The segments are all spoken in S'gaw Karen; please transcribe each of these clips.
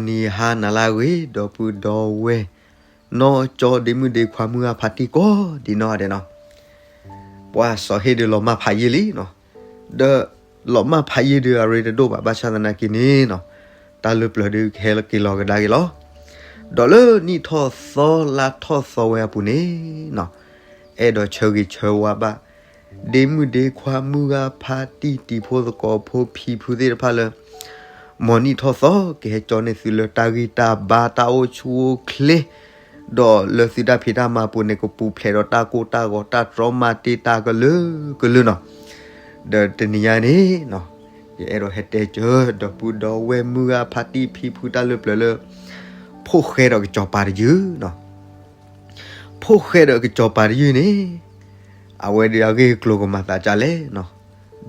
ဂီၤနံၤဟါနၤလၢအဂ့ၤ ဒီပုၢ်ဒီဝဲၢ် နီၢ်ကၠီဒ့မုၣ်ဒ့ခွါမုၢ်ဂၢ်ဖါတံၢ်ကိးဒံးနီၢ်ဂၤဒဲးနီၤ, ပှၤစီၤဟ့ၣ်ဒုးလီၤမၢ်ဖးယံာ်လံနီၤ, ဒီးလီၤမၢ်ဖးယံာ်ဒုးအရ့တဒိၣ်ဘၣ် ဘၣ်ဆၣ်သနာ်က့န့ၣ်နီၤ, တၢ်လၢပျၢၤဒုးကဟဲက့ၤလီၤကဒါက့ၤလီၤ. ဒီးလၢနံၣ်ထီၣ်သီလါထီၣ်သီဝဲအပူၤန့ၣ်နီၤ, အဲၣ်ဒိးဆၢဂ့ၤဆၢဝါဘၣ် ဒ့မုၣ်ဒ့ခွါမုၢ်ဂၢ်ဖါတံၢ်တံၤဖိသကိးဖိဖံဖုသ့ၣ်တဖၣ်လၢ မ်နံၣ်ထီၣ်သီကဟဲကၠီန့ၢ်သုလၢတၢ်ဂံၢ်တၢ်ဘါတၢ်အိၣ်ဆူၣ်အိၣ်ချ့, ဒီးလၢသုတၢ်ဖံးတၢ်မၤအပူၤန့ၣ် ကပူၤဖျဲးဒီးတၢ်ကိၢ်တၢ်ဂီၤတၢ်တြီမၤတ့ၢ်တၢ်ကလုာ်ကလုာ်နီၤ. ဒီးတနံၤညါန့ၣ်နီၤ, ယအဲၣ်ဒိးဟဲတဲစၢၤ ဒီပုၢ်ဒီဝဲၢ်မုၢ်ဂၢ်ဖါတံၢ်ဖံဖုတၢ်လၢပျၢၤလၢ ဖိၣ်ဃဲဒီးကစီၤပၤတယုၢ်နီၤ. ဖိၣ်ဃဲဒီးကစီၤပၤတယုၢ်န့ၣ် အဝဲဒၣ်အဂ့ၢ်အကျိၤကမၤသးဒ်လဲၣ်နီၤ,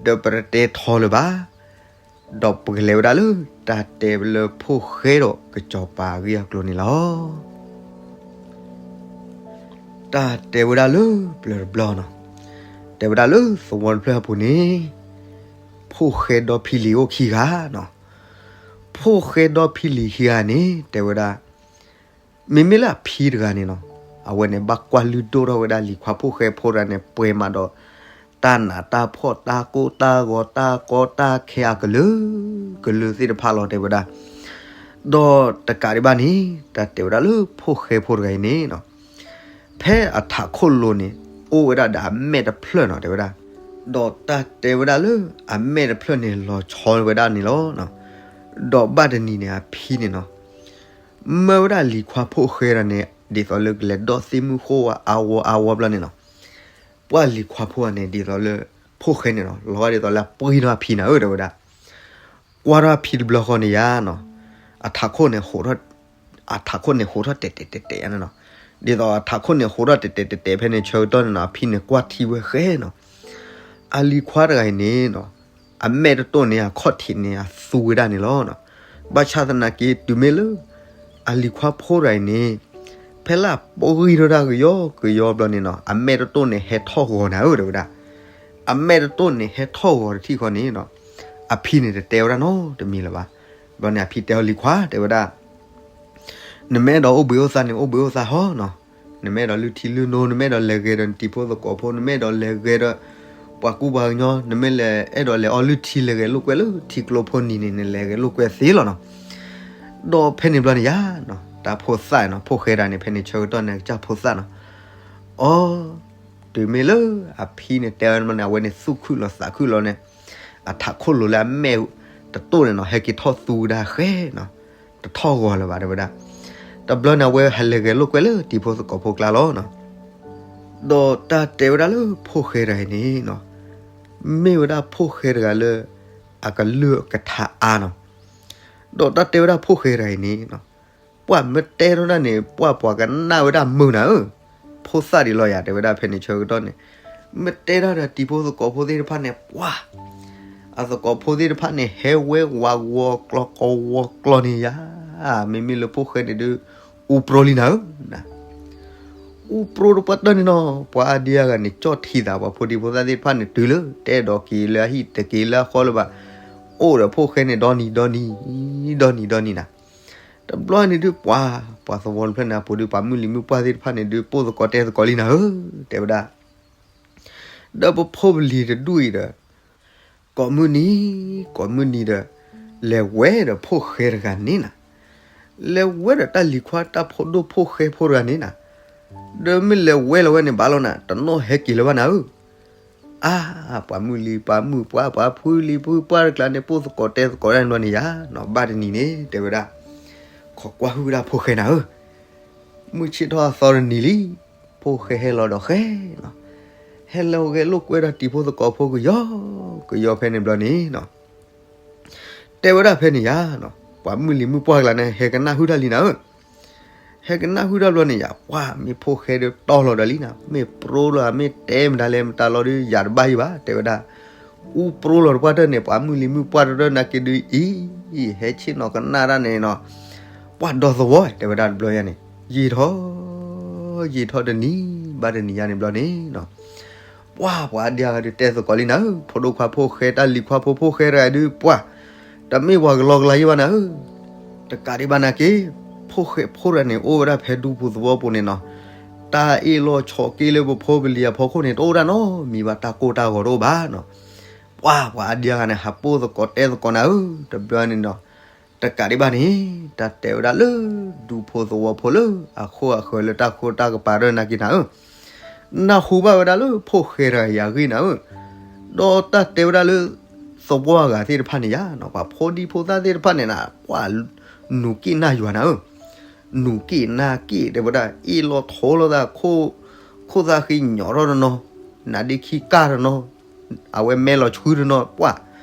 ဒီးပတတဲထီလၢၤဘၣ်, ဒီးပကလဲၤဝဲဒၣ်လၢတၢ်တဲလၢဖိၣ်ဃဲဒီးကစီၤပၤအဂ့ၢ်အကျိၤန့ၣ်လီၤ. တၢ်တဲဝဲဒၣ်လၢပျၢၤတဘျီနီၤ, တဲဝဲဒၣ်လၢသဝီတဖျၢၣ်အပူၤန့ၣ် ဖိၣ်ဃဲဒီဖံလံၤအိၣ်ခံဂၤနီၤ. ဖိၣ်ဃဲဒီဖံလံၤခံဂၤန့ၣ် တဲဝဲဒၣ် မ့မ့ၢ်လၢအဖံတဂၤန့ၣ်နီၤ, အဝဲန့ၣ်ဘၣ်ကွၢ်လုၢ်ဒိၣ်ထီၣ်ဝဲဒၣ်လံၤခွါဖိၣ်ဃဲဖိတဂၤန့ၣ် ပှဲၤမးဒီး တၢ်နးတၢ်ဖှီၣ်တၢ်ကိၢ်တၢ်ဂီၤတၢ်ကီတၢ်ခဲအကလုာ်ကလုာ်သ့ၣ်တဖၣ်လီၤ တဲဝဲဒၣ်. ဒီးတကးဒံးဘၣ်န့ၣ် တၢ်တဲဝဲဒၣ်လၢဖိၣ်ဃဲဖိတဂၤအံၤန့ၣ်နီၤ, ဖဲအထးခိၣ်လိၤန့ၣ် အိၣ်ဝဲဒၣ်ဒီးအမဲာ်တဖျၢၣ်နီၤ တဲဝဲဒၣ်. ဒီးတၢ်တဲဝဲဒၣ်လၢအမဲာ်တဖျၢၣ်န့ၣ် လီၤဆီဝဲဒၣ်န့ၣ်လီၤ. ဒီးဘၣ်တနံၤန့ၣ် အဖံန့ၣ်နီၤ မၢဝဲဒၣ်လံၤခွါဖိၣ်ဃဲတဂၤန့ၣ် ဒ်သိးလၢကလဲၤဒီးသ့ၣ်မုၣ်ဃိဝဲအါဝီအါဝီဘျီန့ၣ်နီၤ, ပှၢ်လံၤခွါဖိတဂၤန့ၣ် ဒ်သိးလၢ ဖိၣ်ဃဲန့ၣ်နီၤ လီၤဂာ်ဒ်သိးလၢအပှ့ၤထီၣ်အဖံနၤဧၢ တဲဝဲဒၣ်. ကွၢ်ထီၣ်အဖံတဘျီဃီန့ၣ်ယါနီၤ, အထးခိၣ်န့ၣ် အထးခိၣ်န့ၣ်ဟိးထီၣ်တဲာ်တဲာ်တဲာ်တဲာ်န့ၣ်နီၤ. ဒ်သိးအထးခိၣ်န့ၣ်ဟိးထီၣ်တဲာ်တဲာ်တဲာ်တဲာ်ဖဲန့ၣ် ဆၢကတီၢ်န့ၣ်နီၤ အဖံန့ၣ်ကွၢ်ထံဝဲဃဲနီၤ, အလံၤခွါတဂၤအံၤန့ၣ်နီၤ အမဲာ်တတိၢ်န့ၣ် အခီၣ်ထံးန့ၣ် အသူဝဲဒၣ်န့ၣ်လီၤ. ဘၣ်ဆၣ်သနာ်က့ တုၤမ့ၢ်လၢ အလံၤခွါဖိတဂၤအံၤန့ၣ် ဖဲလၢအပှ့ၤထီၣ်တၢ်ကယီကယီဘျီန့ၣ်နီၤ အမဲာ်တတိၢ်န့ၣ်ဟဲထီၣ်ဂီၤနၤဧၢ တဲဝဲဒၣ်. အမဲာ်တတိၢ်န့ၣ်ဟဲထီၣ်ဂီၤတထံၣ်ဃီန့ၣ်နီၤ အဖံန့ၣ်တတဲဝဲဒၣ်နီတမံၤလၢၤဘၣ်. ဘျီန့ၣ်အဖံတဲအီၤလံၤခွါ တဲဝဲဒၣ် နမ့ၢ်အဲၣ်ဒိးအိၣ်ဘှံးအိၣ်သါန့ၣ် အိၣ်ဘှံးအိၣ်သါဟီနီၤ, နမ့ၢ်အဲၣ်ဒိးလုၢ်ထံလုၢ်နိ နမ့ၢ်အဲၣ်ဒိးလဲၤဂဲၤဒီးနတံၤဖိသကိးဖိ နမ့ၢ်အဲၣ်ဒိးလဲၤဂဲၤဒီး ပှၤကူပှၤကညီ နမ့ၢ်လဲၤအဲၣ်ဒိးလဲၤအီလုၢ်ထံလဲၤဂဲၤလိာ်ကွဲလၢထံကျိဖိနံၤန့ၣ် နလဲၤဂဲၤလိာ်ကွဲသ့လီၤနီၤ. ဒီးဖဲန့ၣ်ဘျီန့ၣ်ယါနီၤ တၢ်ဖိသၣ်နီၤ ဖိၣ်ဃဲတဂၤန့ၣ် ဖဲန့ၣ်ဆၢကတီၢ်န့ၣ် ကစၢ်ဖိသၣ်နီၤ. အီ တုၤမ့ၢ်လၢအဖံန့ၣ်တဲဝဲန့ၣ် အဝဲန့ၣ်သူၣ်ခုၣ်လီၤသးခုၣ်လီၤန့ၣ် အထးခိၣ်လိၤလၢအမဲာ်တတိၢ်န့ၣ်နီၤ ဟဲက့ၤထီၣ်သူဝဲဒၣ်ဃဲနီၤ, တထီၣ်ဂီၤလၢၤဘၣ် တဲဝဲဒၣ်. တဘျီန့ၣ် အဝဲဟဲလဲၤဂဲၤလိာ်ကွဲလၢတံၤဖိသကိးဖိကျါလီၤနီၤ. ဒီးတၢ်တဲဝဲဒၣ်လၢဖိၣ်ဃဲတဂၤအံၤန့ၣ်နီၤ မ့ၢ်ဝဲဒၣ်ဖိၣ်ဃဲတဂၤလၢ အကလုၢ်ကထါအါနီၤ. ဒီးတၢ်တဲဝဲဒၣ်ဖိၣ်ဃဲတဂၤအံၤန့ၣ်နီၤ ပှၤမ့ၢ်တဲထီၣ်ဒၣ်န့ၣ် ပှၤပှၤကနၣ်ဝဲဒၣ်မုာ်နၤဧၢ, ဖိသၣ်ဒံးလီၤယၤ တဲဝဲဒၣ်ဖဲန့ၣ်ဆၢကတီၢ်န့ၣ်, မ့ၢ်တဲထီၣ်ဒီးတံၤဖိသကိးဖိသ့ၣ်တဖၣ်န့ၣ် ပှၤ အသကိးဖိသ့ၣ်တဖၣ်န့ၣ် ဟဲဝဲဝးဝီၤကျီၤကဝီၤကျီၤန့ၣ်ယါ, မ့မ့ၢ်လၢဖိၣ်ဃဲန့ၣ်ဒုး အူပြိလံနၤဧၢ, အူပြိတပှၢ်တၢၢ်န့ၣ်နီၤ, ပှၤအါဒံအါဂၤန့ၣ် ကၠီၣ်ထံသး ပှၤဖိဒံဖိသၣ်သ့ၣ်တဖၣ်န့ၣ် တုၤလၢ တအဲၣ်ဒိးက့ၤလၢအဟံၣ် တက့ၤလၢအဃီလၢၤဘၣ်, အိၣ်ဒီးဖိၣ်ဃဲန့ၣ် ဒီနံၤဒီနံၤ, ဒီနံၤဒီနံၤနၤ, တဘျီန့ၣ်ဒုးပှၤ, ပှၤသဝီတဖျၢၣ်န့ၣ် အပူၤဒုး ပှၤမုၢ်လံၤမုၢ်ပှၢ်သ့ၣ်တဖၣ်န့ၣ်ဒုး ပိၢ်သကိးတဲသကိးလံနၤဧၢ, တဲဝဲဒၣ် ဒီးပဖိပလံၤတဒူၣ်အံၤဒီး ကိးမုၢ်နံၤ, ကိးမုၢ်နံၤဒီး လဲၤဝဲဒီးဖိၣ်ဃဲတဂၤန့ၣ်နၤ, လဲၤဝဲဒီးတၢ်လံၤခွါတၢ်ဖိဒိၣ်ဖိၣ်ဃဲဖိတဂၤန့ၣ်နၤ, ဒီးမ့ၢ်လဲၤဝဲလီၤဝဲန့ၣ် ဘၣ်လီၤနၤ တနီၣ်ဟဲက့ၤလၢၤဘၣ်နၤဧၢ, အါ, ပှၤမုၢ်လံၤပှၤမုၢ်ပှၢ် ပှၤဖုလံၤဖုပှၢ်တကျါန့ၣ် ပိၢ်သကိးတဲသကိးဒၣ်န့ၣ်ဘျီန့ၣ်ယါနီၤ, ဘၣ်တနံၤန့ၣ် တဲဝဲဒၣ်, ခိးကွၢ်ဟုၣ်ဝဲဒၣ်ဖိၣ်ဃဲနၤဧၢ, မုၢ်ဆ့ၣ်ထီၣ်အသီတနံၤလံ, ဖိၣ်ဃဲဟဲလီၤဒီးဃဲနီၤ, ဟဲလီၤဂဲၤလိာ်ကွဲဒီးတံၤဖိသကိးဖိကယီကယီဖဲန့ၣ်ဘျီန့ၣ်နီၤ, တဲဝဲဒၣ်ဖဲန့ၣ်ယါနီၤ, ပှၤမုၢ်လံၤမုၢ်ပှၢ်ကျါန့ၣ် ဟဲကနၣ်ဟုၣ်တၢ်လံနၤဧၢ, ဟဲကနၣ်ဟုၣ်တၢ်ဘျီန့ၣ်ယါ, ပှၤမ့ၢ်ဖိၣ်ဃဲဒီးတီလီၤဒီးလံနၤ, မ့ၢ်ပြိလီၤ မ့ၢ်တဲမတၤလဲၣ် မတၤလီၤဒီး ယၤတဘၣ်ယံၤဘၣ် တဲဝဲဒၣ်, အူပြိလီၤတပှၢ်တၢၢ်န့ၣ် ပှၤမုၢ်လံၤမုၢ်ပှၢ်တရၢၢ်နာ်က့ဒုးအံၤ, ဟဲဆ့ၣ်နီၤကနၣ်တၢ်န့ၣ်နီၤ, ပှၤဒီသဝီ တဲဝဲဒၣ်တဘျီယါန့ၣ်, ယံာ်ထီၣ်, ယံာ်ထီၣ်တနံၤ, ဘၣ်တနံၤယါန့ၣ်ဘျီန့ၣ်နီၤ, ပှၤပှၤအါဒံအါဂၤဒုးတဲသကိးလံနၤဧၢ, ဖိဒိၣ်ခွါဖိၣ်ဃဲတၢ်လံၤခွါဖိဖိၣ်ဃဲတဂၤဒုးပှၤ, တမ့ၢ်ပှၤကလီကလီယံၤဘၣ်နၤဧၢ, တကးဒံးဘၣ်နာ်က့ ဖိၣ်ဃဲဖိတဂၤန့ၣ် အိၣ်ဝဲဒၣ်ဖဲဒူဖိသဝီပူၤန့ၣ်နီၤ, တၢ်အ့ၣ်လိာ်ဆိးက့လိာ်လၢပဖိပလံၤအဖီခိၣ်န့ၣ် တအိၣ်ဒၣ်နီတမံၤဘၣ်, တၢ်ကိၢ်တၢ်ဂီၤတအိၣ်ဘၣ်နီၤ. ပှၤ ပှၤအါဒံအါဂၤန့ၣ် ဟးပိၢ်သကိးတဲသကိးနၤဧၢ, တဘျီန့ၣ်ဒီး တကးဒံးဘၣ်န့ၣ် တၢ်တဲဝဲဒၣ်လၢ ဒူဖိသဝီဖိလၢအဃိအဃၢၤလၢတၢ်ဃိတၢ်ကပၤဒၢနၤက့နၤဧၢ, နၢ်ဟူဘၣ်ဝဲဒၣ်လၢဖိၣ်ဃဲတဂၤအံၤအဂ့ၢ်နၤဧၢ, ဒီးတၢ်တဲဝဲဒၣ်လၢ သဝီအဂၤသ့ၣ်တဖၣ်န့ၣ်ယါနီၤ, ပှၤဖိဒံဖိသၣ်သ့ၣ်တဖၣ်န့ၣ်နၤ ပှၤနူၤက့ၣ်နၢ်ယွၤနၤဧၢ, နူၤက့ၣ်နၢ်က့ၣ် တဲဝဲဒၣ် အ့ၣ်လိာ်ဆိးလိာ်သး ခိၣ်သၣ်ဃံညီထီၣ်တနီၤ, နါဒ့ခံကၢ်တနီၤ, အဝဲမဲလီၤဆှုတနီၤ, ပှၤ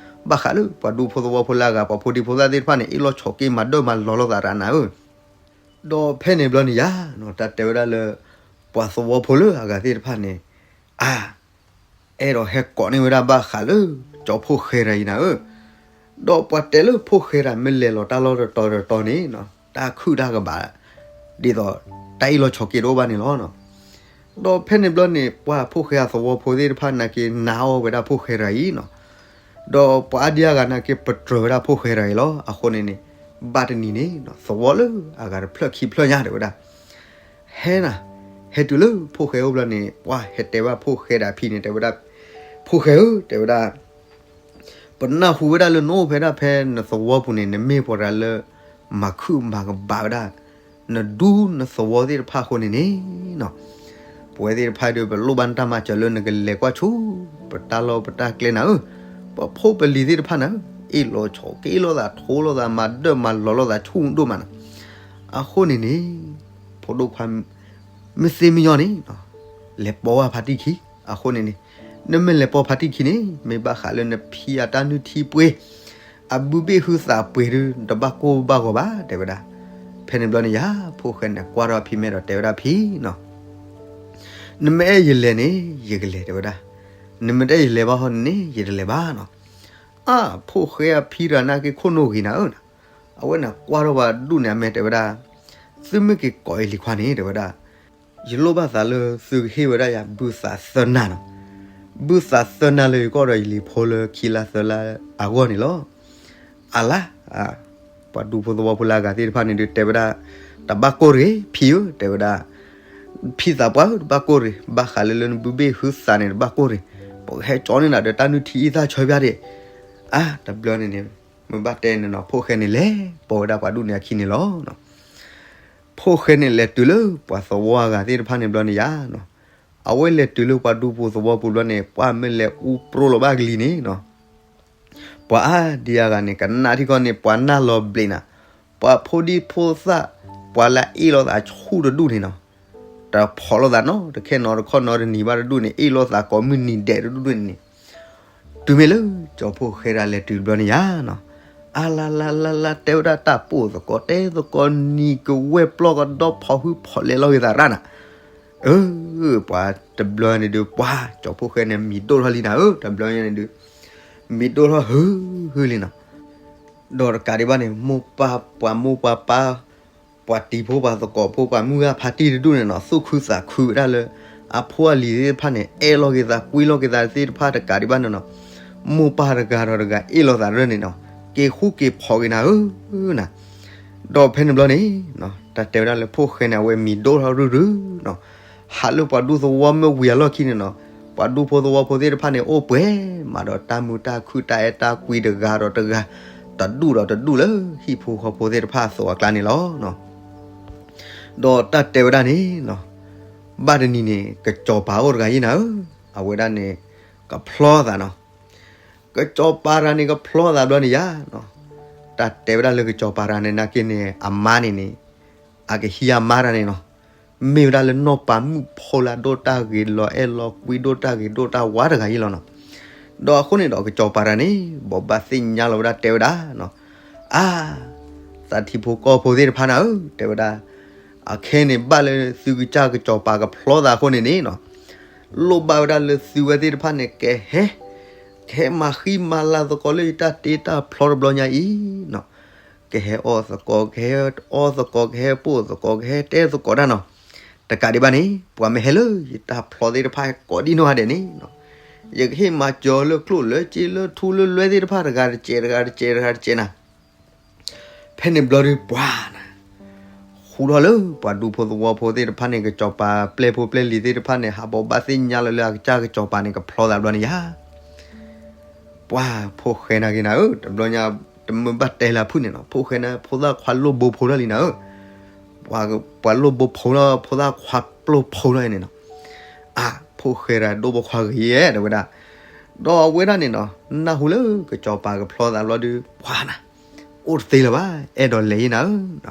ဘၣ်ဃးလၢပှၤဒူဖိသဝီဖိလၢအဂၤ ပှၤဖိဒံဖိသၣ်သ့ၣ်တဖၣ်န့ၣ် အ့ၣ်လိာ်ဆိးက့မၤဒၢမၤလီၤလိာ်သးတဂၤနၤဧၢ. ဒီးဖဲန့ၣ်ဘျီန့ၣ်ယါနီၤ, တၢ်တဲဝဲဒၣ်လၢ ပှၤသဝီဖိလၢအဂၤသ့ၣ်တဖၣ်န့ၣ် အါ အဲၣ်ဒိးဟဲကိးန့ၢ်ဝဲဒၣ်ဘၣ်ဃးလၢ ကၠီဖိၣ်ဃဲတဂၤအံၤနၤဧၢ, ဒီးပှၤတဲလၢဖိၣ်ဃဲတဂၤမ့ၢ်လဲၤလီၤတၢ်လီၢ်တတီၤတတီၤန့ၣ်နီၤ, တၢ်ခုၣ်တၢ်ကဘၣ် ဒ်သိးတၢ်အ့ၣ်လိာ်ဆိးက့တအိၣ်ဘၣ်န့ၣ်လီၤ. ဒီးဖဲန့ၣ်ဘျီန့ၣ် ပှၤဖိၣ်ဃဲအသဝီဖိသ့ၣ်တဖၣ်နာ်က့ နာ်အီၤဝဲဒၣ်ဖိၣ်ဃဲတဂၤအံၤနီၤ, ဒီးပှၤအါဒံအါဂၤနာ်က့ ပတြၢၤဝဲဒၣ်ဖိၣ်ဃဲတဂၤအံၤလီၤ. အဃိန့ၣ်န့ၣ် ဘၣ်တနံၤန့ၣ် သဝီလၢအဂၤတဖျၢၣ်ခံဖျၢၣ်ညါတဲဝဲဒၣ် ဟဲနၤ, ဟဲတုၤလၢဖိၣ်ဃဲအိၣ်ဘျီန့ၣ် ပှၤဟဲတဲဘၣ်ဖိၣ်ဃဲဒၣ်ဖံန့ၣ် တဲဝဲဒၣ်, ဖိၣ်ဃဲဧၢ တဲဝဲဒၣ်, ပနၢ်ဟူဝဲဒၣ်လၢနအိၣ်ဖဲဒၣ်ဖဲနသဝီပူၤန့ၣ် နမ့ၢ်ပှၤတဂၤလၢ မၤခုၣ်မၤကဘၣ်ဝဲဒၣ် နဒူနသဝီသ့ၣ်တဖၣ်အဃိန့ၣ်န့ၣ်နီၤ, ပဝဲသ့ၣ်တဖၣ်ဒီး ပလိၣ်ဘၣ်နတၢ်မၤစၢၤလၢနကလဲၤကွၢ်ဆူ ပတၢ်လီၢ်ပတၢ်ကျဲနၤဧၢ, ပဖိပလံၤသ့ၣ်တဖၣ်နၤဧၢ, အ့ၣ်လိာ်ဆိးက့လိာ်သး ထိလိာ်သး မၤဒၢမၤလီၤလိာ်သးဆူၣ်ဒိၣ်မးနီၤ. အဃိန့ၣ်န့ၣ် ဖိဒိၣ်ခွါ မ့ၢ်သ့မ့ၢ်ညီန့ၣ် လဲၤပိာ်ဝဲဖါတံၢ်ခံ, အဃိန့ၣ်န့ၣ် နမ့ၢ်လဲၤပိာ်ဖါတံၢ်ခံန့ၣ် မ့ၢ်ဘၣ်ဃးလၢနဖံအတၢ်နုၢ်ထံပှ့ၤ အဘုဘ့ၣ်ဟုသးပှ့ၤဒီး နတဘၣ်ကိၢ်ဘၣ်ဂီၤဘၣ် တဲဝဲဒၣ်. ဖဲန့ၣ်ဘျီန့ၣ်ယါ ဖိၣ်ဃဲန့ၣ် ကွၢ်ထီၣ်ဖံမဲာ်ဒီးတဲဝဲဒၣ်ဖံနီၤ, နမ့ၢ်အဲၣ်ယလဲၤန့ၣ် ယကလဲၤ တဲဝဲဒၣ်, နမ့ၢ်တအဲၣ်ယလဲၤဘၣ်ဟီန့ၣ်န့ၣ် ယတလဲၤဘၣ်နီၤ. အါ ဖိၣ်ဃဲအဖံတဂၤနာ်က့ ခိၣ်နူာ်ဂ့ၤနၤဧၢ, အဝဲန့ၣ်ကွၢ်ထီၣ်ပှၤဒူၣ်န့ၣ်အမဲာ်တဲဝဲဒၣ်, သုမ့ၢ်က့ၤကိးအံၤလံၤခွါန့ၣ် တဲဝဲဒၣ်, ယလိၣ်ဘၣ်သးလၢသုကဟ့ၣ်ဝဲဒၣ်ယၤ ဘုသးသၢနၤနီၤ, ဘုသးသၢနၤလၢယကအိၣ်ဒီးယလံၤဖိလၢခံလါသၢလါအဂီၢ်န့ၣ်လီၤ. အါလါ, ပှၤဒူဖိသဝီဖိလၢအဂၤသ့ၣ်တဖၣ်န့ၣ်ဒုးတဲဝဲဒၣ်, တဘၣ်ကိၢ်တဂ့ၤ ဖံဧၢ တဲဝဲဒၣ်, ဖံသးပှၢ်ဧၢ တဘၣ်ကိၢ်တဂ့ၤ, ဘၣ်ဃးလၢလၢနဘုဘ့ၣ်ဟုသးန့ၣ် တဘၣ်ကိၢ်တဂ့ၤ, ပကဟဲကၠီန့ၢ်နၤဒီးတၢ်နုၢ်ထံအံသၣ်ဆၢဖၠါဒ့ၣ်. အါ တဘျီန့ၣ်န့ၣ် မ့ၢ်ဘၣ်တဲန့ၣ်နီၤ ဖိၣ်ဃဲန့ၣ်လဲၤပိာ်ဝဲဒၣ်ပှၤဒူၣ်န့ၣ်အခံန့ၣ်လီၤ. ဖိၣ်ဃဲန့ၣ်လဲၤတုၤလၢပှၤသဝီအဂၤသ့ၣ်တဖၣ်န့ၣ်ဘျီန့ၣ်ယါနီၤ, အဝဲလဲၤတုၤလၢပှၤဒူဖိသဝီပူၤဘျီန့ၣ် ပှၤမ့ၢ်လဲၤအူပြိလီၤဘၣ်ကလံၤန့ၣ်နီၤ, ပှၤအါဒံအါဂၤန့ၣ် ကနၣ်ထံကီၢ်န့ၣ် ပှၤနၢ်လီၤဘျ့းနၤ, ပှၤဖိဒံဖိသၣ်, ပှၤလၢအ့ၣ်လိာ်သးဆူၣ်တဒူၣ်န့ၣ်နီၤ, တဖီၣ်လိာ်သးနီတခဲနီတခီနီတနံၤဘၣ်တဒူၣ်န့ၣ် အ့ၣ်လိာ်သးကိးမုၢ်နံၤဒဲးတဒူၣ်န့ၣ်န့ၣ် တုၤမ့ၢ်လၢကၠီဖိၣ်ဃဲတဂၤလဲၤတုၤတဘျီန့ၣ်ယါနီၤ, အါလါလါလါလါ တဲဝဲဒၣ်တၢ်ပိာ်သကိးတဲသကိးနံၤကဝဲၢ်ပျီကဒီဖီၣ်ဟုဖီၣ်လဲၤလီၤဂ့ၤသးရၣ်နၤ, အၢ ပှၤတဘျီန့ၣ်ဒုး ပှၤကၠီဖိၣ်ဃဲန့ၣ် မံၤဒိၣ်ထီၣ်လံနၤဧၢ, တဘျီန့ၣ်ဒုး မံၤဒိၣ်ထီၣ်ဟုဟုလံနီၤ, ဒီးတကးဒံးဘၣ်န့ၣ် မိၢ်ပၢ်ပှၤမိၢ်ပှၤပၢ် ပှၤတံၤဖိပှၤသကိးဖိ ပှၤမုၢ်ဂၢ်ဖါတံၢ်တဒူၣ်န့ၣ်နီၤ သူၣ်ခုသးခုဝဲဒၣ်လၢ အဖိအလံၤသ့ၣ်တဖၣ်န့ၣ် အဲၣ်လိာ်က့ၤသး ကွံလိာ်က့ၤသးသ့ၣ်တဖၣ်တကးဒံးဘၣ်န့ၣ်နီၤ, မိၢ်ပၢ်တဂၤဒီးတဂၤ အ့ၣ်လိာ်သးရၢန့ၣ်နီၤ, က့ၤဃူက့ၤဖိးက့ၤနၤဧၢနီၤ, ဒီးဖဲန့ၣ်ဘျီန့ၣ် တၢ်တဲဝဲဒၣ်လၢဖိၣ်ဃဲန့ၣ် အဝဲမံၤဒိၣ်ထီၣ်ရုၢ်ရုၢ်နီၤ, ဟးလၢပှၤဒူသဝီမ့ၢ်ဝံၤအလီၢ်ခံန့ၣ်နီၤ, ပှၤဒူဖိသဝီဖိသ့ၣ်တဖၣ်န့ၣ် အိၣ်ပှဲၤမးဒီးတၢ်မုာ်တၢ်ခုၣ်တၢ်အဲၣ်တၢ်ကွံတဂၤဒီးတဂၤ, တဒူၣ်ဒီးတဒူၣ်လၢဟံၣ်ဖိဃီဖိသ့ၣ်တဖၣ်အသိးအကျါန့ၣ်လီၤ. ဒီးတၢ်တဲဝဲဒၣ်န့ၣ် ဘၣ်တနံၤန့ၣ် ကစီၤပၤအိၣ်တဂၤယံၤနၤဧၢ, အဝဲဒၣ်န့ၣ် ကဖျီသးနီၤ, ကစီၤပၤတဂၤန့ၣ် ကဖျီသးဘျီန့ၣ်ယါနီၤ, တၢ်တဲဝဲဒၣ်လၢကစီၤပၤတဂၤန့ၣ် နာ်က့န့ၣ် အမါန့ၣ်န့ၣ် အကဟံးအမါတဂၤန့ၣ်နီၤ, မ့ၢ်ဝဲဒၣ်လၢနီၢ်ပၤမုၣ်ဖိလၢအဒိၣ်တၢ်ဂ့ၤလီၤအဲၣ်လီၤကွံဒိၣ်တၢ်ဂ့ၤဒိၣ်တၢ်ဝါတဂၤယံၤလီၤနီၤ, ဒီးအဃိန့ၣ်ဒီးကစီၤပၤတဂၤန့ၣ် ဘိးဘၣ်သ့ၣ်ညါလီၤဝဲဒၣ်တဲဝဲဒၣ်နီၤ, အါ သးထံဖိကီၢ်ဖိသ့ၣ်တဖၣ်နၤဧၢ တဲဝဲဒၣ်, အခဲန့ၣ်ဘၣ်လၢသုကစၢ်ကစီၤပၤကဖျီသးအဃိန့ၣ်န့ၣ်နီၤ, လိၣ်ဘၣ်ဝဲဒၣ်လၢသုဝဲသ့ၣ်တဖၣ်န့ၣ် ကဟဲ ကဟဲမၤဃံမၤလၤသကိးလၢယတၢ်တ့တၢ်ဖျီတဘျီညါအံၤနီၤ, ကဟဲအီၣ်သကိး ကဟဲအီသကိး ကဟဲပိာ်သကိး ကဟဲတဲသကိးတၢ်နီၤ, တကးဒံးဘၣ်န့ၣ် ပှၤမ့ၢ်ဟဲလၢယတၢ်ဖျီသ့ၣ်တဖၣ်ကိးဒံနီၢ်ဂၤဒဲးန့ၣ်နီၤ, ယကဟ့ၣ်မၤစၢၤလၢကျိၣ်လၢစ့လၢထူလၢလွဲသ့ၣ်တဖၣ်တဂၤတစဲးတဂၤတစဲးတဂၤတစဲးနၤ ဖ ဖဲန့ၣ်ဘျီဒုးပှၤနၤ, ဃူထီၣ်လၢပှၤဒူဖိသဝီဖိသ့ၣ်တဖၣ်န့ၣ် ကစီၤပၤပျဲၢ်ဖိပျဲၢ်လံၤသ့ၣ်တဖၣ်န့ၣ် ဟးဘိးဘၣ်သ့ၣ်ညါလီၤလၢအကစၢ်ကစီၤပၤန့ၣ် ကဖျီသးဘျီန့ၣ်ယါ ပှၤဖိၣ်ဃဲနာ်က့ၤနၤဧၢ, တဘျီညါ တမ့ၢ်ဘၣ်တဲလၢအဖုၣ်န့ၣ်နီၤ, ဖိၣ်ဃဲန့ၣ် ဖိသၣ်ခွါလိၣ်ဘိဖိထီၣ်လံနၤဧၢ, ပှၤလိၣ်ဘိဖိလီၤ ဖိသၣ်ခွါပျိၢ်ဖိထီၣ်န့ၣ်နီၤ, အါ ဖိၣ်ဃဲဒၣ်ဒိၣ်ဘိခွါဂ့ၤယဲ တဲဝဲဒၣ်, ဒီးအဝဲဒၣ်န့ၣ်နီၤ နၢ်ဟူလၢကစီၤပၤကဖျီသးဘျီဒုး ပှၤနၤ အိၣ်တသ့လၢၤဘၣ် အဲၣ်ဒိးလဲၤယဲနၤဧၢ,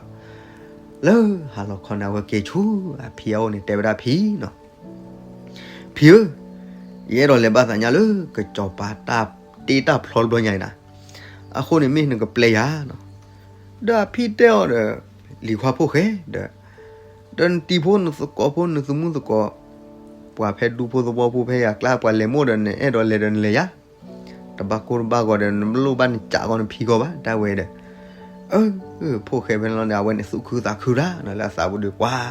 လၢဟါလီၤခီန့ၣ် အဝဲက့ၤဆူအဖံအအိၣ်န့ၣ် တဲဝဲဒၣ်ဖံနီၤ ဖံဧၢ, ယအဲၣ်ဒိးလဲၤဘၣ်သးညါလၢ ကစီၤပၤတၢ်တ့တၢ်ဖျီတဘျီညါအံၤနၤ, အဃိန့ၣ်မ့ၢ်နကပျဲယၤနီၤ, ဒီးအဖံတဲအီၤဒီး လံၤခွါဖိၣ်ဃဲဒီး, ဒီးနတံၤဖိနသကိးဖိနသမူသကိး, ပှၤဖဲဒူဖိသဝီဖိဖဲယၤကျါ ပှၤလဲၤမိၢ်ဒီးနအဲၣ်ဒိးလဲၤဒီးနလဲၤယၤ, တဘၣ်ကိၢ်တဘၣ်ဂီၤဒီး နလိၣ်ဘၣ်နကးကီးနဖံကီးဘၣ် တၢ်ဝဲဒီး အၢ ဖိၣ်ဃဲဖဲန့ၣ်လီၤန့ၣ် အဝဲန့ၣ်သူၣ်ခုသးခုတၢ်နီၤ လၢအသးပူၤဒုး ပှၤ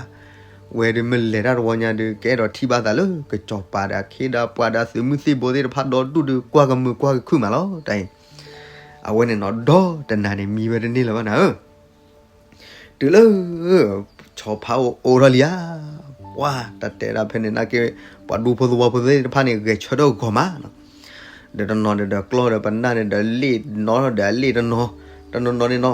ဝဲဒုးမ့ၢ်လဲၤတၢ်တဝီညါဒုး ကအဲၣ်ဒိးထံၣ်ဘၣ်သးလၢ ကစီၤပၤဒီးအခ့ဒီးပှၤဒီးသုးမုၢ်သံၣ်ဘိသ့ၣ်တဖၣ် ဒီဒူၣ်ဒုးကွၢ်ကမုာ်ကွၢ်ကခုၣ်မးလီၤ တၢ်အံၤ, အဝဲန့ၣ်နီၤ ဒီတနၤန့ၣ် မံဝဲတန့ၢ်လၢၤဘၣ်နၤဧၢ တုၤလၢ ဆီဖါအိၣ်အိၣ်ထီၣ်လံဧါ, ပှၤတၢ်တဲဒၣ်ဖဲန့ၣ်နာ်က့ ပှၤဒူဖိသဝီဖိသ့ၣ်တဖၣ်န့ၣ် ဂဲၤဆၢထၢၣ်ဂီၤမးနီၤ, ဒီးတနီၤဒီး ဒီးကျီၢ်ဒီးပနၢ်န့ၣ်ဒီး လ့ၣ်နီၤဒီးအလ့ၣ်တနီၤ, တနီၤနီၤန့ၣ်နီၤ,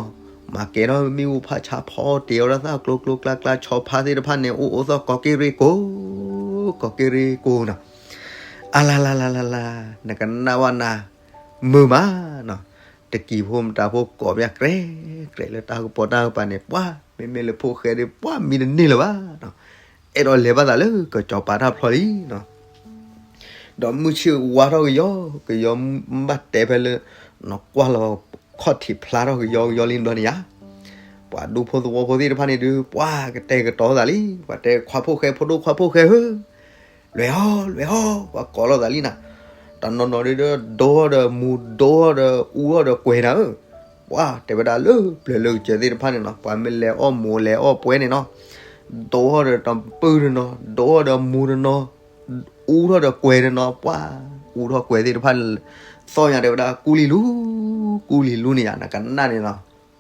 မၤကဲထီၣ်မ့ၣ်အူဖးဆါဖီတ့ၢ်အီၣ်ဒၣ်သၣ်ကျိကျိကျါကျါ ဆီဖါသ့ၣ်တဖၣ်န့ၣ် အိၣ်အိၣ်သီၣ်ကိးက့ရ့ကိး, ကိးက့ရ့ကိးနီၤ, အလလလလလ, နကနၣ်ဝဲနၤ, မုာ်မးနီၤ, တကံၤဖိမတၤဖိကိးပျၢ်ကြဲးကြဲးလၢတၢ်ကပီၤတၢ်ကပၤန့ၣ် ပှၤမ့မ့ၢ်လၢဖိၣ်ဃဲဒီး ပှၤမံတန့ၢ်လၢၤဘၣ်နီၤ, အဲၣ်ဒိးလဲၤဘၣ်သးလၢကစီၤပၤတၢ်ဖျီလံနီၤ, ဒီးမုၢ်ဆ့ၣ်ဝါထီၣ်ကယီကယီ ဘၣ်တဲဖဲလၢ နကွၢ်လီၤခီၣ်ထံးဖျါထီၣ်ကယီကယီလံဘျီန့ၣ်ယါ, ပှၤဒူဖိသဝီဖိသ့ၣ်တဖၣ်န့ၣ်ဒုး ပှၤကတဲာ်ကတီၤသးလံ, ပှၤတဲခွါဖိၣ်ဃဲ ဖိဒိၣ်ခွါဖိၣ်ဃဲဧၢ, လွဲၢ်အီၤ လွဲၢ်အီၤ ပှၤကိးလိာ်သးလံနၤ, တနီၤနီၤဒုးဒီး ဒိအီၤဒီးမူၤ ဒိအီၤဒီးအူအီၤဒီးကွဲၤနၤဧၢ, ပှၤတဲဝဲဒၣ်လၢပျၢၤလၢကစၢၤသ့ၣ်တဖၣ်န့ၣ်နီၤ ပှၤမ့ၢ်လဲၤအီၣ်မူၤလဲၤအီၣ်ပွဲန့ၣ်နီၤ, ဒိအီၤဒီးတပၢၢ်တနီၤ ဒိအီၤဒီးမူၤတနီၤ အူထီၣ်ဒီးကွဲၤတနီၤ ပှၤအူထီၣ်ကွဲၤသ့ၣ်တဖၣ်န့ၣ် သီၣ်ညါတဲဝဲဒၣ် ကူလံၤလူ, ကူလံၤလူန့ၣ်ယါ နကနၣ်န့ၣ်နီၤ,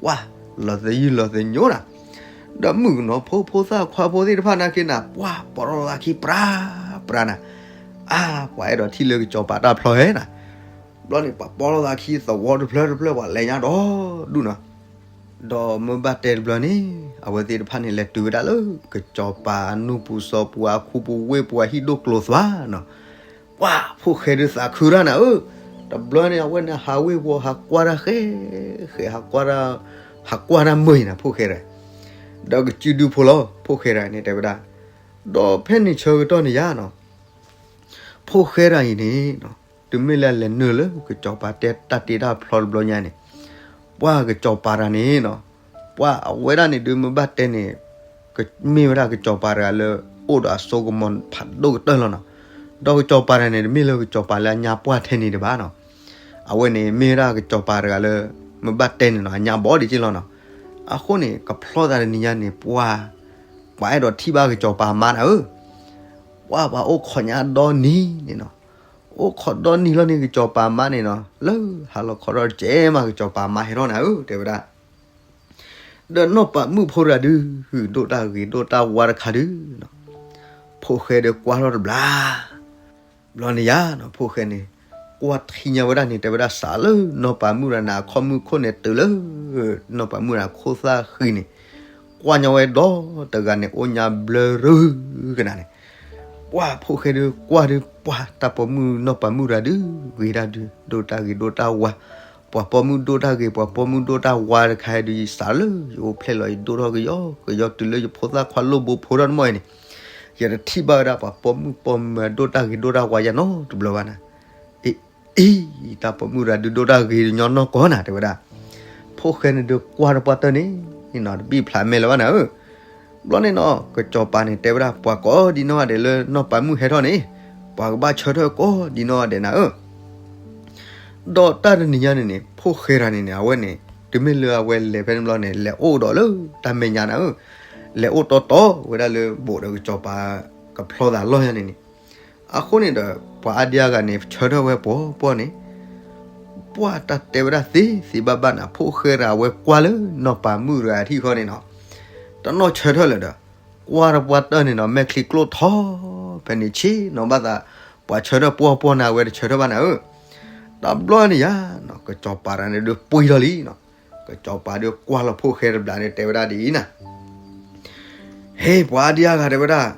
ပှၤလီၤသယုၢ်လီၤသညိနၤ, ဒီးမုၣ်ကနီၤဖိဖိသၣ်ခွါဖိသ့ၣ်တဖၣ်နာ်က့နၤ ပှၤပီၢ်ထီၣ်သးခံပြါပြါနၤ, အါ ပှၤအဲၣ်ဒိးထံၣ်လၢကစီၤပၤတၢ်ဖျီဧါနၤ, ဘျီန့ၣ် ပှၤပီၢ်ထီၣ်သးခံသဝီတဖျၢၣ်တဖျၢၣ် ပှၤလဲၤညါဒီဒူၣ်နီၤ ဒီးမ့ၢ်ဘၣ်တဲတဘျီန့ၣ် အဝဲသ့ၣ်တဖၣ်န့ၣ် လဲၤတုၤဝဲဒၣ်လၢ ကစီၤပၤအနူၢ်ပူၤစီၤပူၤ အခူပူၤဝ့ၢ်ပူၤ အဟံၣ်ဒိၣ်ကျိၤသွါနီၤ, ပှၤဖိၣ်ဃဲဒုးသးခုတၢ်နၤဧၢ, တဘျီန့ၣ် အဝဲန့ၣ်ဟးဝ့ၢ်ပူၤ ဟးကွၢ်တၢ်ဃဲ ဃဲ ဟးကွၢ်တၢ် ဟးကွၢ်တၢ်မုာ်အံၤနၤ ဖိၣ်ဃဲတဂၤ, ဒီးကစုဒုဖိလီၤ ဖိၣ်ဃဲတဂၤန့ၣ် တဲဝဲဒၣ်, ဒီးဖဲန့ၣ်ဆၢကတီၢ်န့ၣ်ယါနီၤ ဖိၣ်ဃဲတဂၤအံၤန့ၣ် တုၤမ့ၢ်လၢအလဲၤနုာ်လၢကစီၤပၤတဲတၢ်တ့တၢ်ဖျီတဘျီညါန့ၣ်, ပှၤကစီၤပၤတဂၤန့ၣ်နီၤ, ပှၤအဝဲဒၣ်န့ၣ်ဒုးမ့ၢ်ဘၣ်တဲန့ၣ်, မ့ၢ်ဝဲဒၣ်ကစီၤပၤတဂၤလၢ အိၣ်ဒီးအစိကမီၤဖးဒိၣ်ကတၢၢ်လီၤနီၤ, ဒီးကစီၤပၤတဂၤန့ၣ် တမ့ၢ်လၢကစီၤပၤလၢအညါပှၢ်ထဲန့ၣ်ဒံးဘၣ်နီၤ, အဝဲန့ၣ်မ့ၢ်ဝဲဒၣ်ကစီၤပၤတဂၤလၢ မ့ၢ်ဘၣ်တဲန့ၣ်နီၤ အညါဘီဒံးက့လီၤနီၤ, အဃိန့ၣ် ကဖျီသးတနံၤညါန့ၣ် ပှၤ ပှၤအဲၣ်ဒိးထံၣ်ဘၣ်ကစီၤပၤမါနၤဧၢ, ပှၤပှၤအိၣ်ခိးညါဒီနံၤန့ၣ်နီၤ, အိၣ်ခိးဒီနံၤလီၤန့ၣ် ကစီၤပၤမါန့ၣ်နီၤ လၢဟါလီၤခီထီၣ်တကဲမး ကစီၤပၤမါဟဲထီၣ်နၤဧၢ တဲဝဲဒၣ်, ဒီးနီၢ်ပၤမုၣ်ဖိတဂၤဒုး ဒိၣ်တၢ်ဂ့ၤဒိၣ်တၢ်ဝါတခါဒုးနီၤ, ဖိၣ်ဃဲဒီးကွၢ်ထီၣ်တဘျီ ဘျီန့ၣ်ယါနီၤ ဖိၣ်ဃဲန့ၣ် ကွၢ်ထံညါဝဲဒၣ်န့ၣ် တဲဝဲဒၣ်စးလၢနီၢ်ပၤမုၣ်တဂၤန့ၣ် အခီၣ်မုၢ်ခိၣ်န့ၣ်တုၤလၢ နီၢ်ပၤမုၣ်တဂၤခိၣ်သၣ်ဃံန့ၣ် ကွၢ်ညါဝဲဒီတဂၤန့ၣ် အိၣ်ညါဘျၢရူကနၤန့ၣ်, ပှၤဖိၣ်ဃဲဒုးကွၢ်ဒုး ပှၤတၢ်ပိာ်မုၣ်နီၢ်ပၤမုၣ်တဂၤဒုး ဂ့ၤတၢ်ဒုး ဒိၣ်တၢ်ဂ့ၤဒိၣ်တၢ်ဝါ, ပှၤပိာ်မုၣ်ဒိၣ်တၢ်ဂ့ၤ ပှၤပိာ်မုၣ်ဒိၣ်တၢ်ဝါတခါဒုး ယစးလၢယအိၣ်ဖျဲၣ်လီၤ ယဒိၣ်ထီၣ်ကယီကယီတုၤလၢယဖိသၣ်ခွါလိၣ်ဘိဖိထီၣ်တမီၢ်အံၤန့ၣ်, ယတထံၣ်ဘၣ်ဝဲဒၣ်ပှၤပိာ်မုၣ်ပိာ်မၢၤဒိၣ်တၢ်ဂ့ၤဒိၣ်တၢ်ဝါယၤနီတဘျီဘၣ်နၤ, အံၤ အံၤ တၢ်ပိာ်မုၣ်တဂၤဒုးဒိၣ်တၢ်ဂ့ၤညီနီၢ်ကီၢ်နၤ တဲဝဲဒၣ်, ဖိၣ်ဃဲန့ၣ်ဒုးကွၢ်တပှၢ်တၢၢ်န့ၣ် နီၤတဘံၣ်ဖျးမဲလၢၤဘၣ်နၤဧၢ, ဘျီန့ၣ်နီၤ ကစီၤပၤန့ၣ် တဲဝဲဒၣ် ပှၤကိးဒံးနီၢ်ဂၤဒဲးလၢနီၢ်ပၤမုၣ်ဟဲထီၣ်န့ၣ်, ပှၤကဘၣ်ဆၢထၢၣ်ကိးဒံးနီၢ်ဂၤဒဲးနၤဧၢ ဒီးတၢ်တနံၤညါန့ၣ်န့ၣ် ဖိၣ်ဃဲတဂၤန့ၣ်န့ၣ် အဝဲန့ၣ် တုၤမ့ၢ်လၢအဝဲလဲၤဖဲန့ၣ်ဘျီန့ၣ် လဲၤအိၣ်ဒီးလၢတၢ်မဲာ်ညါနၤဧၢ, လဲၤအိၣ်တီတီဝဲဒၣ်လၢဘူးဒီးကစီၤပၤကဖျီသးလီၢ်ညါန့ၣ်န့ၣ်, အဃိန့ၣ်ဒီး ပှၤအါဒံအါဂၤန့ၣ် ဆၢထၢၣ်ဝဲပှီၤပှီၤန့ၣ်, ပှၢ်တၢ်တဲဝဲဒၣ်သ့သ့ဘၣ်ဘၣ်န့ၣ် ဖိၣ်ဃဲတဂၤဝဲကွၢ်လၢနီၢ်ပၤမုၣ်တဂၤထံၣ်ဃီန့ၣ်နီၤ, တနီၣ်ဆၢထၢၣ်လၢၤဒီး ကွၢ်တပှၢ်တၢၢ်န့ၣ်နီၤ မဲာ်ချံကျိၣ်ထီ ဖဲန့ၣ်ဆ့ၣ်နီၤဘၣ်သး ပှၤဆၢထၢၣ်ပှီၢ်ပှီၢ်န့ၣ် အဝဲတဆၢထၢၣ်ဘၣ်နၤဧၢ, တဘျီန့ၣ်ယါနီၤ ကစီၤပၤတဂၤန့ၣ်ဒုးပှံၢ်ထီၣ်လံနီၤ, ကစီၤပၤဒုးကွၢ်လီၤဖိၣ်ဃဲတဘျီန့ၣ် တဲဝဲဒၣ်ဒ်အံၤနၤ ဟ့ၣ် ပှၤအါဒံအါဂၤတဲဝဲဒၣ်,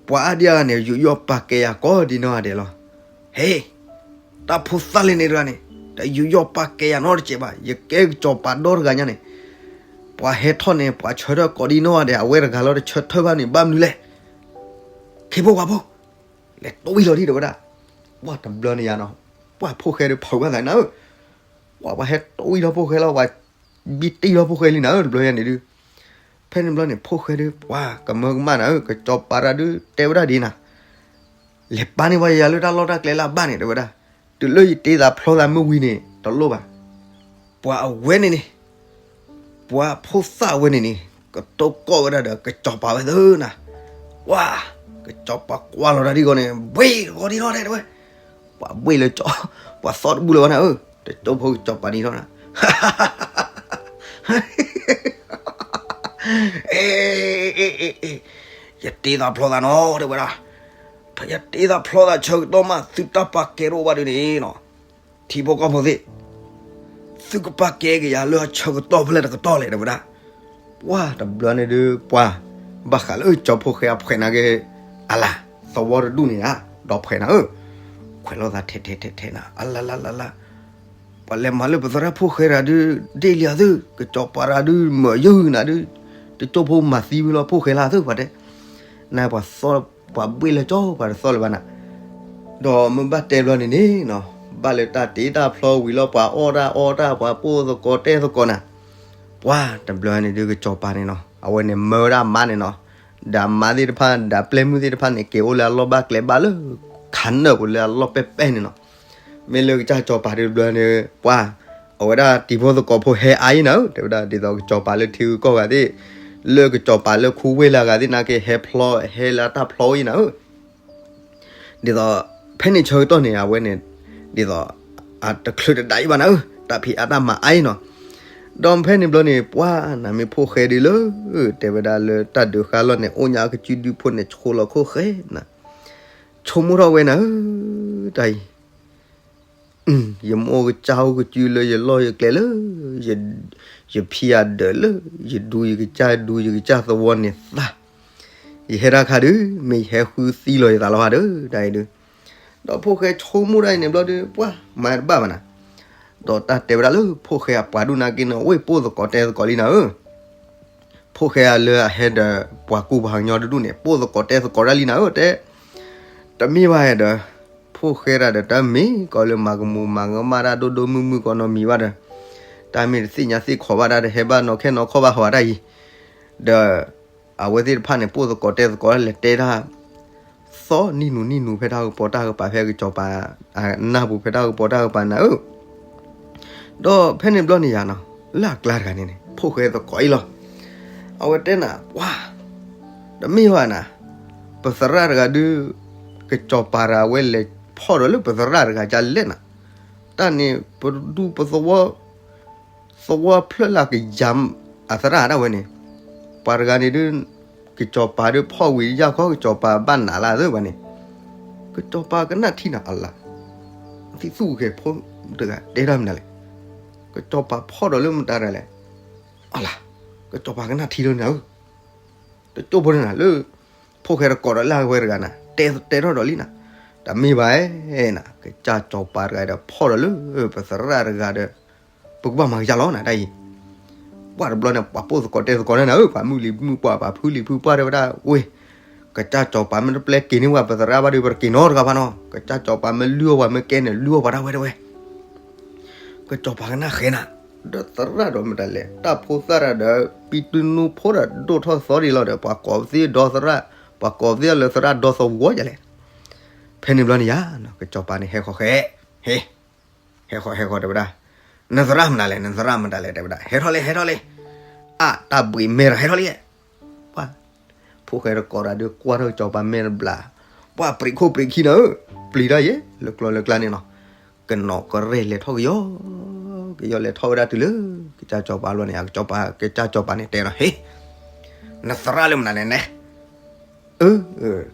ပှၤအါဒံအါဂၤန့ၣ် ယူးယီၣ်ပာ်ကဲယၤကိးဒံနီၢ်ဂၤဒဲးလီၤ. ဟ့ၣ် တၢ်ဖိသၣ်လၢန့ၣ်တဂၤန့ၣ် တယူးယီၣ်ပာ်ကဲယၤနီတစဲးဘၣ်, ယကဲကစီၤပၤဒီတဂၤညါန့ၣ်, ပှၤဟဲထီၣ်န့ၣ် ပှၤဆၢထၢၣ်ကိးဒံနီၢ်ဂၤဒဲး အဝဲတဂၤလီၤတဆၢထၢၣ်ဘၣ်န့ၣ် ဘၣ်မနုၤလဲၣ်. ခ့ဖိပှၤဖိ လဲၤတဝံၣ်လီၤဒံးတဲဝဲဒၣ်, ပှၢ်တဘျီန့ၣ်ယါနီၤ, ပှၢ်ဖိၣ်ဃဲဒုးဖုးဘၣ်သးနၤဧၢ ပှၤပှၤဟဲတဝံၣ်ထီၣ်ဖိၣ်ဃဲလီၤ ပှၤဘံၣ်တံၢ်ထီၣ်ဖိၣ်ဃဲလံနၤဧၢ တဘျီယါန့ၣ်ဒုး, ဖဲန့ၣ်ဘျီန့ၣ် ဖိၣ်ဃဲဒုး ပှၤကမၢကမၣ်နၤဧၢ ကစီၤပၤတဂၤဒုး တဲဝဲဒၣ်ဒ်နၤ, လဲၤပာ်န့ၢ်ပှၤယၤလၢတၢ်လီၢ်တၢ်ကျဲလၢအဘၣ်န့ၣ် တဲဝဲဒၣ်, တုၤလၢယတ့သးဖျီသးမ့ၢ်ဝံၤန့ၣ် တလိၣ်ဘၣ်, ပှၤအဝဲန့ၣ်န့ၣ် ပှၤဖိသၣ်ဝဲန့ၣ်န့ၣ် ကတိၤကိးဝဲဒၣ်ဒီးကစီၤပၤဝဲသ့ၣ်နၤ, ပှၤ ကစီၤပၤကွၢ်လီၤတၢ်ဒ်ဂီၤန့ၣ် ဘှ့ၣ်ဂီၤဒံထီၣ်တဲဝဲ, ပှၤဘှ့ၣ်လၢ ပှၤသီၣ်တဘူၣ်လၢၤဘၣ်နၤဧၢ တကၠိဖိကစီၤပၤန့ၣ်ထီၣ်နၤ ယတ့သးဖျီသးနီၤ တဲဝဲဒၣ်, ယတ့သးဖျီသးဆၢကတီၢ်မး သုတၢ်ပာ်ကဲတအိၣ်ဘၣ်ဒုးန့ၣ်နီၤ, ထံဖိကီၢ်ဖိသ့ၣ် သုကပာ်ကဲက့ၤယၤလၢအဆၢကတီၢ်ဖဲလဲၣ်တကတီၢ်လဲၣ် တဲဝဲဒၣ်, ပှၢ်တဘျီန့ၣ်ဒုး ပှၤ ဘၣ်ဃးလၢကၠီဖိၣ်ဃဲအဖှဲးနာ်က့ အလၤ သဝီတဒူၣ်န့ၣ်ဧါ ဒီးဖှဲးနၤဧၢ, ခွဲးလိာ်သးထဲထဲထဲထဲနၤ အလၤလၤလၤလၤ ပှၤလဲၤမၤလၢပသရၣ်ဖိၣ်ဃဲတဂၤဒုး ဒ့ၣ်လံအသု ကစီၤပၤတဂၤဒုး မၢယုၢ်နၤဒုး တကၠိဖိမၤသံဝံၤလီၤဖိၣ်ဃဲလၢအသု ပှၤတဲ, နပှၤသီၣ် ပှၤဘှ့ၣ်လၢကၠီ ပှၤတသီၣ်လၢၤဘၣ်နၤ, ဒီးမ့ၢ်ဘၣ်တဲဘျီန့ၣ်န့ၣ်နီၤ ဘၣ်လၢတၢ်တ့တၢ်ဖျီဝံၤလီၤ ပှၤအီၣ်တၢ်အီတၢ် ပှၤပိၢ်သကိးတဲသကိးနၤ, ပှၢ်တဘျီန့ၣ်ဒုးကစီၤပၤန့ၣ်နီၤ အဝဲန့ၣ်မၢဝဲဒၣ်အမါန့ၣ်နီၤ, ဒီးအမါသ့ၣ်တဖၣ် ဒီးပျဲၢ်မုၣ်သ့ၣ်တဖၣ်န့ၣ် က့ၤအိၣ်လၢအလီၢ်ဘၣ်ကျဲဘၣ်လၢ ခးနၢၣ်ပူၤလၢအလီၢ်ပဲၢ်ပဲၢ်န့ၣ်နီၤ, မ့ၢ်လၢကစၢ်ကစီၤပၤတဘျီန့ၣ် ပှၤ အဝဲဒၣ်တံၤဖိသကိးဖိဟဲအါအံၤနၤဧၢ တဲဝဲဒၣ် ဒ်သိးကစီၤပၤလၢထံဂုၤကီၢ်ဂၤသ့ၣ် လၢကစီၤပၤလၢခူဝ့ၢ်လၢအဂၤသ့ၣ်နာ်က့ ဟဲဖျီ ဟဲလၢအတၢ်ဖျီအံၤနၤဧၢ ဒ်သိး ဖဲန့ၣ်ဆၢကတီၢ်န့ၣ် အဝဲန့ၣ် ဒ်သိး အတချုးတဒၣ်အံၤဘၣ်နၤဧၢ တၢ်ဖံးအါတၢ်မၤအါအံၤနီၤ, ဒီးဖဲန့ၣ်ဘျီန့ၣ် ပှၤနမ့ၢ်ဖိၣ်ဃဲဒုးလၢ တဲဝဲဒၣ်လၢတၢ်ဒုးဃါလီၢ်န့ၣ် အိၣ်ညါကစုဒုဖိန့ၣ် ဆိလီၤခိၣ်ဃဲနၤ, ဆိကမိၣ်ထီၣ်ဝဲနၤဧၢ တၢ်အံၤ ယမိၢ်ကစၢ်အိၣ်ကစုလၢယလီၢ်ယကျဲလၢ ယဖံးအဒၢးလၢ ယဒူယကစၢ်ဒူယကစၢ်သဝီန့ၣ်သၣ်, ယဟဲတၢ်ခါဒုး မ့ၢ်ယဟဲဃုသံလီၤယသးလီၤဟးဒုး တၢ်အံၤဒုး, ဒီးဖိၣ်ဃဲဆိကမိၣ်တၢ်အံၤန့ၣ်ဘျီဒုး ပှၤမၤတဘၣ်ဘၣ်နၤ, ဒီးတၢ်တဲဝဲဒၣ်လၢ ဖိၣ်ဃဲအပှၤဒုးနာ်က့န့ၣ် ဝ့ၢ်ပိၢ်သကိးတဲသကိးလံနၤဧၢ ဖိၣ်ဃဲအလၢအဟဲဒီးပှၤကူပှၤကညီတဒူၣ်န့ၣ် ပိၢ်သကိးတဲသကိးတၢ်လံနၤဧၢ တဲ, တမ့ၢ်ဘၣ်ဒီး ဖိၣ်ဃဲတၢ်ဒီးတၢ်မ့ၢ်ကီးလၢမၤကမူၤမၤကမၣ်တၢ်ဒိၣ်ဒိၣ်မုၢ်မုၢ်ကီးနီတမံၤဘၣ်ဒီး, တၢ်မ့ၢ်တသ့ၣ်ညါသ့ၣ်ခီဘၣ်တၢ်တဟဲဘၣ်နီၢ်ခဲနီၢ်ခီဘၣ်ဟီတၢ်အံၤ, ဒီး အဝဲသ့ၣ်တဖၣ်န့ၣ် ပိၢ်သကိးတဲသကိးလဲၤတဲတၢ် သီၣ်နံၣ်နူၤနံၣ်နူၤဖဲတၢ်ကပီၤတၢ်ကပၤဖဲကစီၤပၤ အနၢ်ပူၤဖဲတၢ်ကပီၤတၢ်ကပၤနၤဧၢ, ဒီးဖဲန့ၣ်ဘျီန့ၣ်ယါနီၤ လၢအကျါတဂၤန့ၣ်န့ၣ် ဖိၣ်ဃဲသကိးအံၤလီၤ, အဝဲတဲနၤ ပှၤ တမ့ၢ်ဘၣ်နၤ, ပသရၣ်တဂၤဒုး ကစီၤပၤတဂၤဝဲလဲၤဖီၣ်ဒီးလၢပသရၣ်တဂၤကလဲၣ်နၤ, တၢ်န့ၣ် ပဒူပသဝီ သဝီဖျၢၣ်လၢကယၤအသရၣ်ဒၣ်ဝဲန့ၣ်, ပှၤတဂၤန့ၣ်ဒုး ကစီၤပၤဒုးဖီၣ်ဝံၤယၢ်ခီ ကစီၤပၤဘၣ်နးလၢအသၢပှၤန့ၣ်, ကစီၤပၤကနၣ်ထံနၤအလါ, သံသူၣ်ကဲၤဖိတဂၤတဲတၢ်မနုၤလဲၣ်, ကစီၤပၤဖီၣ်ဒီးလၢမတၤတဂၤလဲၣ်, အလါ, ကစီၤပၤကနၣ်ထံလၢနၤဧၢ, တကၠိဖိန့ၣ်နၤလၢ ဖိၣ်ဃဲတကိးဒီးလၢအဝဲတဂၤနၤ တဲတဲထီၣ်ဒီးလံနၤ, တမ့ၢ်ဘၣ်နၤ, ကစၢ်စီၤပၤတဂၤဒီးဖီၣ်ဒီးလၢ ပသရၣ်တဂၤဒီး ပကဘၣ်မၤကစၢ်လီၤနၤတၢ်အံၤ, ပှၤတဘျီန့ၣ် ပှၤပိၢ်သကိးတဲသကိးန့ၣ်နၤဧၢ ပှၤမုၢ်လံၤမုၢ်ပှၢ် ပှၤဖုလံၤဖုပှၢ်တဲဝဲဒၣ်ဝဲ ကစၢ်စီၤပၤမ့ၢ်တပျဲက့ၤန့ၢ်ဝဲပသရၣ်ဘၣ်ဒီး ပတက့ၤနီတဂၤဘၣ်နီၤ, ကစၢ်စီၤပၤမ့ၢ်လုၢ်အီၣ်ပှၤမ့ၢ်ကဲန့ၣ် လုၢ်အီၣ်ပှၤဒၣ်ဝဲတဝဲ ကစီၤပၤကနၣ်ဃဲနၤ, ဒီးသရၣ်ဒီးမတၤလဲၣ် တၢ်ဖိသၣ်တၢ်ဒီး ပံတနူဖိဒီးဒိၣ်ထီၣ်သီဒံးလီၤဒီး ပှၤကိးသ့ၣ်ဒီသရၣ်, ပှၤကိးသ့ၣ်လၢသရၣ်ဒီသဝီယလဲၣ်, ဖဲန့ၣ်ဘျီန့ၣ်ယါ ကစီၤပၤန့ၣ်ဟဲဃီၤဃဲ, ဟဲ, ဟဲဃီၤဟဲဃီၤတဲဝဲဒၣ်, နသရၣ်မနုၤလဲၣ် နသရၣ်မတၤလဲၣ်တဲဝဲဒၣ် ဟဲထီၣ်လံ ဟဲထီၣ်လံ, အါ တၢ်ဘှံးမဲဒီးဟဲထီၣ်လံ, ပှၤ ဖိၣ်ဃဲတကိးတၢ်ဒီးကွၢ်ထီၣ်ကစီၤပၤမဲာ်တဘျီ, ပှၤပရံးခိၣ်ပရံးခံနၤဧၢ, ပျံၤတၢ်ယဲ လၢကျီလၢကျါန့ၣ်နီၤ, က ကနီၣ်ကရဲၣ်လဲၤထီၣ်ကယီ, ကယီလဲၤထီၣ်ဝဲဒၣ်တုၤလၢ ကစၢ်စီၤပၤလီၤန့ၣ် အကစၢ်စီၤပၤ, ကစၢ်စီၤပၤန့ၣ်တဲနီၤ, ဟ့, နသရၣ်လၢမနုၤလဲၣ်န့ၣ်, အၢ,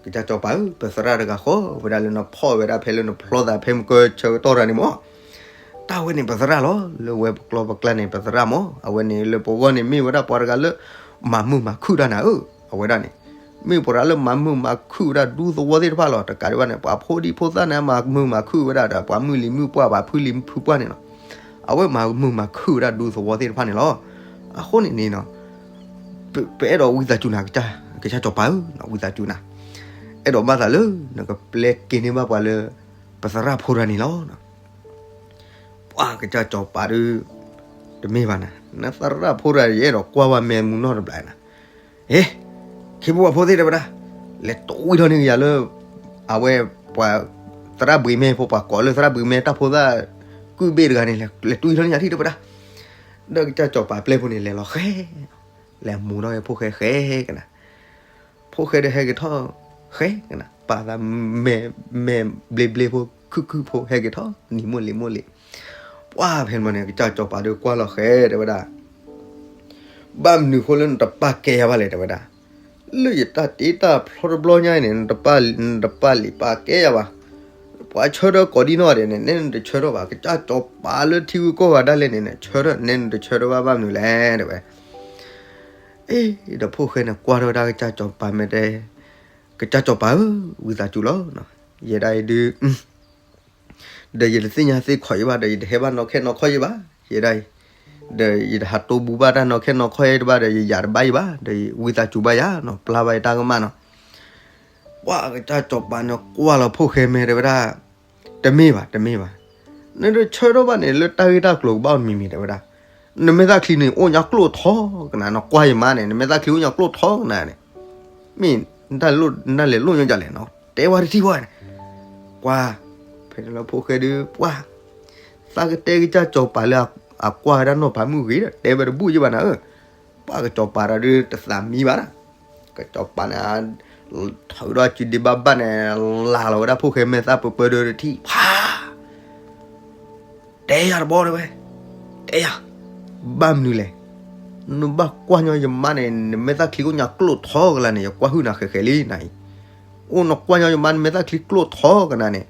ကစၢ်စီၤပၤဧၢ, ပသရၣ်တဂၤဃီဝဲဒၣ်လၢနဖီၣ်ဝဲဒၣ်ဖဲလၢနဖျီသးဖဲမုၢ်ကၢဆၢကတီၢ်တၢ်န့ၣ်မၢ်, တၢ်ဝဲန့ၣ်ပသရၣ်လီၤ, လၢဝဲပကျီပကျါန့ၣ် ပသရၣ်မၢ်, အဝဲန့ၣ်လၢပဂီၢ်န့ၣ်မ့ၢ်ဝဲဒၣ်ပှၤတဂၤလၢ မၤမုာ်မၤခုၣ်တၢ်နၤဧၢ, အဝဲဒၣ်န့ၣ် မ့ၢ်ပှၤတဂၤလၢမၤမုာ်မၤခုၣ်ဝဲဒၣ်ဒူသဝီသ့ၣ်တဖၣ်လီၤ, တကးဒံးဘၣ်န့ၣ် ပှၤဖိဒံဖိသၣ်န့ၣ် မၤမုာ်မၤခုၣ်ဝဲဒၣ်ဒီး ပှၤမုၢ်လံၤမုၢ်ပှၢ် ပှၤဖုလံၤဖုပှၢ်န့ၣ်လီၤ, အဝဲမၤမုာ်မၤခုၣ်ဝဲဒၣ်ဒူသဝီသ့ၣ်တဖၣ်န့ၣ်လီၤ, အဃိန့ၣ်န့ၣ်နီၤ ပအဲၣ်ဒိးဝံသးစူၤနၤ, ကစၢ်စီၤပၤဧၢ, ဝံသးစူၤနၤ, အဲၣ်ဒိးဘၣ်သးလၢ နကပျဲက့ၤန့ၢ်ဘၣ်ပှၤလၢ ပသရၣ်ဖိတဂၤန့ၣ်လီၤ. ပှၤကစၢ်စီၤပၤဒီး တမ့ၢ်ဘၣ်နၤ, နသရၣ်ဖိတဂၤ ယအဲၣ်ဒိးကွၢ်ဝဲမ့ၢ်မူနီၢ်တဘျီနၤ, ဟ့, ခ့ဖိဝၤဖိသ့ၣ်တဲဝဲဒၣ်, လဲၤတဝံထီၣ်န့ၢ်ကယၤလၢ အဝဲ ပှၤ သရၣ်ဘှံးမဲဖိ ပှၤကိးလၢသရၣ်ဘှံးမဲတၢ်ဖိသၣ် ကုၢ်ဘ့ၣ်တဂၤန့ၣ် လဲၤတဝံထီၣ်န့ၢ်ယၤထံၣ်တဲဝဲဒၣ်, ဒီးကစၢ်စီၤပၤပျဲဖိန့ၣ် လဲၤလီၤဃဲ, လဲၤမူထီၣ်ဝဲဖိၣ်ဃဲဃဲကနၤ ဖိၣ်ဃဲဒီးဟဲက့ၤထီၣ်, ဃဲကနၤ ပာ်သးမဲာ်, မဲာ်ဘျ့ဘျ့ဖိ ခုၣ်ခုၣ်ဖိ ဟဲက့ၤထီၣ် နံၤမိၢ်လံၤမိၢ်လံၤ, ပှၤဖဲန့ၣ်န့ၣ် ကစၢ်စီၤပၤဒီးကွၢ်လီၤဃဲတဲဝဲဒၣ်, ဘၣ်မနုၤဃိလၢနတပာ်ကဲယၤဘၣ်လဲၣ်တဲဝဲဒၣ်, လၢယတၢ်တ့တၢ်ဖျီတဘျီညါအံၤန့ၣ် နတပာ်, နတပာ်လံာ်ပာ်ကဲယၤဘၣ်, ပှၤဆၢထၢၣ်ကိးဒံနီၢ်ဒဲးန့ၣ် နဲနတဆၢထၢၣ်ဘၣ်, ကစၢ်စီၤပၤလၢထံဂုၤကီၢ်ဂၤဒၣ်လဲာ်န့ၣ် ဆၢထၢၣ်, နဲနတဆၢထၢၣ်ဘၣ်ဘၣ်မနုၤလဲၣ်တဲဝဲ အ့, ဒီးဖိၣ်ဃဲန့ၣ်ကွၢ်ထီၣ်ဝဲဒၣ်ကစၢ်စီၤပၤမဲာ်တဲ, ကစၢ်စီၤပၤဧၢ, ဝံသးစူၤလီၤ, ယဲဒၣ်အံၤဒုး, ဒီးယတသ့ၣ်ညါသ့ၣ်ခီၣ်ယဘၣ် ဒီးယတဟဲဘၣ်နီၢ်ခဲနီၢ်ခီယဘၣ်, ယဲဒၣ်အံၤ, ဒီးယတဟးတိၢ်ဘူးဘၣ်တၢ်နီၢ်ခဲနီၢ်ခီယဘၣ် ဒီးယယၤတဘၣ်ယဘၣ်, ဒီးဝံသးစူၤဘၣ်ယၤနီၤ, ပျၢ်ဘၣ်ယတၢ်ကမၣ်နီၤ, ပှၤကစၢ်စီၤပၤန့ၣ်ကွၢ်လီၤဖိၣ်ဃဲမဲာ်တဲဝဲဒၣ်, တမ့ၢ်ဘၣ်, တမ့ၢ်ဘၣ်, နတဆၢထၢၣ်ဘၣ်န့ၣ် လၢတၢ်ဂ့ၢ်တၢ်ကျိၤကဘၣ်အိၣ်တမံၤမံၤတဲဝဲဒၣ်, နမဲာ်သၣ်ချံန့ၣ် အိၣ်ညါကျိၣ်ထီကနၤ, နကွၢ်ယမါန့ၣ် နမဲာ်သၣ်ချံအိၣ်ညါကျိၣ်ထီကနၤန့ၣ်, မ့ၢ်တၢ်လဲၤလိၣ်ညါဒ်လဲၣ်နီၤ, တဲဝဲတထံၣ်ဘၣ်န့ၣ်, ကွၢ်, ဖဲန့ၣ်လီၤဖိၣ်ဃဲဒီး ပှၤ သးကတဲကစၢ်စီၤပၤလၢအကွၢ်ဝဲဒၣ်နီၢ်ပၤမုၣ်ဂ့ၤဒီး တဲဝဲတဘူၣ်ယဘၣ်နၤဧၢ, ပှၤကစၢ်စီၤပၤဒီးတသးမံဘၣ်နၤ, ကစၢ်စီၤပၤန့ၣ် ထုးဒီးစုဒ့ဘၣ်ဘၣ်န့ၣ် လၢ်လီၤဝဲဒၣ်ဖိၣ်ဃဲမဲာ်သၣ်ပၢပၢဒီးတထံၣ်, ဖး တဲယၤတဘျီတဲဝဲ, တဲယၤ, ဘၣ်မနုၤလဲၣ်, နဘၣ်ကွၢ်ညီယမါန့ၣ် နမဲာ်သၣ်ချံအိၣ်ညါကျိၣ်ထီကလါန့ၣ် ယကွၢ်ဟုၣ်နၤဃဲးဃဲးလံ နၤအံၤ, အိၣ်နကွၢ်ညီယမါ နမဲာ်သၣ်ချံကျိၣ်ထီကနၤန့ၣ်,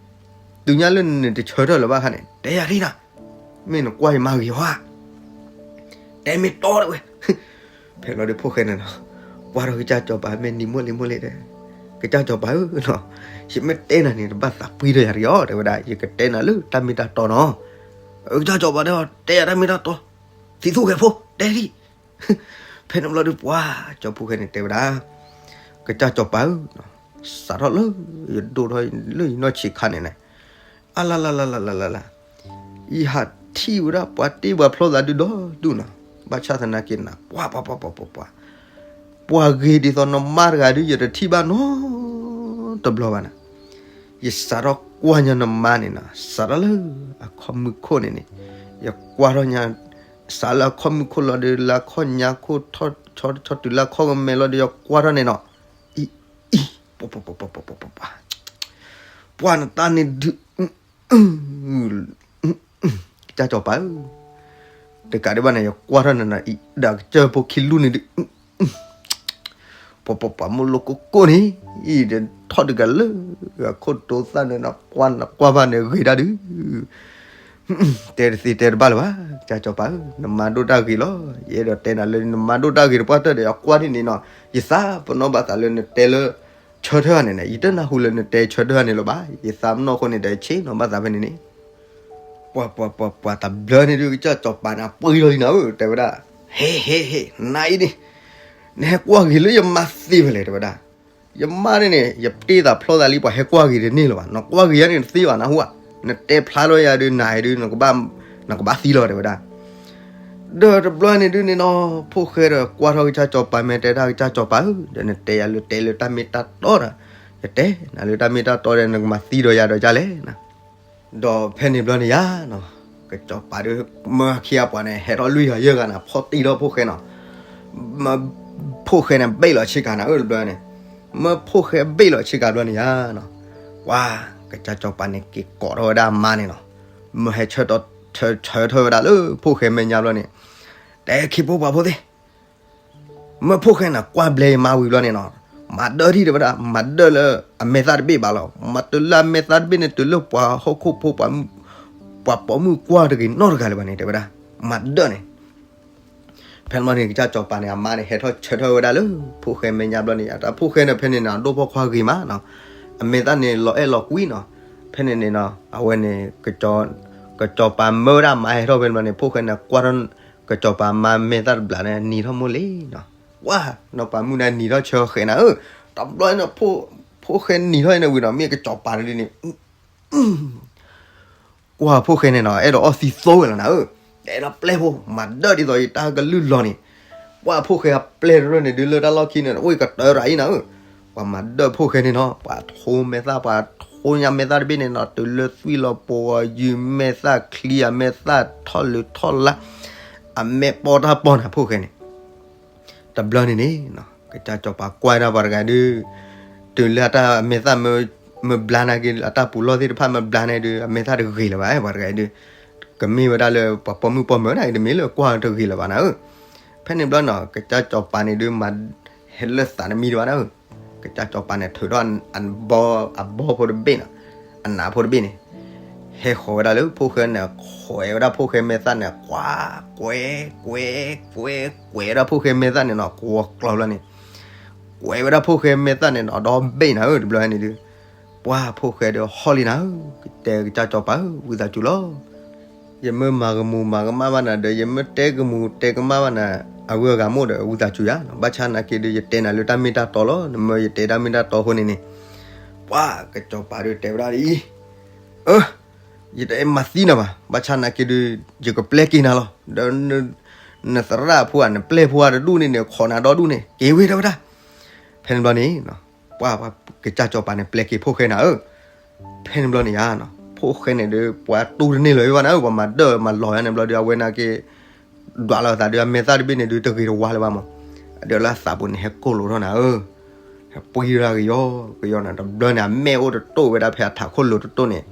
တုၤညါလၢနတဆၢထၢၣ်လၢၤဘၣ်ခါန့ၣ် တဲယၤထံၣ်နၤ, မ့ၢ်နကွၢ်ယမါဂ့ၤဟီဧါ တဲမ့ၢ်တီတဲဝဲ, ဖဲလီၤဒီးဖိၣ်ဃဲန့ၣ်နီၤ, ကွၢ်ထီၣ်ကစၢ်စီၤပၤမဲာ်နံၤမိၢ်လံၤမိၢ်လံၤဒီး, ကစၢ်စီၤပၤဧၢနီၤ, ယမ့ၢ်တဲနၤန့ၣ် တဘၣ်သးပှံၢ်ထီၣ်ယၤတဂ့ၤအီၤ တဲဝဲဒၣ်, ယကတဲနၤလၢတၢ်မ့ၢ်တၢ်တီနီၤ, ကစၢ်စီၤပၤတဲအီၤ တဲယၤတၢ်မ့ၢ်တၢ်တီ, သံသူၣ်ဂဲၤဖိ တဲဒံး ဖဲန့ၣ်ဘျီဒီးပှၤ ကစၢ်ဖိၣ်ဃဲန့ၣ်တဲဝဲဒၣ်, ကစၢ်စီၤပၤဧၢ, စးထီၣ်လၢယဒိၣ်ထီၣ်လၢယနီၢ်ဆံးခါန့ၣ်န့ၣ်, အလလလလလလလ, ယဟးထံၣ်ဝဲဒၣ်ပှၤတ့ပှၤဖျီသးဒုဒီဒူၣ်နီၤ, ဘၣ်ဆၣ်သနာ်က့နၤ ပှၤပှၤပှၤပှၤပှၤပှၤ, ပှၤဂ့ၤဒ်သိးနမါတဂၤဒု ယတထံၣ်ဘၣ်နီတဘျီဘၣ်နၤ, ယစးထီၣ်ကွၢ်ညီနမါန့ၣ်နီၤ စးထီၣ်လၢအခီၣ်မုၢ်ခိၣ်န့ၣ်န့ၣ်, ယကွၢ်ထီၣ်ညါ, စးလၢအခီၣ်မုၢ်ခိၣ်လီၤဒီး လၢအခီၣ်ညါခိၣ်ထီၣ်, ဆီဆီတုၤလၢအခီၣ်ကမဲလီၤဒီး ယကွၢ်ထီၣ်န့ၣ်နီၤ, အံၤ, အံၤ, ပှၤ, ပှၤနတၢ်န့ၣ်ဒုး, ကစၢ်စီၤပၤဧၢ, တကးဒံးဘၣ်န့ၣ် ယကွၢ်ထီၣ်နၤနၤအံၤ ဒီးကစၢၢ်ဖိခံလူၢ်န့ၣ်ဒုး, ပှၤပှၤပှၤမိၢ်လိၣ်ကိၢ်ကိၢ်န့ၣ်, အံၤဒီးထီၣ်တဂၤလၢအခိၣ်တိသၣ်န့ၣ် နကွၢ်နကွၢ်ဘၣ်န့ၣ်ဂ့ၤဒၣ်ဒုး, တဲတသ့တဲတဘၣ်လၢၤဘၣ်, ကစၢ်စီၤပၤဧၢ, နမါဒိၣ်တၢ်ဂ့ၤလီၤ, ယအဲၣ်ဒိးတဲနၤလၢနမါဒိၣ်တၢ်ဂ့ၤတပှၢ်တၢၢ်ဒီး ယကွၢ်ထံၣ်န့ၣ်နီၤ, ယသးပနီၣ်ဘၣ်သးလၢနတဲလၢ ဆၢထၢၣ်ဧါန့ၣ်န့ၣ် ယတနၢ်ဟူလၢနတဲဆၢထၢၣ်ဧါန့ၣ်လၢၤဘၣ်, ယသးပနီၣ်အဃိန့ၣ်ဒီး ယဆ့ၣ်နီၤဘၣ်သးဖဲန့ၣ်န့ၣ်, ပှၤပှၤပှၤပှၤတဘျီန့ၣ်ဒုး ကစၢ်စီၤပၤန့ၣ် အပှ့ၤလီၤလံနၤဧၢ တဲဝဲဒၣ်, ဟ့ၣ် ဟ့ၣ် ဟ့ၣ် နၤအံၤန့ၣ်, နဟဲကွၢ်ဂ့ၤလၢယမါသ့ဖဲလဲၣ် တဲဝဲဒၣ်, ယမါန့ၣ်န့ၣ် ယတ့သးဖျီသးလံ ပှၤဟဲကွၢ်ဂ့ၤတန့ၢ်လၢၤဘၣ်, နကွၢ်ဂ့ၤယၤန့ၣ်တသ့ဘၣ် နၢ်ဟူဧါ, နတဲဖျါထီၣ်ယၤဒုး နၤအံၤဒုး နကဘၣ်သံလီၤ တဲဝဲဒၣ် ဒီးတဘျီန့ၣ်ဒုးန့ၣ်နီၤ ဖိၣ်ဃဲဒီးကွၢ်ထီၣ်ကစၢ်စီၤပၤမဲာ်တဲဒၣ် ကစၢ်စီၤပၤဧၢ, ဒီးနတဲယၤလၢတဲလၢတၢ်မ့ၢ်တၢ်တီဒီး, ယတဲနၤလၢတၢ်မ့ၢ်တၢ်တီဒီး နကမၤသံဒီးယၤဒီးဒ်လဲၣ်နၤ, ဒီးဖဲန့ၣ်ဘျီန့ၣ်ယၤနီၤ, ကစၢ်စီၤပၤဒီး မၢခံဂၤပှၤန့ၣ် ဟဲထီၣ်လွံၢ်ဂၤယဲၢ်ဂၤနၤ ဖီၣ်တံၢ်ထီၣ်ဖိၣ်ဃဲနီၤ, မၢဖိၣ်ဃဲန့ၣ် ဘ့ၣ်လီၤဆ့ကၤနၤဧၢ တဘျီန့ၣ်, မၢဖိၣ်ဃဲဘ့ၣ်လီၤဆ့ကၤဘျီန့ၣ်ယၤနီၤ, ပှၤ ကစၢ်စီၤပၤန့ၣ်က့ၤကိးထီၣ်ဝဲဒၣ်အမါန့ၣ်နီၤ, မၢဟဲဆၢထၢၣ်ထၢၣ်ဝဲဒၣ်လၢဖိၣ်ဃဲမဲာ်ညါဘျီန့ၣ်, တဲခံဖိပှၤဖိသ့ၣ်, မၢဖိၣ်ဃဲန့ၣ် ကွၢ်ဘျဲယမါဝံၤဘျီန့ၣ်နီၤ, မၤဒၢထံၣ်တဲဝဲဒၣ်, မၤဒၢလၢအမဲာ်သၣ်တဘ့ၣ်ဘၣ်လီၤ. မၤတုၤလၢအမဲာ်သၣ်တဘ့ၣ်န့ၣ် တုၤလၢပှၤဟီၣ်ခိၣ်ဖိ ပှၤပိာ်မုၣ်ကွၢ်တဂ့ၤနီတဂၤလၢၤဘၣ်န့ၣ် တဲဝဲဒၣ်, မၤဒၢန့ၣ် ဖဲန့ၣ်ဘျီန့ၣ် ကစၢ်စီၤပၤန့ၣ် အမါန့ၣ် ဟဲထီၣ်ဆၢထၢၣ်ဝဲဒၣ်လၢဖိၣ်ဃဲမဲာ်ညါဘျီန့ၣ်, အတၢ်ဖိၣ်ဃဲန့ၣ် ဖဲန့ၣ်န့ၣ် အဒိၣ်ဖီၣ်ခွါဂ့ၤမးနီၤ, အမဲာ်သၣ်န့ၣ် လီၤအဲၣ်လီၤကွံနီၤ. ဖဲန့ၣ်န့ၣ်နီၤ အဝဲန့ၣ် ကစၢ်စီၤပၤမၢဝဲဒၣ်အမါဟဲထီၣ်ဖဲန့ၣ်ဘျီန့ၣ် ဖိၣ်ဃဲန့ၣ် ကွၢ်ထီၣ်ကစၢ်စီၤပၤအမါမဲာ်သၣ်တဘျီန့ၣ် နံၤထီၣ်မိၢ်လံနီၤ. ပှၤနီၤ ပှၤမုၣ်န့ၣ်နံၤထီၣ်ဆၢဃဲးနၤဧၢ, တဘျီန့ၣ် ဖိၣ်ဃဲနံၤထီၣ်န့ၣ်ဝံၤနီၤ မ့ၢ်ကစၢ်စီၤပၤတဒုန့ၣ် ကွၢ်ဖိၣ်ဃဲန့ၣ်နီၤ အဲၣ်ဒိးအီၣ်သံသိဝဲလီၤနၤဧၢ, အဲၣ်ဒိးပျဲၢ်ဖိ မၤဒၢဒ်သိးယတၢ်ကလုၢ်လီၤန့ၣ်, ပှၤဖိၣ်ဃဲအပျဲၢ်တရၢၣ်န့ၣ် ဒုးလၢတၢ်လီၢ်ခံန့ၣ် အိၣ်ကတၢၢ်ရၤအံၤနၤဧၢ, ပှၤမၤဒၢဖိၣ်ဃဲန့ၣ်နီၤ ပှၤထိမဲာ်သၣ် ပှၤထိညါမဲာ်သၣ်တဘ့ၣ်န့ၣ်နီၤ တုၤလၢသွံၣ်လီၤပှီၤ ယုၢ်မဲာ်သၣ်ချံ အမဲာ်သၣ်ထီၣ်လၢထီၣ်လါ, အမဲာ်ပီၢ်တၢ်ပီၢ်နၤဖိၣ်ဃဲန့ၣ် တဘျီန့ၣ်န့ၣ် ကစၢ်စီၤပၤကွၢ်ဒၣ်ပှၤတဂၤဒုး, တုၤလၢအတၢ်မဲာ်သၣ်မ့ၢ်ဘျါနာ်က့ အတၢ်ပူၤလီၢ်သ့ၣ်တဖၣ်မ့ၢ်ဘျါန့ၣ်ဒုး အမဲာ်သၣ်တဂ့ၤလၢၤဘၣ် ပှၤတဂၤဒုး, ကမ့ၢ်ဝဲဒၣ်လၢပှၤပိာ်မုၣ်ပိာ်မၢၤန့ၣ် တမ့ၢ်လၢကွၢ်တဂ့ၤလၢၤဘၣ်နၤဧၢ, ဖဲန့ၣ်ဘျီနီၤ ကစၢ်စီၤပၤန့ၣ်ဒုး မၤဟဲလၢသးတမံၤတဘၣ်နၤဧၢ, ကစၢ်စီၤပၤန့ၣ် ထုးထီၣ်အဘီဖိတဘ့ၣ်နီၤ, အနးဖိတဘ့ၣ်န့ၣ် ဟဲဃီၤဝဲဒၣ်လၢဖိၣ်ဃဲန့ၣ် ကွဲးဝဲဒၣ်ဖိၣ်ဃဲမဲာ်သၣ်န့ၣ် ကွၢ် ကွဲး ကွဲး ကွဲး ကွဲးဝဲဒၣ်ဖိၣ်ဃဲမဲာ်သၣ်န့ၣ်နီၤ ကွီၤကျီၤလီၤန့ၣ်, ကွဲးဝဲဒၣ်ဖိၣ်ဃဲမဲာ်သၣ်န့ၣ်နီၤ ဒီဘ့ၣ်နၤဧၢ တဘျီန့ၣ်ဒုး, ပှၤဖိၣ်ဃဲဒီးဟီၣ်လံနၤဧၢ, ကတဲကစၢ်စီၤပၤဧၢ ဝံသးစူၤလီၤ ယမ့ၢ်မၤကမူၤမၤကမၣ်ဘၣ်နၤဒီး ယမ့ၢ်တဲကမူၤတဲကမၣ်ဘၣ်နၤ အဂုၤအဂၤမိၣ်ဒီး ဝံသးစူၤယၤ, ဘၣ်ဆၣ်နာ်က့ဒီး ယတဲနၤလၢတၢ်မ့ၢ်တၢ်တီလီၤ, နမ့ၢ်ယတဲတၢ်မ့ၢ်တၢ်တီအဃိန့ၣ်န့ၣ်, ပှၤကစၢ်စီၤပၤဒီးတဲဝဲဒၣ်ဒ်အံၤ, အၢ, ယတအဲၣ်မၤသံနၤဘၣ်, ဘၣ်ဆၣ်နာ်က့ဒီး ယကပျဲက့ၤနၤလီၤ, ဒီး နသရၣ်ဖိဧါ နပျဲၢ်ဖိဧါတဒူၣ်န့ၣ်န့ၣ် ခိးနၤဒီဒူၣ်န့ၣ် က့ၤဝဲတဲဝဲဒၣ်, ဖဲန့ၣ်ဘျီန့ၣ် ပှၤကစၢ်စီၤပၤန့ၣ် ပျဲက့ၤဖိၣ်ဃဲနၤဧၢ, ဖဲန့ၣ်ဘျီန့ၣ်ယါနီၤ ဖိၣ်ဃဲန့ၣ်ဒီး ပှၤတူၢ်တန့ၢ်လၢၤဘၣ်နၤဧၢ, ပှၤမၤဒၢမၤလီၤယါန့ၣ်ဘျီဒီး အဝဲနာ်က့ ဒွးလီၤသးဒီး အမဲာ်သၣ်တဘ့ၣ်န့ၣ်ဒုး တဂ့ၤတဝါလၢၤဘၣ်မး, ဒီးလၢအသးပူၤန့ၣ် ဟဲကိၢ်လိာ်ထီၣ်နၤဧၢ, ဟဲပှံၤဒၣ်ကယီကယီနၤ, တဘျီန့ၣ် အမဲာ်အိၣ်တတိၢ်ဝဲဒၣ်ဖဲအထးခိၣ်လိၤတတိၢ်န့ၣ်,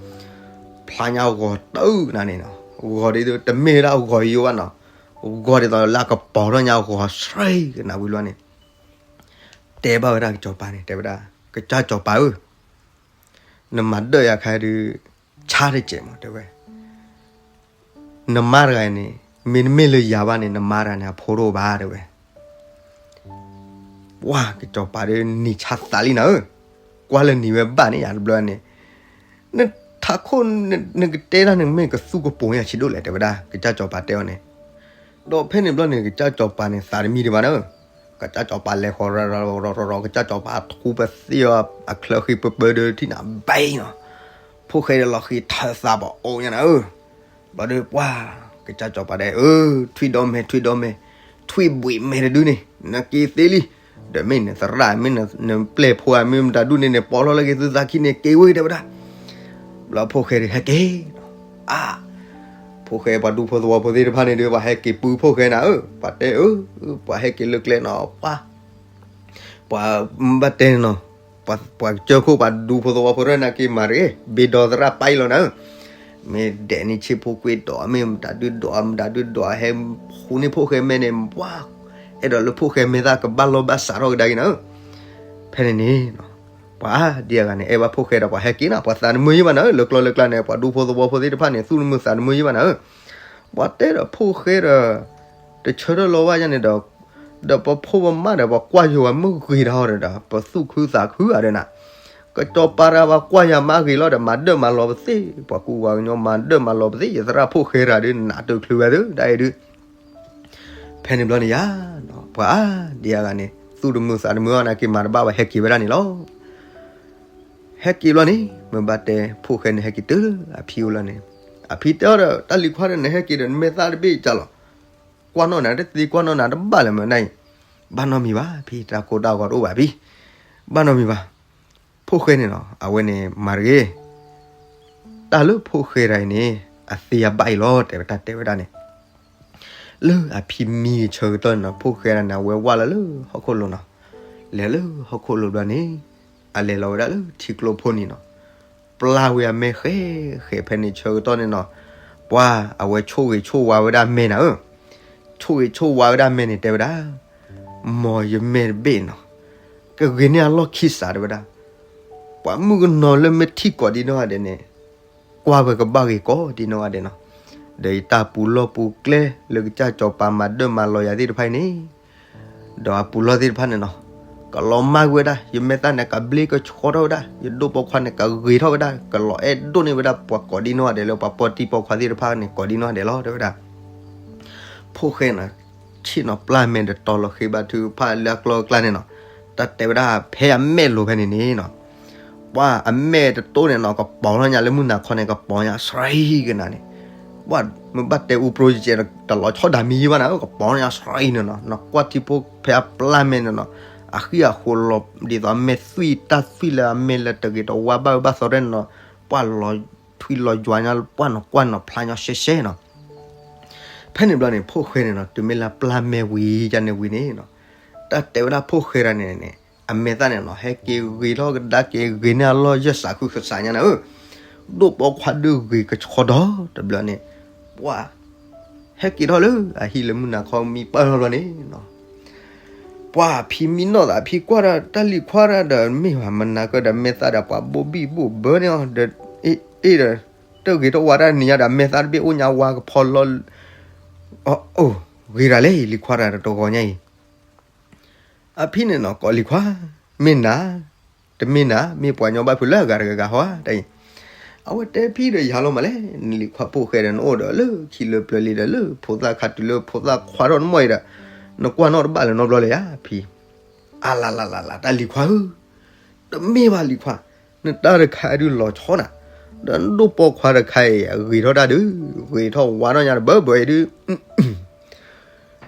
ဖျါညါဂီၤတုၤနၤန့ၣ်နီၤ, ဂီၤဒ်သိး တမ့ၢ်ဝဲဒၣ်ဂီၤယိယိဘၣ်နီၤ, ဂီၤဒ်သိးလၢအကပီၤထီၣ်ညါဂီၤဆှဲကနၤဝံၤလီၤန့ၣ် တဲဘၣ်ဝဲဒၣ်ကစၢ်စီၤပၤန့ၣ် တဲဝဲဒၣ်, ကစၢ်စီၤပၤဧၢ, နမၤဒၢယၤခါဒုး ဆါတစဲးမး တဲဝဲ, နမါတဂၤန့ၣ် မ့တမ့ၢ်လၢယၤဘၣ်န့ၣ် နမါတဂၤန့ၣ် အဖိတအိၣ်ဘၣ် တဲဝဲ. ပှၤကစၢ်စီၤပၤဒီး နံၤဆါသးလံနၤဧၢ, ကွၢ်လၢနံၤဝဲဘၣ်န့ၣ် ယၤတဘျီန့ၣ်, နထးခိၣ် နကတဲဒၣ်န့ၣ် မ့ၢ်ကသူၣ်ကပိာ်ယၤဆံးဒိၣ်လဲၣ် တဲဝဲဒၣ် ကစၢ်စီၤပၤတဲအီၤန့ၣ်. ဒီးဖဲန့ၣ်ဘျီန့ၣ် ကစၢ်စီၤပၤန့ၣ် သးတမံဒံးဘၣ်နၤဧၢ, ကစၢ်စီၤပၤလဲၤဃီၤ ကစၢ်စီၤပၤထူပသ့ၣ် အချၢဃံပၢပၢဒီးထံၣ်နၤဘဲနီၤ, ဖိၣ်ဃဲဒီးလီၤဃံထၢသးပှၤအိၣ်ညါနၤဧၢ. ဘျီဒီးပှၤ ကစၢ်စီၤပၤဒဲး အၢ ထွံၣ်ဒီမဲ ထွံၣ်ဒီမဲ ထွံၣ်ဘှံးမဲတဒုန့ၣ် နက့ၤသ့လံ, ဒီးမ့ၢ်နသရၣ် မ့ၢ်နပျဲၢ်ဖိဧါ မ့ၢ်မတၤဒုန့ၣ်န့ၣ် ပိာ်လီၤလၢက့ၤသုသးခံန့ၣ် က့ၤဝဲတဲဝဲဒၣ်. ဘျီဖိၣ်ဃဲဒီးဟဲက့ၤ, အါ, ဖိၣ်ဃဲပှၤဒူဖိသဝီဖိသ့ၣ်တဖၣ်န့ၣ်ဒီး ပှၤဟဲက့ၤပုၢ်ဖိၣ်ဃဲနၤဧၢ, ပှၤတဲအၢ, ပှၤဟဲက့ၤလၢကျဲနီၤ ပှၤ ပှၤဘၣ်တဲန့ၣ်နီၤ, ပှၤကစၢၢ်ခိၣ်ပှၤဒူဖိသဝီဖိရဲၣ်နာ်က့ၤမၤတဂ့ၤ, ဘ့ၣ်ဒီသရၣ်ပာ်အံၤလီၤနၤဧၢ, မ့ၢ်ဒဲးန့ၣ်ဆ့ဖိကွ့ဒိး မ့ၢ်မတၤဒုဒိး မတၤဒုဒိး ဟဲဃူန့ၢ်ဖိၣ်ဃဲမဲန့ၣ် ပှၤ အဲၣ်ဒိးလၢဖိၣ်ဃဲမဲသ့ၣ်ကဘၣ်လီၢ်ဘၣ်စးထီၣ်ကဒါက့ၤနၤဧၢ. ဖဲန့ၣ်န့ၣ် ပှၤဒ်အဂၤန့ၣ် အဲၣ်ဘၣ်ဖိၣ်ဃဲဒီးပှၤဟဲက့ၤနီၤ, ပှၤသးတမုာ်ယံၤဘၣ်နၤဧၢ, လၢကျီလၢကျါန့ၣ် ပှၤဒူဖိသဝီဖိသ့ၣ်တဖၣ်န့ၣ် သူၣ်တမုာ်သးတမုာ်ယံၤဘၣ်နၤဧၢ. ပှၤတဲဒီးဖိၣ်ဃဲဒီး တဆၢထၢၣ်လီၤဘၣ်ယါန့ၣ်ဒီး ဒီးပဖိပမါဒီး ပှၤကွၢ်ယိၤဝဲမုၢ်ဂ့ၤတၢ်အီၤဒီး ပသူၣ်ခုသးခုဧါဒီးနၤ, ကစီၤပၤတဂၤပှၤကွၢ်ယၤမါဂ့ၤလီၤဒီး မၤဒၢမၤလီၤပသ့ၣ်, ပှၤကူပှၤကညီမၤဒၢမၤလီၤပသ့ၣ်, ယသရၣ်ဖိၣ်ဃဲတဂၤဒုး နးတချုးဝဲသ့ၣ် ဒ်အံၤဒုး. ဖဲန့ၣ်ဘျီန့ၣ်ယါ, ပှၤအါဒံးအဂၤန့ၣ် သူၣ်တမုာ်သးတမုာ်အီၤနာ်က့ၤမၤတဘၣ်ဘၣ် ဟဲက့ၤဝဲဒၣ်န့ၣ်လီၤ. ဟဲက့ၤဘျီန့ၣ် မ့ၢ်ဘၣ်တဲဖိၣ်ဃဲန့ၣ် ဟဲက့ၤတုၤလၢအဖံအိၣ်လီၤန့ၣ်, အဖံတဲအီၤဒီး တၢ်လံၤခွါဒီး နဟဲက့ၤဒီး နမဲာ်သၣ်တဘ့ၣ်ကၢ်လီၤ, ကွၢ်နီၣ်နၤတသ့ ကွၢ်နီၣ်နၤတဘၣ်လၢၤမနၤအံၤ, ဘၣ်နီတမံၤဘၣ်ဖံ, တၢ်ကိၢ်တၢ်ဂီၤတအိၣ်ဘၣ်ဖံ, ဘၣ်နီတမံၤဘၣ်. ဖိၣ်ဃဲန့ၣ်နီၤ အဝဲန့ၣ်မၤတဂ့ၤ, တၢ်လၢဖိၣ်ဃဲတဂၤအံၤန့ၣ် အသ့အဘၣ်အံၤလီၤ တဲဝဲတၢ်တဲဝဲဒၣ်န့ၣ်. လၢအဖံမံဂ့ၤဆၢကတီၢ်န့ၣ်နီၤ ဖိၣ်ဃဲတဂၤန့ၣ် အဝဲဝၢ်လီၤလၢဟီၣ်ခိၣ်လိၤနီၤ, လဲၤလၢဟီၣ်ခိၣ်လိၤဘျီန့ၣ် အလဲၤလီၤဝဲဒၣ်လၢထံကျိဖိန့ၣ်နီၤ, ပျၢ်ဝဲအမဲာ်ဃဲဃဲဖဲန့ၣ်ဆၢကတီၢ်န့ၣ်နီၤ, ပှၢ်အဝဲဆိၣ်ဂ့ၤဆိၣ်ဝါဝဲဒၣ်မဲာ်နၤဧၢ, ဆိၣ်ဂ့ၤဆိၣ်ဝါဝဲဒၣ်မဲာ်န့ၣ် တဲဝဲဒၣ်, မ်ယမဲာ်တဘ့ၣ်နီၤ, ကဂ့ၤန့ၢ်အလီၢ်ခံစး တဲဝဲဒၣ်, ပှၤမုၣ်ကနီၤလၢမ့ၢ်ထံၣ်ကိးဒံနီၢ်ဂၤဒဲးန့ၣ် ကွၢ်ဝဲကဘၣ်ဂ့ၤကိးဒံနီၢ်ဂၤဒဲးနီၤ, ဒီးယတၢ်ပူၤလီၢ်ပူၤကျဲလၢကစၢ်စီၤပၤမၤဒၢၣ်မၤလီၤယၤသ့ၣ်တဖၣ်အံၤန့ၣ် ဒီးအပူၤလီၢ်သ့ၣ်တဖၣ်န့ၣ်နီၤ, ကလီၤမၢ်ကွံာ်ဝဲဒၣ်, ယမဲာ်သၣ်န့ၣ် ကဘျ့ကဆှီထီၣ်ဝဲဒၣ်, ယဒိၣ်ပိာ်ခွါန့ၣ် ကဂ့ၤထီၣ်ဝဲဒၣ်, ကလီၤအဲၣ်ဒိၣ်န့ၢ်ဝဲဒၣ် ပှၤကိးဒံနီၢ်ဂၤဒဲးလၢပှၤပီၢ်တံၢ်ပီၢ်ခွါသ့ၣ်တဖၣ်န့ၣ် ကိးဒံနီၢ်ဂၤဒဲးလီၤ တဲဝဲဒၣ်. ဖိၣ်ဃဲနီၤ, ဆ့ၣ်နီၤပျၢ်မဲာ်တတီၤလီၤဃ့ဘါထုကဖၣ်လၢအကျီအကျါန့ၣ်နီၤ, တၢ်တဲဝဲဒၣ်ဖဲအမဲာ်လိၤဖဲန့ၣ်န့ၣ်နီၤ, ပှၢ်အမဲာ်တတိၢ်န့ၣ်နီၤ ကပီၤထီၣ်ညါလၢမုၢ်နၤခီန့ၣ် ကပီၤညါစရံကနၤန့ၣ်, ပှၢ်မ့ၢ်ဘၣ်တဲအူပြိယကဲ တလီၤဆီဒၣ်မံၤယံၤဘၣ်နၤဧၢ, ကပီၤညါစရံန့ၣ်နီၤ, နကွၢ်ထံဖိဖဲအပျၢ်မဲာ်န့ၣ်နီၤ, အဃံအဃိးလီၤဒ်သိးအမဲာ်သွံၣ်တၢ်သွံၣ်လၢအမဲာ်လၢတဂ့ၤတဝါဘၣ်ဝဲဘၣ်သီရဲၣ်န့ၣ်နီၤ, ပှၢ်လီၤထွံလီၤယွၤညါ ပှၢ်နီၤကွၢ်နီၤဖျါညီရှဲရှဲနီၤ. ဖဲန့ၣ်ဘျီန့ၣ် ဖိၣ်ဃဲန့ၣ်နီၤ တုၤမ့ၢ်လၢပျၢ်မဲာ်ဝံၤယါန့ၣ်ဝံၤန့ၣ်နီၤ, တၢ်တဲဝဲဒၣ်ဖိၣ်ဃဲတဂၤန့ၣ်န့ၣ် အမဲာ်သၣ်န့ၣ်နီၤ ဟဲက့ၤဂ့ၤထီၣ်ကဒါက့ၤဂ့ၤန့ၢ်အလီၢ်ယဲၢ်စးခုကစးညါနၤဧၢ, ဒိၣ်ပိာ်ခွါဒုးဂ့ၤကဆှီဒီတဘျီန့ၣ်, ပှၢ် ဟဲက့ၤထီၣ်လၢအဟံၣ်လၢမုၢ်နၤခီမံပၢၢ်ထီၣ်ဘျီန့ၣ်နီၤ, ပှၢ်ဖံမံနီၢ်သးဖံကွၢ်ဒၣ်တၢ်လံၤခွါဒၣ်ဒီးမ့ၢ်ဘၣ်မနၤကဒီးမဲာ်သၣ်ဒီးပှၤဘိၣ်ဘံၣ်ဘိၣ်ဘၢန့ၣ်အီၤဒီး အ့ၣ်ဒီး တၢ်ဂ့ၤထီၣ်ဝါဒၣ်န့ၣ်ညါဒီး မဲာ်သၣ်တဘ့ၣ်အိၣ်ညါဝါကဖီလီၤ, အိၣ် ဂ့ၤဒၣ်လဲၣ် လံၤခွါတဂၤတဂီၤညါအံၤ, အဖံန့ၣ်နီၤ ကိးလံၤခွါ, မ့ၢ်နၤ, တမ့ၢ်နၤ မ့ၢ်ပှၤညီဘၣ်ဖုးလၢအဂၤတဂၤဂၤဟီဧါ တၢ်အံၤ, အဝဲတဲဖံဒီးယၤလီၤမးလဲၣ်, နလံၤခွါဖိၣ်ဃဲဒီး နအိၣ်ဒီးလၢခံလၢပျၢၤလံဒီးလၢဖိသၣ်ခါတုၤလၢဖိသၣ်ခွါထီၣ်နမီၢ်အံၤဒီး နကွၢ်နီၣ်တဘၣ်လၢၤနီတဘျီလၢၤဧါ ဖံ အလလလလ တၢ်လံၤခွါဧၢ, တမ့ၢ်ဘၣ်လံၤခွါ, နတၢ်တခါအံၤဒုးလီၤဆီနၤ, ဒီးနဒိၣ်ပိာ်ခွါတခါအံၤ အဂ့ၤထီၣ်တၢ်ဒုး, ဂ့ၤထီၣ်ဝါထီၣ်ညါတဘၢဘၢအံၤဒုး,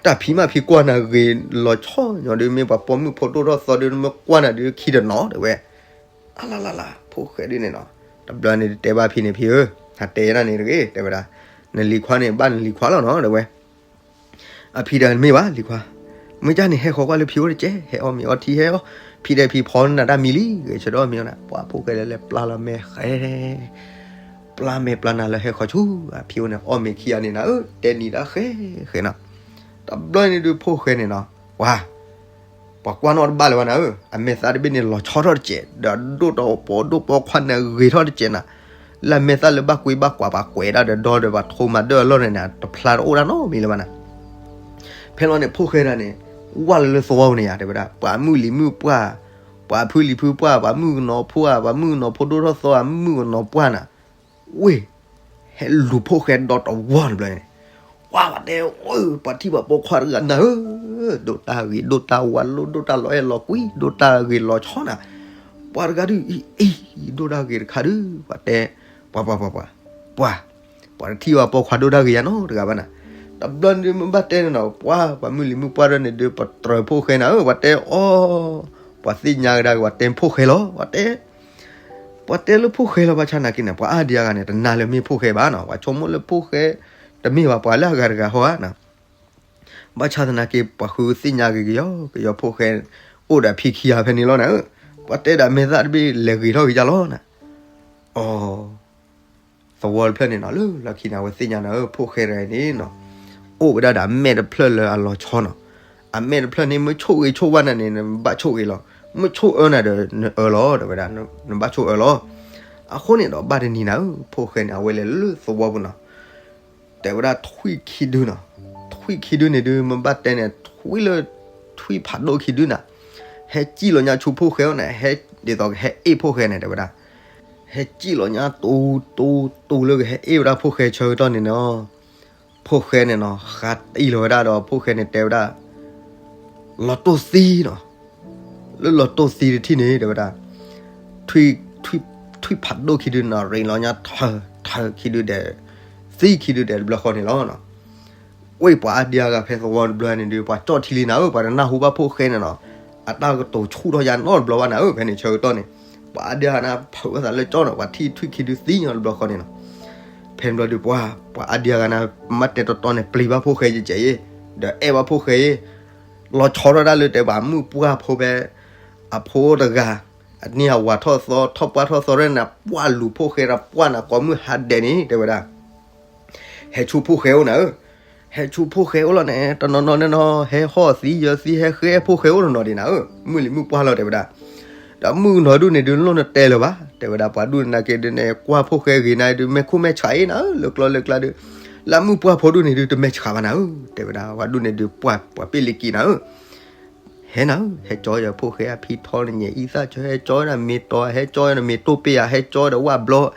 တၢ်ဖံမးဖံကွၢ်နၤဂ့ၤလီၤဆီညီဒုး မ့ၢ်ပှၤပိာ်မုၣ်ဖိဒိၣ်ထီၣ်သီဒုး နမ့ၢ်ကွၢ်နၤဒုးခံတနီၤတဲဝဲ, အလလလလ ဖိၣ်ဃဲဒုးန့ၣ်နီၤ, တဘျီန့ၣ်တဲဘၣ်ဖံန့ၣ် ဖံဧၢ, ဟးတဲဒၣ်န့ၣ်တဂ့ၤ တဲဝဲဒၣ်, နလံၤခွါန့ၣ် ဘၣ်နလံၤခွါလီၤနီၤ တဲဝဲ အဖံဒီးမ့ၢ်ဘၣ်လံၤခွါ, မ့ၢ်ကၢ်န့ၣ် ဟဲဃီၤကွၢ်လၢဖံအိၣ်တကဲး, ဟဲအီၣ်မ့ၤအီထံဟဲအီၣ်, ဖံဒီးဖံဖီနၤတၢ်မံလံ, ဂဲၤဆၢထၢၣ်အီၣ်မ့ၤအီနၤ, ပှၤဖိၣ်ဃဲလၢလဲၤပျၢ်လီၤမဲာ်ဃဲ, ပျၢ်မဲာ်ပျၢ်နၤလၢဟဲဃီၤဆူ, အဖံအိၣ်န့ၣ် အီၣ်မ့ၤခံဂၤန့ၣ်နၤဧၢ, တဲနံၤတၢ်ဃဲဃဲနီၤ, တဘျီန့ၣ်ဒုးဖိၣ်ဃဲန့ၣ်နီၤ, ပှၤ ပှၤကွၢ်နီၣ်တဘၣ်လၢၤဘၣ်နၤဧၢ, အမဲာ်သၣ်တဘ့ၣ်န့ၣ်လီၤဆီထီၣ်တစဲး, ဒီးဒိၣ်တီပီဒိၣ်ပိာ်ခွါန့ၣ်ဂ့ၤထီၣ်တစဲးနၤ, လၢအမဲာ်သၣ်လၢဘၣ်ကွ့ဘၣ်ကွၢ်ပှၤကွဲးဒၣ်ဒီးဒီဒီးပှၤထိမၤဒၢၣ်အလီၢ်န့ၣ်န့ၣ် တဖျါတအိၣ်ဒၣ်နီတမံၤလၢၤဘၣ်နၤ. ဖဲလီၤန့ၣ် ဖိၣ်ဃဲဒၣ်န့ၣ် ဝၢ်လၢလၢသဝီပူၤန့ၣ်ယါ တဲဝဲဒၣ် ပှၤမုၣ်လံၤမုၣ်ပှၢ်, ပှၤဖုလံၤဖုပှၢ်, ပှၤမုၣ်ကနီၤဖိဧါ, ပှၤမုၣ်ကနီၤဖိဒိၣ်ထီၣ်သီဧါ, မုၣ်ကနီၤပှၢ်နၤ, ဝ့ၢ် ဟဲလူၤဖိၣ်ဃဲဒီတဝီတဘျီန့ၣ်, ဝဲပှၤတဲ, ပှၤထံၣ်ပှၤပိာ်ခွါတဂၤနၤဧၢ, ဒိၣ်တၢ်ဂ့ၤဒိၣ်တၢ်ဝါလိၣ်ဒိၣ်တၢ်လီၤအဲၣ်လီၤကွံ ဒိၣ်တၢ်ဂ့ၤလီၤဆီနၤ, ပှၤတဂၤဒုးအံၤ အံၤ ဒိၣ်တၢ်ဂ့ၤတခါဒုး ပှၤတဲ, ပှၤ ပှၤ ပှၤ ပှၤ ပှၤ ပှၤတထံၣ်ပှၤပိာ်ခွါဒိၣ်တၢ်ဂ့ၤယါနီတဂၤဘၣ်နၤ. တဘျီန့ၣ်ဒုးမ့ၢ်ဘၣ်တဲန့ၣ်နီၤ ပှၤ ပှၤမုၣ်လံၤမုၣ်ပှၢ်ဒၣ်န့ၣ်ဒုး ပတြၢၤဖိၣ်ဃဲနၤဧၢ, ပှၤတဲအီၤ, ပှၤသ့ၣ်ညါကဒါက့ၤ ပှၤတဲဖိၣ်ဃဲလီၤ, ပှၤတဲ ပှၤတဲလၢဖိၣ်ဃဲလီၤ, ဘၣ်ဆၣ်နာ်က့န့ၣ် ပှၤအါဒံအါဂၤန့ၣ် တနာ်လၢမ့ၢ်ဖိၣ်ဃဲဘၣ်နီၤ, ပှၤဆိကမိၣ်လၢဖိၣ်ဃဲ တမ့ၢ်ဘၣ်ပှၤလၢအဂၤတဂၤဟီဧါနၤ. ဘၣ်ဆၣ်သနာ်က့ ပှၤဃုသ့ၣ်ညါက့ၤကယီကယီဖိၣ်ဃဲ အိၣ်ဒီးဖံခံဂၤဖဲန့ၣ်လီၤနၤဧၢ, ပှၤတဲဒီးအမဲာ်သၣ်တဘ့ၣ်လဲၤဂ့ၤထီၣ်က့ၤယါလီၤနၤ. အီ သဝီတဖျၢၣ်န့ၣ်နီၤ လၢလီၢ်ခံန့ၣ် အဝဲသ့ၣ်ညါနၤဧၢ ဖိၣ်ဃဲတဂၤအံၤန့ၣ်နီၤ အိၣ်ဝဲဒၣ်ဒီးအမဲာ်တဖျၢၣ်လၢအလီၤဆီနီၤ. အမဲာ်တဖျၢၣ်န့ၣ် မ့ၢ်ဆိၣ်ဂ့ၤဆိၣ်ဝါနၤန့ၣ် နဘၣ်ဆိၣ်ဂ့ၤလီၤ. မ့ၢ်ဆိၣ်အၢနၤဒီး နအၢလီၤ တဲဝဲဒၣ် နဘၣ်ဆိၣ်အၢလီၤ. အဃိန့ၣ်ဒီးဘၣ်တနံၤနၤဧၢ ဖိၣ်ဃဲန့ၣ် အဝဲလဲၤလၢသဝီပူၤနီၤ တဲဝဲဒၣ်ထွံၣ်ခံဒုနီၤ. ထွံၣ်ခံဒုန့ၣ်ဒုး မ့ၢ်ဘၣ်တဲန့ၣ် ထွံၣ်လၢ ထွံၣ်ဖးဒိၣ်ခံဒုနၤ ဟဲစံၣ်လီၤညါဆူဖိၣ်ဃဲအအိၣ်န့ၣ် ဟဲဒ်သိးကဟဲအ့ၣ်ဖိၣ်ဃဲန့ၣ် တဲဝဲဒၣ် ဟဲစံၣ်လီၤညါတူတူတူလၢကဟဲအ့ၣ်ဝဲဒၣ်ဖိၣ်ဃဲဆၢကတီၢ်န့ၣ်နီၤ. ဖိၣ်ဃဲန့ၣ်နီၤ ဃါတံၢ်လီၤဝဲဒၣ်ဒီးဖိၣ်ဃဲန့ၣ်တဲဝဲဒၣ် လီၤတိၢ်သံနီၤ. လၢလီၤတိၢ်သံတထံၣ်န့ၣ် တဲဝဲဒၣ် ထွံၣ် ထွံၣ်ဖးဒိၣ်ခံဒုနီၤ ရ့လီၤညါထၢ ထၢခံဒုဒီး သံခံဒုဒီးတဘျီဃီန့ၣ်လီၤ. ဝဲပှၤအါဒံအါဂၤဖဲသဝီတဘျီန့ၣ်ဒုး ပှၤကၠီၣ်ထံလံနၤဧၢ ပှၤတနၢ်ဟူဘၣ်ဖိၣ်ဃဲန့ၣ်နီၤ အတၢ်ကတိၤဆူၣ်ထီၣ်ယါနီတဘျီဘၣ်နၤဧၢ ဖဲန့ၣ်ဆၢကတီၢ်န့ၣ် ပှၤအါဒံအါဂၤန့ၣ် ဖုးဝဲသးလၢကၠီၣ်နီၤ ပှၤထံၣ်ထွံၣ်ခံဒုသံညီတဘျီဃီန့ၣ်နီၤ. ဖဲန့ၣ်ဘျီဒုးပှၤ ပှၤအါဒံအါဂၤန့ၣ် မ့ၢ်တဲတီတီန့ၣ် ပျံၤဘၣ်ဖိၣ်ဃဲယဲၢ်ယဲၢ် ဒီးအဲၣ်ဘၣ်ဖိၣ်ဃဲယဲၢ် လီၤဆီထီၣ်ဒၣ်လၢတဲပှၤမုၣ်ပှၢ်ဖိဖဲ အဖိတဂၤ အန့ၢ်အဝၤထီၣ်သီ ထီၣ်ပှၢ်ထီၣ်သီရဲၣ်နၤ ပှၢ်လူၤဖိၣ်ဃဲဒီးပှၢ်နၤကိးမုၢ်ဟါဒဲးန့ၣ် တဲဝဲဒၣ် ဟဲဆူဖိၣ်ဃဲအိၣ်နၤဧၢ, ဟဲဆူဖိၣ်ဃဲအိၣ်လီၤန့ၣ် တနီၤနီၤန့ၣ်နီၤ ဟဲဟီၣ်သံယၢၤသံ ဟဲဃဲဖိၣ်ဃဲအိၣ်တနီၤဒံးနၤဧၢ, မုၢ်လံၤမုၢ်ပှၢ်လီၤတဲဝဲဒၣ်. ဒီးမုၣ်ကနီၤဒူၣ်န့ၣ်ဒုး လိၣ်နတဲလၢၤဘၣ် တဲဝဲဒၣ်, ပှၤဒူၣ်န့ၣ်နာ်က့ဒုးန့ၣ် ကွၢ်ဖိၣ်ဃဲဂ့ၤနၤဒုး မဲာ်ခိၣ်မဲာ်ဆှးအံၤနၤဧၢ, လၢကျီလၢကျါဒုး လၢမုၢ်ပှၢ်ဖိဒူၣ်န့ၣ်ဒုး တမဲာ်ဆှးဘၣ်နၤဧၢ, တဲဝဲဒၣ်, ပှၤဒူၣ်န့ၣ်ဒုး ပှၤ ပှၤပ့ၣ်လ့က့နၤဧၢ ဟဲနၤဧၢ, ဟဲကၠီယဖိၣ်ဃဲအဖံထီန့ၣ် ညဲအံသၣ်ဆၢ ဟဲကၠီဒီးမ့ၢ်တီၤ ဟဲကၠီဒီးမ့ၢ်တိၢ်ပ့ၣ်ဧါ ဟဲကၠီဒီးဝၣ်ဘျီ,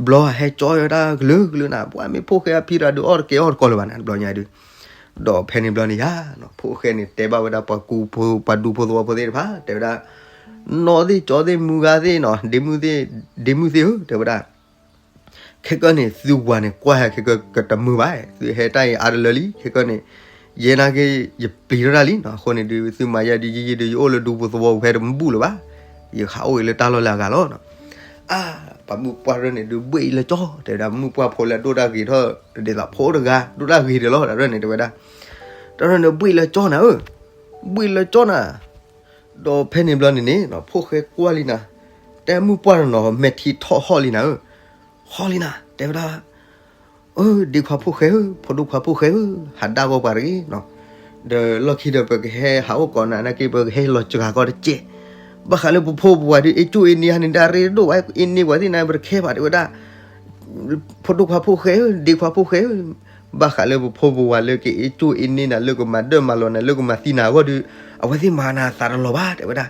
ဘျီဟဲကၠီဝဲဒၣ်ကလုာ်ကလုာ်နၤ, ပှၤမ့ၢ်ဖိၣ်ဃဲအဖံတဂၤဒုး အီၣ်တကဲအီၣ်တကီလၢၤဘၣ်နၤ တဘျီညါဒုး. ဒီးဖဲန့ၣ်ဘျီန့ၣ်ယါ, ဖိၣ်ဃဲန့ၣ်တဲဘၣ်ဝဲဒၣ်ပှၤကူဖိ ပှၤဒူဖိသဝီဖိသ့ၣ်တဖၣ် တဲဝဲဒၣ်, နီၢ်သ့ၣ်ကၠီသ့ၣ် မုၢ်ဂၤသ့ၣ်နီၤ ဒ့မုၣ်သ့ၣ် ဒ့မုၣ်သ့ၣ်ဧၢ တဲဝဲဒၣ် ခဲကနံၣ်န့ၣ် သုဝၤန့ၣ် ကွၢ်ဟဲခဲကနံၣ်ကတမုာ်ဘၣ်, သုဟဲတၢ်အံၤအါတလၢလံ ခဲကနံၣ်န့ၣ်, ယဲနာ်က့ ယပျံၤထီၣ်တၢ်လံနီၤ, အဃိန့ၣ်ဒုး သုမၤယဲဒုး ယံာ်ယံာ်ဒုး ယအိၣ်လၢဒူဖိသဝီဖိဖဲတမုၢ်ဘူၣ်လၢၤဘၣ်, ယကဟးအိၣ်အံၤလၢတၢ်လီၢ်လၢအဂၤလီၤနီၤ. အါ, ပှၤမုၢ်ပှၢ်ရၢၢ်န့ၣ်ဒုး ဘှ့ၣ်အံၤလၢကၠီ တဲဝဲဒၣ်, မုၢ်ပှၢ်ဖိလၢအဒိၣ်တၢ်ဂ့ၤထီၣ် ဒ်သိးဖိတဂၤ ဒိၣ်တၢ်ဂ့ၤဒံးလီၤ တၢ်ရၢၢ်န့ၣ် တဲဝဲဒၣ်, တၢ်ရၢၢ်န့ၣ် ဘှ့ၣ်လၢကၠီနၤဧၢ, ဘှ့ၣ်လၢကၠီနၤ ဒီးဖဲန့ၣ်ဘျီန့ၣ်န့ၣ် ဖိၣ်ဃဲကွၢ်လံနၤ, တဲမုၢ်ပှၢ်တနီၤ မဲာ်ထံထီၣ်ဟီၣ်လံနၤဧၢ, ဟီၣ်လံနၤ တဲဝဲဒၣ်, အၢ ဒ့ခွါဖိၣ်ဃဲဧၢ, ဖိဒိၣ်ခွါဖိၣ်ဃဲဧၢ, ဟးဒၣ်ဂီၢ်ပှၤတဂ့ၤနီၤ, ဒီးလီၢ်ခံဒီးပကဟဲဟးအိၣ်ကိးနၤနာ်က့ ပကဟဲလီၤစှၤကီးတကဲး, ဘၣ်ဃးလၢပဖိပဝၤဒုး အ့ၣ်ကူၣ်အ့ၣ်န့ၢ်ယၤန့ၣ် ဒၣ်ရ့ဒိၣ်ဝဲ အ့ၣ်န့ၢ်ပှၤသ့ၣ်နၤ ပတခဲဘၣ် တဲဝဲဒၣ် ဖိဒိၣ်ခွါဖိၣ်ဃဲဧၢ, ဒ့ခွါဖိၣ်ဃဲဧၢ, ဘၣ်ဃးလၢပဖိပဝၤလၢကအ့ၣ်ကူၣ်အ့ၣ်န့ၢ်နၤ လၢကမၤဒၢၣ်မၤလီၤနၤ လၢကမၤသံနၤအဂီၢ်ဒုး အဝဲသ့ၣ်မၤနၤသးတလီၤဘၣ် တဲဝဲဒၣ်.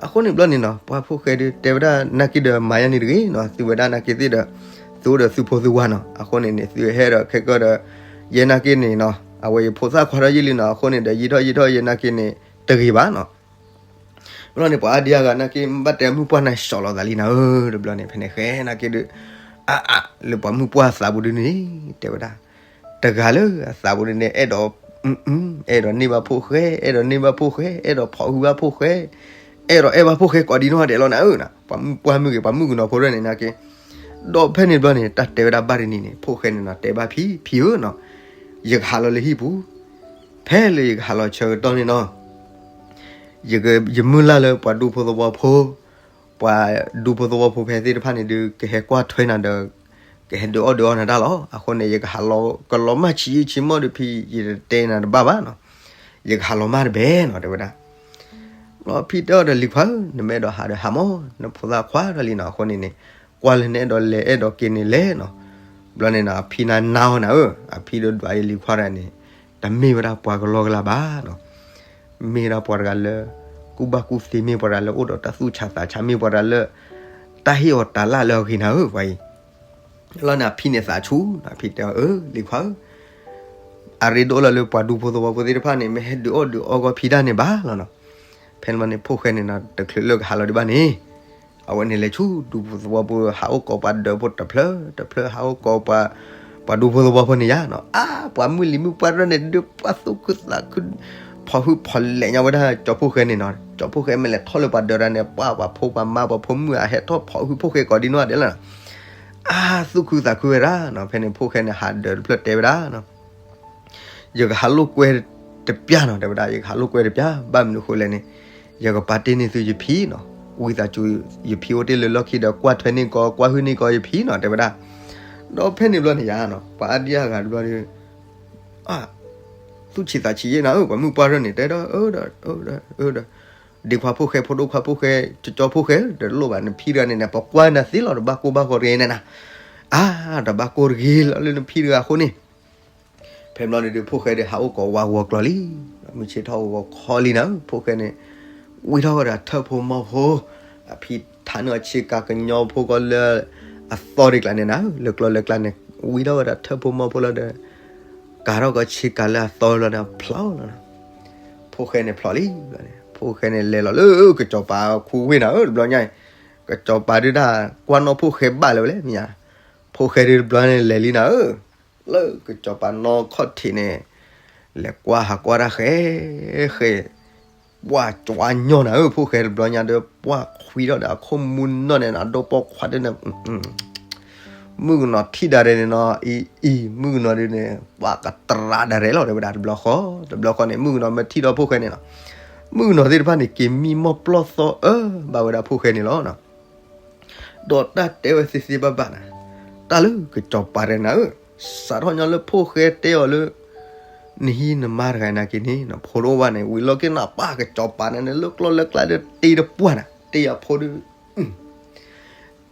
အဃိန့ၣ်ဘျီန့ၣ်နီၤ ပှၤဖိၣ်ဃဲဒုးတဲဝဲဒၣ် နာ်က့ဒီးမၤယါန့ၣ်တဂ့ၤနီၤ, သုဝဲဒၣ်နာ်က့သ့ၣ်ဒီး သုအိၣ်ဒီးသုဖိသုဝၤနီၤ, အဃိန့ၣ်န့ၣ် သုဟဲဒီးခဲကၢၢ်ဒီး ယဲနာ်က့န့ၣ်နီၤ အဝဲယဖိသၣ်ခွါထီၣ်ယံာ်လံနီၤ, အဃိန့ၣ်ဒီး ယံာ်ထီၣ်ယံာ်ထီၣ်ယဲနာ်က့န့ၣ် တဂ့ၤဘၣ်နီၤ. ဘျီန့ၣ် ပှၤအါဒံအါဂၤနာ်က့ ဘၣ်တဲမုၢ်ပှၢ်နၤ ဆှီလီၤသးလံနၤဧၢ, တဘျီန့ၣ် ဖဲန့ၣ်ဃဲနာ်က့ဒုး အါအါ လၢပှၤမုၢ်ပှၢ်သးပူၤဒုးန့ၣ် တဲဝဲဒၣ်, တဂၤလၢအသးပူၤဒုးန့ၣ် အဲၣ်ဒိး အဲၣ်ဒိးန့ၢ်ဘၣ်ဖိၣ်ဃဲ, အဲၣ်ဒိးန့ၢ်ဘၣ်ဖိၣ်ဃဲ, အဲၣ်ဒိးဖီၣ်ဟုၣ်ဘၣ်ဖိၣ်ဃဲ, အဲၣ်ဒိးအဲၣ်ဘၣ်ဖိၣ်ဃဲကိးဒံနီၢ်ဒဲးလီၤနၤဧၢ, ပှၤမုၢ်ပှၢ်မုၢ်ဂ့ၤ ပှၤမုၣ်ကနီၤဖိတဖၣ်န့ၣ်နာ်က့. ဒီးဖဲန့ၣ်ဘျီန့ၣ် တၢ်တဲဝဲဒၣ်ဘၣ်တနံၤန့ၣ် ဖိၣ်ဃဲန့ၣ်နီၤ တဲဘၣ်ဖံ ဖံဧၢနီၤ, ယကဟးလီၤလၢဟံၣ်ပူၤ, ဖဲလၢယကဟးလီၤဆၢကတီၢ်န့ၣ်နီၤ ယမုၢ်လၢ်လၢပှၤဒူဖိသဝီဖိ, ပှၤဒူဖိသဝီဖိဖဲသ့ၣ်တဖၣ်န့ၣ်ဒုး ကဟဲကွၢ်ထွဲနၤဒီး ကဟဲဒုးအီၣ်ဒုးအီနၤတၢ်လီၤ. အဃိန့ၣ် ယကဟးလီၤ ကလီၤမၢ်ဆံးယံာ်ဆံးမီၢ်ဒီးဖံ ယတတဲနၤတဘၣ်ဘၣ်နီၤ, ယကဟးလီၤမၢ်တဘဲနီၤ တဲဝဲဒၣ်. ဘျီဖံတဲအီၤဒီး လံၤခွါဧၢ, နမ့ၢ်အဲၣ်ဒိးဟးဒီးဟးမီၢ်, နဖိသၣ်ခွါထီၣ်လံနီၤ, အဃိန့ၣ်န့ၣ် ကွၢ်လၢနအဲၣ်ဒိးလဲၤအဲၣ်ဒိးက့ၤန့ၣ်လဲၤနီၤ. ဘျီန့ၣ်နီၤ အဖံနၤနါအီၤနၤဧၢ, အဖံဒီးဒွးအံၤလံၤခွါတဂၤန့ၣ် တမ့ၢ်ဝဲဒၣ်ပှၤကလီကလီဘၣ်နီၤ, မ့ၢ်ဒၣ်ပှၤတဂၤလၢ ကူၣ်ဘၣ်ကူၣ်သ့, မ့ၢ်ပှၤတဂၤလၢအိၣ်ဒီးတၢ်သူၣ်ဆးသးဆး, မ့ၢ်ပှၤတဂၤလၢ တၢ်ဟ့ၣ်အီၤတၢ်လၢအဂ့ၤနၤဧၢ, ပှၤအံၤ လီၤန့ၣ် အဖံန့ၣ်သးဆူၣ်, အဖံတဲအီၤ အၢ လံၤခွါဧၢ, အရ့ဒိၣ်လီၤလၢပှၤဒူဖိသဝီဖိသ့ၣ်တဖၣ်န့ၣ် မ့ၢ်ဟဲဒုးအီၣ်ဒုးအီကီၢ်ဖံဒၣ်န့ၣ်ဘၣ်လီၤနီၤ. ဖဲန့ၣ်ဘျီန့ၣ် ဖိၣ်ဃဲန့ၣ်နီၤ တချုးလၢကဟးလီၤဒံးဘၣ်န့ၣ် အဝဲန့ၣ်လဲၤဆူဒူဖိသဝီဖိ ဟးအိၣ်ကိးပှၤဒၢးဖိတဖျၢၣ်တဖျၢၣ် ဟးအိၣ်ကိးပှၤ ပှၤဒူဖိသဝီဖိန့ၣ်ယါနီၤ. အါ ပှၤမုၢ်လံၤမုၢ်ပှၢ်တဖၣ်န့ၣ် ဒုးပှၢ်သူၣ်ခုသးခု ဖီၣ်ဟုၣ်ဖီၣ်လဲၢ်ညါဝဲဒၣ်ကၠီဖိၣ်ဃဲန့ၣ်နီၤ. ကၠီဖိၣ်ဃဲမ့ၢ်လဲၤထီၣ်လၢပှၤဒၢးတၢ်န့ၣ် ပှၤ ပှၤဖိပှၤမါပှၤဖိမုၣ်အဟဲထီၣ်ဖီၣ်ဟုၣ်ဖိၣ်ဃဲကိးဒံနီၢ်ဒဲးလီၤနီၤ. အါ သူၣ်ခုသးခုဝဲဒၣ်နီၤ. ဖဲန့ၣ်ဖိၣ်ဃဲန့ၣ် ဟးဒၢးတဖျၢၣ်တဲဝဲဒၣ်နီၤ ယကဟးလိာ်ကွဲတပျၢ်နီၤ တဲဝဲဒၣ်, ယကဟးလိာ်ကွဲတပျၢ် ဘၣ်မနုၤဃိလဲၣ်န့ၣ် ယကပာ်တ့ၢ်န့ၢ်သုယဖံနီၤ, ဝံသးစူၤ ယဖံအိၣ်တ့ၢ်လၢလီၢ်ခံဒီး ကွၢ်ထွဲန့ၢ်ကီး ကွၢ်ဟုၣ်န့ၢ်ကီးယဖံနီၤ တဲဝဲဒၣ်. ဒီးဖဲန့ၣ်ဘျီန့ၣ်ယါနီၤ ပှၤအါဒံအါဂၤတဘျီဒီး အါ သူၣ်ဆံးသးဆံးယဲနီၤဧၢ, ပှၤမုၢ်ပှၢ်ရၢၢ်န့ၣ် တဲဒီး အၢဒီး အၢဒီး အၢဒီး ဒ့ခွါဖိၣ်ဃဲ ဖိဒိၣ်ခွါဖိၣ်ဃဲ ကၠီကၠီဖိၣ်ဃဲ တလိၣ်ဘၣ် နဖံတဂၤန့ၣ်န့ၣ် ပကွၢ်နၤသ့လီၤ တဘၣ်ကိၢ်ဘၣ်ဂီၤတဂ့ၤန့ၣ်နၤ, အါ တဘၣ်ကိၢ်တဂ့ၤလီၤလၢနဖံတဂၤအဃိန့ၣ် ဖဲဘျီန့ၣ်ဒုး ဖိၣ်ဃဲဒီးဟးအိၣ်ကိးဝါဂီၤကျီၤလံ, မုၢ်ဆ့ၣ်ထီၣ်ဂီၤခီလံနၤဧၢ, ဖိၣ်ဃဲန့ၣ် ဝံထီၣ်ဝဲဒၣ်ထၢၣ်ဖိမီၢ်ဖိ, အဖံထးန့ၢ်အီၤဆ့ကၤကညီဖိကီးလၢ အသီဒံးကျါန့ၣ်နၤဧၢ, လၢကျီလၢကျါန့ၣ် ဝံထီၣ်ဝဲဒၣ်ထၢၣ်ဖိမီၢ်ဖိလီၤဒီး ကၤထီၣ်ကီးဆ့ကၤလၢအသီလီၤဒီးဖျီလီၤနၤ, ဖိၣ်ဃဲန့ၣ်ဖျီလံ, ဖိၣ်ဃဲန့ၣ်လဲၤလီၤလၢကစီၤပၤခူဝ့ၢ်နၤဧၢ, တဘျီညါအံၤ ကစီၤပၤဒုးတၢ်ကွၢ်နီၣ်ဖိၣ်ဃဲဘၣ်လၢၤဝဲလဲၣ်မ့ၢ်ဧါ, ဖိၣ်ဃဲဒုးတဘျီန့ၣ်လဲၤလံနၤဧၢ လၢကစီၤပၤနီၢ်ခီၣ်ထံးန့ၣ် လဲၤကွၢ်ဟးကွၢ်တၢ်ဃဲ ဃဲ ပှၢ်ကွၢ်ညီနၤဧၢ, ဖိၣ်ဃဲတဘျီညါဒီး ပှၢ်ခွံထီၣ်ဒီးအခိၣ်မူနီၢ်န့ၣ် အဒိၣ်ပိာ်ခွါဒ်န့ၣ် မုၣ်ကနီၤထံၣ်ဒၣ်ရဲၣ်န့ၣ်နီၤ, အံၤ အံၤ မုၣ်ကနီၤဒ်န့ၣ် ပှၢ်ကတြးဒၣ်ရဲၣ်လီၤ တဲဝဲဒၣ် တဘျီဃီ, တဘျီဃီန့ၣ် မုၣ်ကနီၤမ့ၢ်ထံၣ်ဒီးဖိၣ်ဃဲန့ၣ်နီၤ, မုၣ်ကနီၤသ့ၣ်တဖၣ်န့ၣ် က့ၤမံမီၢ်ပျီၢ်သီအၢ ဘၣ်ဝဲဒၣ်ဖိၣ်ဃဲန့ၣ်လီၤ. ဒီးတၢ်တဲဝဲသ့သ့ဘၣ်ဘၣ်နၤ, တၢ်လၢကစီၤပၤရဲၣ်နၤဧၢ, စးထီၣ်ညီလၢဖိၣ်ဃဲတဲအီၤလၢ နဟံးနမါတဂၤနာ်က့န့ၣ် ဖိတအိၣ်ဘၣ်န့ၣ် ဝံၤလီၢ်က့ၤနၤပၢ် ကစီၤပၤန့ၣ် လၢကျီၢ်လၢကျါဒီးတ့တပှၢ်နၤ တ့အဖိဒီး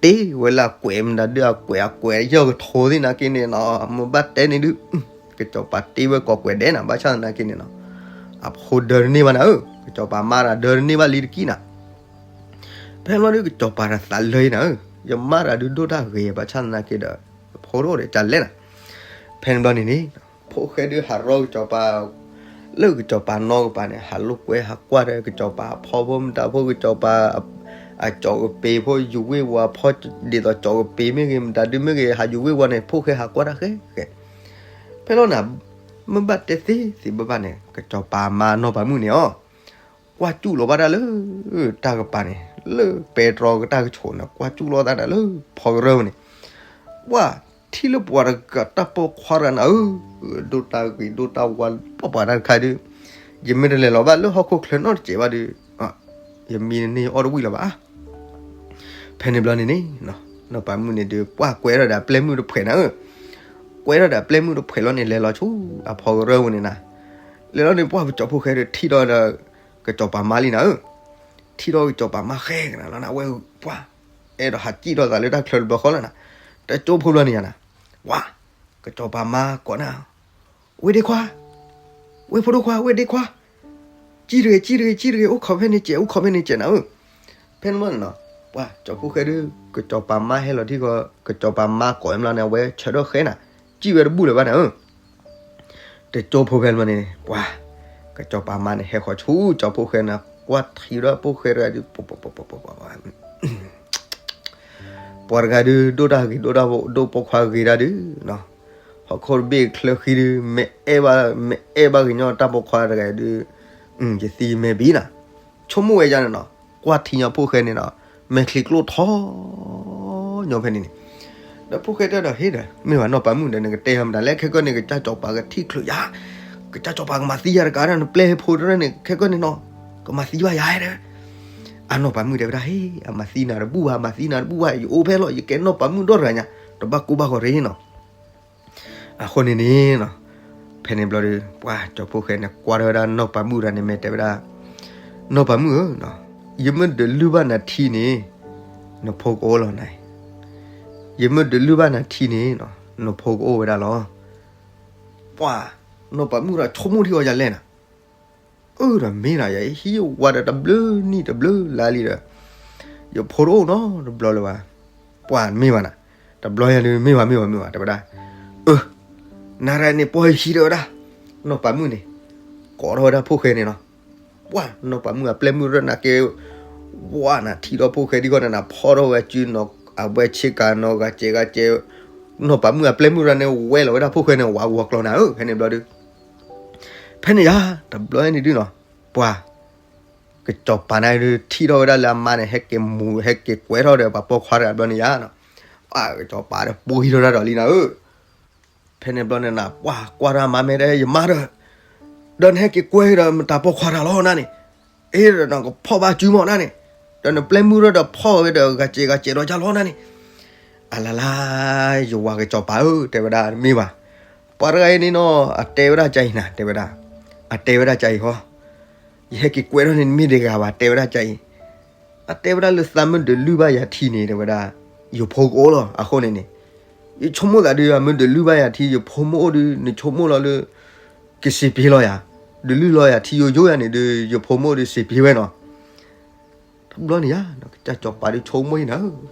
တ့ဝဲလၢအကွဲးမတၤဒုး အကွဲးအကွဲးယီၢ်ကထိသ့ၣ်နာ်က့န့ၣ်နီၤ မ့ၢ်ဘၣ်တဲန့ၣ်ဒုး ကစီၤပၤတ့ဝဲကိးကွဲးဒဲးနၤ ဘၣ်ဆၣ်သနာ်က့န့ၣ်နီၤ အဖိဒၢတန့ၢ်ဘၣ်နၤဧၢ ကစီၤပၤမါတဂၤဒၢတန့ၢ်ဘၣ်လံတက့ၢ်နၤ ဖဲန့ၣ်ဘျီဒုး ကစီၤပၤတသးလၢအံၤနၤဧၢ ယမါတဂၤဒုးဒိၣ်တၢ်ဂ့ၤ ဘၣ်ဆၣ်သနာ်က့ဒီး ဖိတအိၣ်ဒီးတၢ်လဲၣ်နၤ ဖဲန့ၣ်ဘျီန့ၣ်န့ၣ် ဖိၣ်ဃဲဒုးဟးရီကစီၤပၤ လၢကစီၤပၤနီၢ်ကပၤန့ၣ် ဟးလိာ်ကွဲဟးကွၢ်ဒီးကစီၤပၤအဖီဖိမတၤဖိ ကစီၤပၤ အကၠီၤကပ့ၤဖိ ယူၤဝ့ၢ်ဝါဖီ ဒ်သိးကၠီၤကပ့ၤမ့ၢ်ဂ့ၤ မတၤဒုးမ့ၢ်ဂ့ၤ ဟးယူၤဝ့ၢ်ဝါန့ၣ် ဖိၣ်ဃဲဟးကွၢ်တၢ်ဃဲဃဲ ဖဲလီၤနၤ မ့ၢ်ဘၣ်တဲသ့သ့ဘၣ်ဘၣ်န့ၣ် ကစီၤပၤမါနီၢ်ပၤမုၣ်န့ၣ်အီၤ ကွၢ်စူၣ်လီၤဘၣ်တၢ်လၢ တၢ်ကပၤန့ၣ် လၢပဲတြီကတၢၢ်ကဆိးန့ၣ် ကွၢ်စူၣ်လီၤသးတၢ်လၢ ဖီကရၢဝဲန့ၣ် ပှၢ်ထံၣ်လၢပှၤတဂၤတၢ်ပိာ်ခွါတဂၤနၤဧၢ ဒိၣ်တၢ်ဂ့ၤဒိၣ်တၢ်ဝါ ပှၢ်ပှၤတၢ်တခါဒုး ယမ့ၢ်တလဲၤလီၤဘၣ်လၢဟီၣ်ခိၣ်ချၢနီတစဲးဘၣ်ဒီး ယမံန့ၢ်အီၣ်တဝံၣ်လၢၤဘၣ် ဖဲန့ၣ်ဘျီန့ၣ်န့ၣ် နီၢ်ပၤမုၣ်န့ၣ်ဒုး ပှၢ်ကွဲထီၣ်ဒီးအပျဲၢ်မုၣ်တဖှဲးနၤဧၢ ကွဲထီၣ်ဒီးအပျဲၢ်မုၣ်တဖှဲးလီၤန့ၣ် လဲၤလီၤဆူအဖီကရၢဝဲန့ၣ်နၤ လဲၤလီၤန့ၣ် ပှၢ်ကစီၤဖိၣ်ဃဲဒီးထံၣ်ထီၣ်ဒီး ကစီၤပၤမါလံနၤဧၢ ထံၣ်ထီၣ်ကစီၤပၤမါဃဲကနၤလီၤနၤ ဝဲပှၢ် အဲၣ်ဒိးဟးစံၣ်ထီၣ်သးလၢတၢ်ချၢတဘျီဃီလီၤနၤ တကၠိဖိဘျီန့ၣ်ယၤနၤ ဝါ ကစီၤပၤမါကိးနၤ ဝ့ၢ်ဒ့ခွါ ဝ့ၢ်ဖိဒိၣ်ခွါ ဝ့ၢ်ဒ့ခွါ စံၣ်တဂ့ၤ စံၣ်တဂ့ၤ စံၣ်တဂ့ၤ အိၣ်ခိးဖဲန့ၣ်စဲး အိၣ်ခိးဖဲန့ၣ်စဲးနၤဧၢ ဖဲန့ၣ်မ့ၢ်န့ၣ်နီၤ ပှၢ်ကစီၤဖိၣ်ဃဲဒုး ကစီၤပၤမါဟဲလီၤထံၣ်ဃီ ကစီၤပၤမါကိးမးန့ၣ် အဝဲဆၢထၢၣ်ဃဲနၤ စံၣ်ဝဲတဘူၣ်လၢၤဘၣ်နၤဧၢ တကၠိဖိဖဲန့ၣ်မ့ၢ်န့ၣ် ပှၢ် ကစီၤပၤမါန့ၣ် ဟဲဃီၤဆူကၠီဖိၣ်ဃဲန့ၣ် ကွၢ်ထံဒီးဖိၣ်ဃဲတဂၤဒုး ပှၢ်တဂၤဒုး ဒိၣ်တၢ်ဂ့ၤဒိၣ်တၢ် ဒိၣ်ပိာ်ခွါဂ့ၤတၢ်ဒုး ဟီၣ်ခိၣ်တဘ့ၣ်ချၢဃံဒုး မ့ၢ်အဲၣ်ဘၣ် မ့ၢ်အဲၣ်ဘၣ်ကညီတၢ်ပိာ်ခွါတဂၤဒုး ယသံမဲာ်ဘံနၤ ဆိကမိၣ်ဝဲဒ်န့ၣ်နီၤ ကွၢ်ထံညီဖိၣ်ဃဲန့ၣ်နီၤ မဲာ်ချံကျိၣ်ထီ ညီဖဲန့ၣ်န့ၣ် ဒီးဖိၣ်ဃဲတဲဒီး ဟ့ၣ်ဒီး မ့ၢ်ဘၣ်နီၢ်ပၤမုၣ်ဒီး နကတဲယၤမတၤလဲၣ် ခဲကနံၣ်န့ၣ် ကစၢ်စီၤပၤကထံၣ်ချုးယၤ ကစၢ်စီၤပၤကမၤသံယၤတကးဒီး နပျဲၢ်ဖိတဖၣ်န့ၣ် ခဲကနံၣ်န့ၣ်နီၤ ကမၤသံဘၣ်ယၤဒီး အနီၢ်ပၤမုၣ်တဲဝဲဒၣ် ဟ့ၣ် အမၤသံနၤတဘူၣ်ဘၣ် အမၤသံနၤတဘူၣ်ဘၣ် ယအိၣ်ဖဲလီၤ ယကဲနီၢ်ပၤမုၣ်ဒီတဂၤညါ တဘၣ်ကိၢ်ဘၣ်ဂီၤရ့နီၤ အဃိန့ၣ်န့ၣ်နီၤ ဖဲန့ၣ်ဘျီဒီး ပှၢ်ကၠီဖိၣ်ဃဲန့ၣ် ကွၢ်ထီၣ်ဝဲဒၣ်နီၢ်ပၤမုၣ်တဂၤန့ၣ် မ့ၢ်တဲဝဲဒၣ် နီၢ်ပၤမုၣ်ဧၢ, ယမ့ၢ်ဒုးလုၢ်ဘၣ်နၤထံန့ၣ် နဖိကအိၣ်လီၤနၤ, ယမ့ၢ်ဒုးလုၢ်ဘၣ်နၤထံန့ၣ် နဖိကအိၣ်ဝဲဒၣ်လီၤ. ပှၢ်နီၢ်ပၤမုၣ်ဒီးဆိကမိၣ်ထံအီၤယၤလဲၣ်နၤ, အၢ ဒီးမ့ၢ်နၤ ယဟံးဝၤဒီးတဘျုးနံၣ်တဘျုးလါလံဒီး ယဖိတအိၣ်နီတဘျီလၢၤဘၣ်. ပှၢ်မ့ၢ်ဘၣ်နၤ, တဘျီယၤဒုး မ့ၢ်ဘၣ် မ့ၢ်ဘၣ် မ့ၢ်ဘၣ် တဲဝဲဒၣ်, အၢ နၤရၤန့ၣ် ပှၢ်ဟံးတဲဝဲဒၣ်, နီၢ်ပၤမုၣ်န့ၣ် ကိးထီၣ်ဝဲဒၣ်ဖိၣ်ဃဲန့ၣ်လီၤ. ပှၢ်နီၢ်ပၤမုၣ်အပျဲၢ်မုၣ်ရၢၢ်နၤကဲ ဝဲနၤထံဒီးဖိၣ်ဃဲဒ်ဂီၢ်နၤ ဖီထီၣ်ဝဲစုနီၤ အဝဲဆ့ကၤနီၤ ဂၤစဲးဂၤစဲး, နီၢ်ပၤမုၣ်အပျဲၢ်မုၣ်ရၢၢ်န့ၣ် ဝဲလီၤဝဲဒၣ်ဖိၣ်ဃဲန့ၣ် ဝးဂီၤကျီနၤဧၢ ဖဲန့ၣ်ဘျီဒုး ဖဲန့ၣ်ယၤ တဘျီန့ၣ်ဒုးနီၤ, ပှၢ် ကစီၤပၤန့ၣ်ဒုး ထံၣ်ထီၣ်ဝဲဒၣ်လၢအမါန့ၣ် ဟဲက့ၤမူၤ ဟဲက့ၤကွဲထီၣ်ဒီးပှၤပိာ်ခွါတဂၤဘျီန့ၣ်ယၤနီၤ, ပှၢ်ကစီၤပၤဒီး ပှ့ၤထီၣ်တၢ်ဒီးလံနၤဧၢ. ဖဲန့ၣ်ဘျီန့ၣ်နၤ ပှၢ်ကွၢ်တၢ်မါမဲာ်ဒီး ယမါဒီး ဒီးနဟဲက့ၤကွဲဒီးမတၤပိာ်ခွါတဂၤလီၤနၤန့ၣ်, အ့ဒီးနကဖီၣ်ဘၣ်စုမီၢ်နၤန့ၣ်, ဒီးနပျဲၢ်မုၣ်ရၢၢ်ဒီးဖီၣ်ဝဲဒီးဂၤစဲးဂၤစဲးဒီးယၤလီၤနၤန့ၣ်, အလါလါ ယဝၤကစီၤပၤဧၢ တဲဝဲဒၣ် တမ့ၢ်ဘၣ်, ပှၤတဂၤအံၤန့ၣ်နီၤ အတဲဝဲဒၣ်ကါအံၤနၤ တဲဝဲဒၣ်, အတဲဝဲဒၣ်ကါအံၤဃီ, ယဟဲက့ၤကွဲထီၣ်န့ၣ် မ့ၢ်တဂၤဘၣ် တဲဝဲဒၣ်ကါအံၤ, အတဲဝဲဒၣ်လၢသးမ့ၢ်ဒုးလုၢ်ဘၣ်ယၤထံန့ၣ် တဲဝဲဒၣ် ယဖိကအိၣ်လီၤ. အဃိန့ၣ်န့ၣ် ယဆိကမိၣ်သးဒုး အမ့ၢ်ဒုးလုၢ်ဘၣ်ယၤထံ ယဖိမုၣ်အိၣ်ဒုး နဆိကမိၣ်လီၤလၢ ကစံးပ့ၤလီၤယၤ, ဒုးလုၢ်လီၤယၤထံယိယိယၤန့ၣ်ဒုး ယဖိမုၣ်အိၣ်ဒုးစံးပ့ၤဝဲနီၤ. တဘျီန့ၣ်ယၤ ကစၢ်စီၤပၤဒုးဆိကမိၣ်အံၤနၤဧၢ,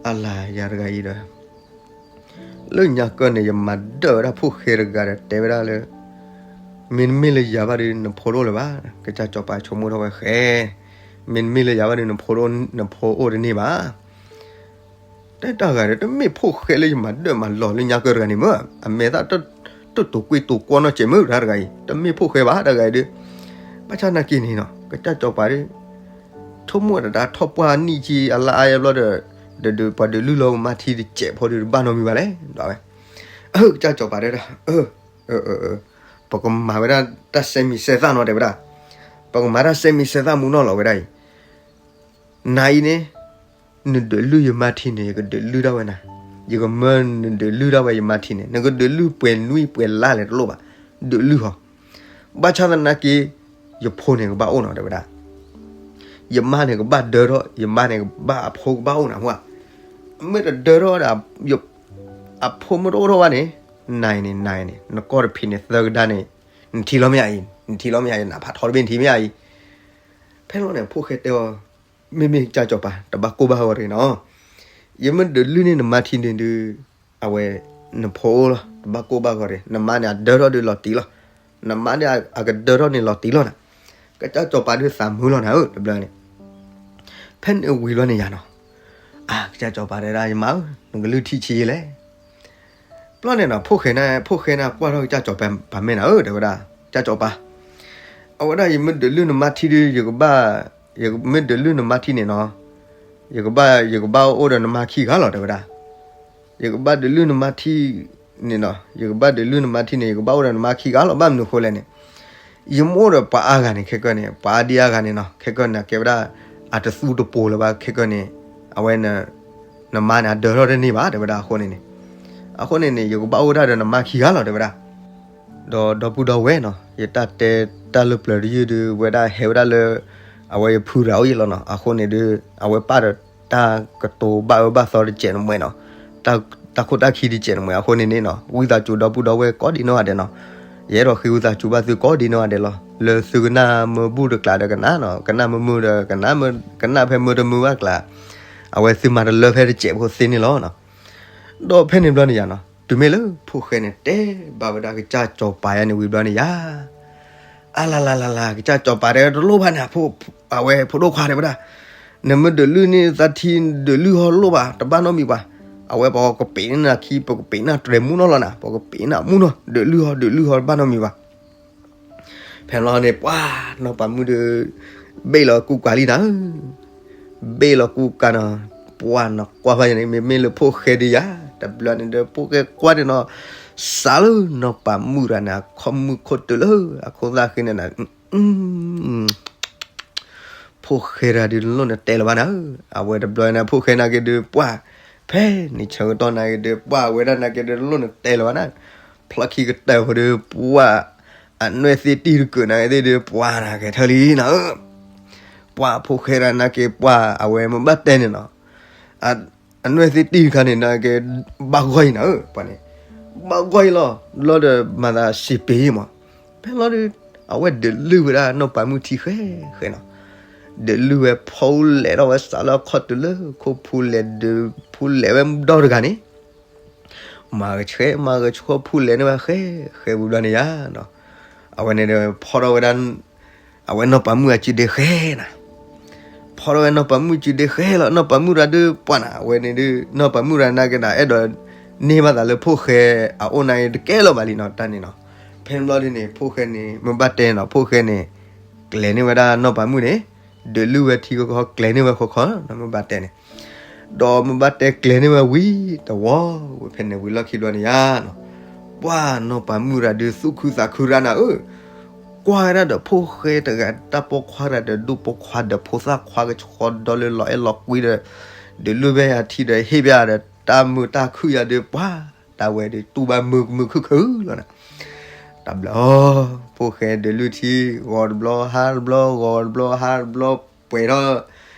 အလါယၤတဂၤအံၤဒီး လၢညါကၢၢ်န့ၣ် ယမၤဒၢၣ်ဝဲဒၣ်ဖိၣ်ဃဲတဂၤဒီး တဲဝဲဒၣ်လၢ မ့တမ့ၢ်လၢယၤဘၣ်ဒီး နဖိတအိၣ်လၢၤဘၣ်. ကစၢ်စီၤပၤဆိကမိၣ်ထီၣ်ဝဲဃဲ, မ့တမ့ၢ်လၢယၤဘၣ်ဒီး နဖိတအိၣ်တန့ၢ်ဘၣ်. တဲတၢ်ဂၤဒီး တမ့ၢ်ဖိၣ်ဃဲလၢယမၤဒၢၣ်မၤလီၤလၢညါကၢၢ်တဂၤန့ၣ်မ့ၢ် အမဲာ်သၣ်တတိာ်ကွံာ်တိာ်ကွီနီၢ်စဲးမ့ၢ်တၢ်တဂၤအံၤ တမ့ၢ်ဖိၣ်ဃဲဘၣ်တၢ်ဂၤအံၤဒီး, ဘၣ်ဆၣ်နာ်က့န့ၣ်နီၤ ကစၢ်စီၤပၤဒီး ဆိကမိၣ်တၢ်ထီၣ်ပှၢ်နံၣ်ကံအလါအါယဘျီဒီး, ဒီးပှၤဒုးလုၢ်လီၤမါထံတစဲးဖိဒီးတဘၣ်နီတမံၤဘၣ်လဲၣ် ဒီးဝဲ, အၢ ကစၢ်စီၤပၤတဲဒၣ်, အၢ ပကမၤဝဲဒၣ်တၢ်စဲမံၤစဲသၣ်နီၤ တဲဝဲဒၣ်, ပကမၤတၢ်စဲမံၤစဲသၣ်မူနီၢ်လီၤဝဲဒၣ်အံၤ, နၤအံၤန့ၣ် နဒုးလုၢ်ယမါထံန့ၣ် ယကဒုးလုၢ်ဒၣ်ဝဲနၤ, ယကမၢနဒုးလုၢ်ဒၣ်ဝဲယမါထံန့ၣ်, နကဒုးလုၢ်ပှဲၤနွံပှဲၤလါလဲၣ်တလိၣ်ဘၣ်, ဒုးလုၢ်ဟီ. ဘၣ်ဆၣ်သနာ်က့ ယဖိန့ၣ်ကဘၣ်အိၣ်နီၤ တဲဝဲဒၣ်. ယမါန့ၣ်ကဘၣ်ဒၢထီၣ်, ယမါန့ၣ်ကဘၣ်အဖိကဘၣ်အိၣ်နၤဟါ. မ့ၢ်တဒၢထီၣ်ဒီး အဖိမ့ၢ်တအိၣ်ထီၣ်ဘၣ်န့ၣ်, နၤအံၤန့ၣ် နၤအံၤန့ၣ် နကီၢ်တဖံးန့ၣ် သၢကဒါန့ၣ် နထံၣ်လီၤမ့ၢ်ဧါအံၤ, နထံၣ်လီၤမ့ၢ်ဧါအံၤ, နဖးထီတဘ့ၣ်နထံၣ်မ့ၢ်ဧါအံၤ. ဖဲန့ၣ်ဘျီန့ၣ် ဖိၣ်ဃဲတဲအီၤ, မ့မ့ၢ်ကစၢ်စီၤပၤ တဘၣ်ကိၢ်ဘၣ်ဂီၤတဂ့ၤနီၤ. ယမ့ၢ်ဒုးလုၢ်န့ၢ်နမါထံန့ၣ်ဒုး အဝဲ နဖိအိၣ်လီၤ, တဘၣ်ကိၢ်ဘၣ်ဂီၤတဂ့ၤ, နမါန့ၣ်အဒၢထီၣ်ဒုးလီၤတံၢ်လီၤ. နမါန့ၣ်အကဒၢထီၣ်န့ၣ်လီၤတံၢ်လီၤနၤ. ကစၢ်စီၤပၤဒုးသးမုာ်လီၤနၤဧၢ တဘျီန့ၣ်. ဖဲန့ၣ်ဝံၤဘျီန့ၣ်ယၤနီၤ, အါ ကစၢ်စီၤပၤတဲဒၣ် ယမါဧၢ, နကလုၢ်ထံဆံးယဲလဲၣ်. ဘျီန့ၣ်နီၤ ဖိၣ်ဃဲန့ၣ် ဖိၣ်ဃဲန့ၣ်ကွၢ်ထီၣ်ကစၢ်စီၤပၤ ပၤမဲာ်နၤဧၢ တဲဝဲဒၣ်, ကစၢ်စီၤပၤ, အဝဲဒၣ်ယမ့ၢ်ဒုးလုၢ်နမါထံဒုး ယကဘၣ်, ယမ့ၢ်ဒုးလုၢ်နမါထံန့ၣ်နီၤ, ယကဘၣ်, ယကဘၣ်အိၣ်ဒီးနမါခံဂၤလီၤ တဲဝဲဒၣ်. ယကဘၣ်ဒုးလုၢ်နမါထံန့ၣ်နီၤ, ယကဘၣ်ဒုးလုၢ်နမါထံန့ၣ် ယကဘၣ်အိၣ်ဒီးနမါခံဂၤလီၤ. ဘၣ်မနုၤအဃိလဲၣ်န့ၣ်, ယမ့ၢ်အိၣ်ဒီးပှၤအါဂၤန့ၣ် ခဲကနံၣ်န့ၣ် ပှၤအါဒံအါဂၤန့ၣ်နီၤ, ခဲကနံၣ်န့ၣ်ကဲဝဲဒၣ် အတသူတပိၤလၢၤဘၣ် ခဲကနံၣ်န့ၣ်, အဝဲ နမါန့ၣ် အဒၢထီၣ်တန့ၢ်ဘၣ် တဲဝဲဒၣ်အဃိန့ၣ်န့ၣ်, အဃိန့ၣ်န့ၣ် ယကဘၣ်အိၣ်ဒၣ်ဒီးနမါခံဂၤလီၤ တဲဝဲဒၣ်. ဒီးဒီပုၢ်ဒီဝဲၢ်နီၤ, ယတၢ်တဲတၢ်လၢပျၢၤတယုၢ်ဒုး ဝဲဒၣ်ဟဲဝဲဒၣ်လၢ အဝဲယဖုရၤအိၣ်ယဲလီၤနီၤ. အဃိန့ၣ်ဒုး အဝဲပာ်ဒီးတၢ်ကတိၤဘၣ်အၢဘၣ်သီတစဲးနမှဲနီၤ, တၢ်ခိၣ်တၢ်ခံတစဲးနမှဲအဃိန့ၣ်န့ၣ်နီၤ, ဝံသးစူၤဒီပုၢ်ဒီဝဲၢ်ကိးဒံနီၢ်ဂၤဒဲးနီၤ, ယအဲၣ်ဒိးဃ့ဝံသးစူၤဘၣ်သုကိးဒံနီၢ်ဂၤဒဲးလီၤ. လၢသုကနၣ်မ့ၢ်ဘူၣ်တကျးဒီးကနၣ်နီၤ, ကနၣ်မ့ၢ်မုာ်ဒီး ကနၣ်ဖဲမုာ်တမုာ်ဘၣ်ကျး, အဝဲသုမၤတလၢဖဲတစဲးဖိသ့န့ၣ်လီၤနီၤ. ဒီးဖဲန့ၣ်ဘျီန့ၣ်ယၤနီၤ, တုၤမ့ၢ်လၢဖိၣ်ဃဲန့ၣ် တဲဘၣ်ဝဲဒၣ်ကစၢ်စီၤပၤယါန့ၣ်ဝံၤဘျီန့ၣ်ယၤ, အလလလလ, ကစၢ်စီၤပၤတဲတလိၣ်ဘၣ်န့ၣ်, အဝဲဖိဒိၣ်ခွါတဲဝဲဒၣ်, နမ့ၢ်ဒုးလုၢ်န့ၢ်သးထံ ဒုးလုၢ်ဟီလိၣ်ဘၣ် တဘၣ်နီတမံၤဘၣ်. အဝဲပကပ့ၤန့ၢ်နၤခံ ပကပ့ၤန့ၢ်တြဲၤမူနီၢ်လီၤနၤ, ပကပ့ၤန့ၢ်မူနီၢ်, ဒုးလုၢ်ဟီ ဒုးလုၢ်ဟီ တဘၣ်နီတမံၤဘၣ်. ဖဲန့ၣ်ဘျီန့ၣ် ပှၤနီၢ်ပၤမုၣ်ဒီး ဘ့ၣ်လီၤကူကၤလံနၤဧၢ, ဘ့ၣ်လီၤကူကၤနီၤ, ပှၤနီၢ်ကွၢ်ဖဲန့ၣ် မ့မ့ၢ်လၢဖိၣ်ဃဲဒုးယၤ, တဘျီန့ၣ်ဒီး ဖိၣ်ဃဲကွၢ်န့ၣ်နီၤ, စးလၢနီၢ်ပၤမုၣ်တဂၤန့ၣ် အခီၣ်မုၢ်ခိၣ်တုၤလၢအခိၣ်သၣ်ဃံန့ၣ်နၤ ဖိၣ်ဃဲတဂၤဒုးတလိၣ်နတဲလၢၤဘၣ်နၤဧၢ, အဝဲတဘျီန့ၣ် ဖိၣ်ဃဲနာ်က့ဒုး ပှၤ ဖဲန့ၣ်ဆၢကတီၢ်နာ်က့ဒုး ပှၤဝဲဒၣ်နာ်က့ဒုးတလိၣ်နတဲလၢၤဘၣ်နၤ, ဖျီၣ်ခံကတၢၢ်ဖိဒုး ပှၤ အနွဲၣ်သ့ၣ်တံၢ်တကုာ်နာ်က့သ့ၣ်ဒုး ပှၤနာ်က့ထၢလံနၤဧၢ, ပှၤဖိၣ်ဃဲတဂၤနာ်က့ ပှၤအဝဲမ့ၢ်ဘၣ်တဲန့ၣ်နီၤ အနွဲၣ်သ့ၣ်တံၢ်တခါန့ၣ် နာ်က့ ဘၣ်ဂီၢ်အံၤနၤဧၢ, ပှၤန့ၣ် ဘၣ်ဂီၢ်အံၤလီၤ, ဘျီဒီးမၤသးစံးပ့ၤမး, ဖဲလီၤဒုး အဝဲဒုးလုၢ်ဝဲဒၣ်နီၢ်ပၤမုၣ်ထံဃဲဃဲနီၤ, ဒုးလုၢ်ဝဲဖီလဲးထီၣ်ဝဲစးလၢအခီၣ်တုၤလၢခိၣ်ဖူလဲးဒုး ဖူလဲးဝဲဒီတဂၤန့ၣ် မၤဂဲၤဆှဲ မၤဂဲၤဆှဲဖူလဲးန့ၢ်ဝဲဃဲဃဲဝံၤဘျီန့ၣ်ယါနီၤ, အဝဲန့ၣ်ဒီးဖီထီၣ်ဝဲဒၣ် အဝဲနီၢ်ပၤမုၣ်အစုဒ့ဃဲနၤ, ဖီထီၣ်ဝဲနီၢ်ပၤမုၣ်စုဒ့ဃဲလီၤ, နီၢ်ပၤမုၣ်တဂၤဒုးပှၤနၤ, အဝဲန့ၣ်ဒုး နီၢ်ပၤမုၣ်တဂၤနာ်က့ဒၣ် အဲၣ်ဒိးန့ၢ်ဘၣ်သးလၢဖိၣ်ဃဲအအိၣ်နာ်က့တကဲလီၤဘၣ်လံနီၤ တၢ်န့ၣ်နီၤ, ဖဲန့ၣ်ဘျီဒုးန့ၣ် ဖိၣ်ဃဲန့ၣ် မ့ၢ်ဘၣ်တဲန့ၣ်နီၤ ဖိၣ်ဃဲန့ၣ် ကျဲၤန့ၢ်ဝဲဒၣ်နီၢ်ပၤမုၣ်န့ၣ် ဒုးလုၢ်ဝဲထံခီခီ ကျဲၤန့ၢ်ဝဲခီခီ မ့ၢ်ဘၣ်တဲန့ၣ် ဒီးမ့ၢ်ဘၣ်တဲကျဲၤန့ၢ်ဝဲဝံၤတဝီ ဝဲဖဲန့ၣ်ဝံၤလီၢ်ခံဘျီန့ၣ်ယါနီၤ, ပှၤနီၢ်ပၤမုၣ်တဂၤဒုးသူၣ်ခုသးခုရၣ်နၤဧၢ, ကွၢ်ဝဲဒၣ်ဒီးဖိၣ်ဃဲတဂၤ တၢ်ပိာ်ခွါတဂၤဒီးဒူၣ်ပိာ်ခွါဒီးဖိသၣ်ခွါကဆှီဒီလၢလီၤအဲၣ်လီၤကွံဒီး ဒုးလုၢ်ဘၣ်ယၤထံဒီးဟ့ၣ်ဘၣ်ဒီးတၢ်မုာ်တၢ်ခုၣ်ယၤဒုးပှၤ တၢ်ဝဲဒုးတူၢ်ဘၣ်မုာ်မုာ်ခုၣ်ခုၣ်လီၤနၤ, တဘျီ ဖိၣ်ဃဲဒုးလုၢ်ထံ ဂီၤတဘျီဟါတဘျီ ဂီၤတဘျီဟါတဘျီ ပှဲၤထီၣ်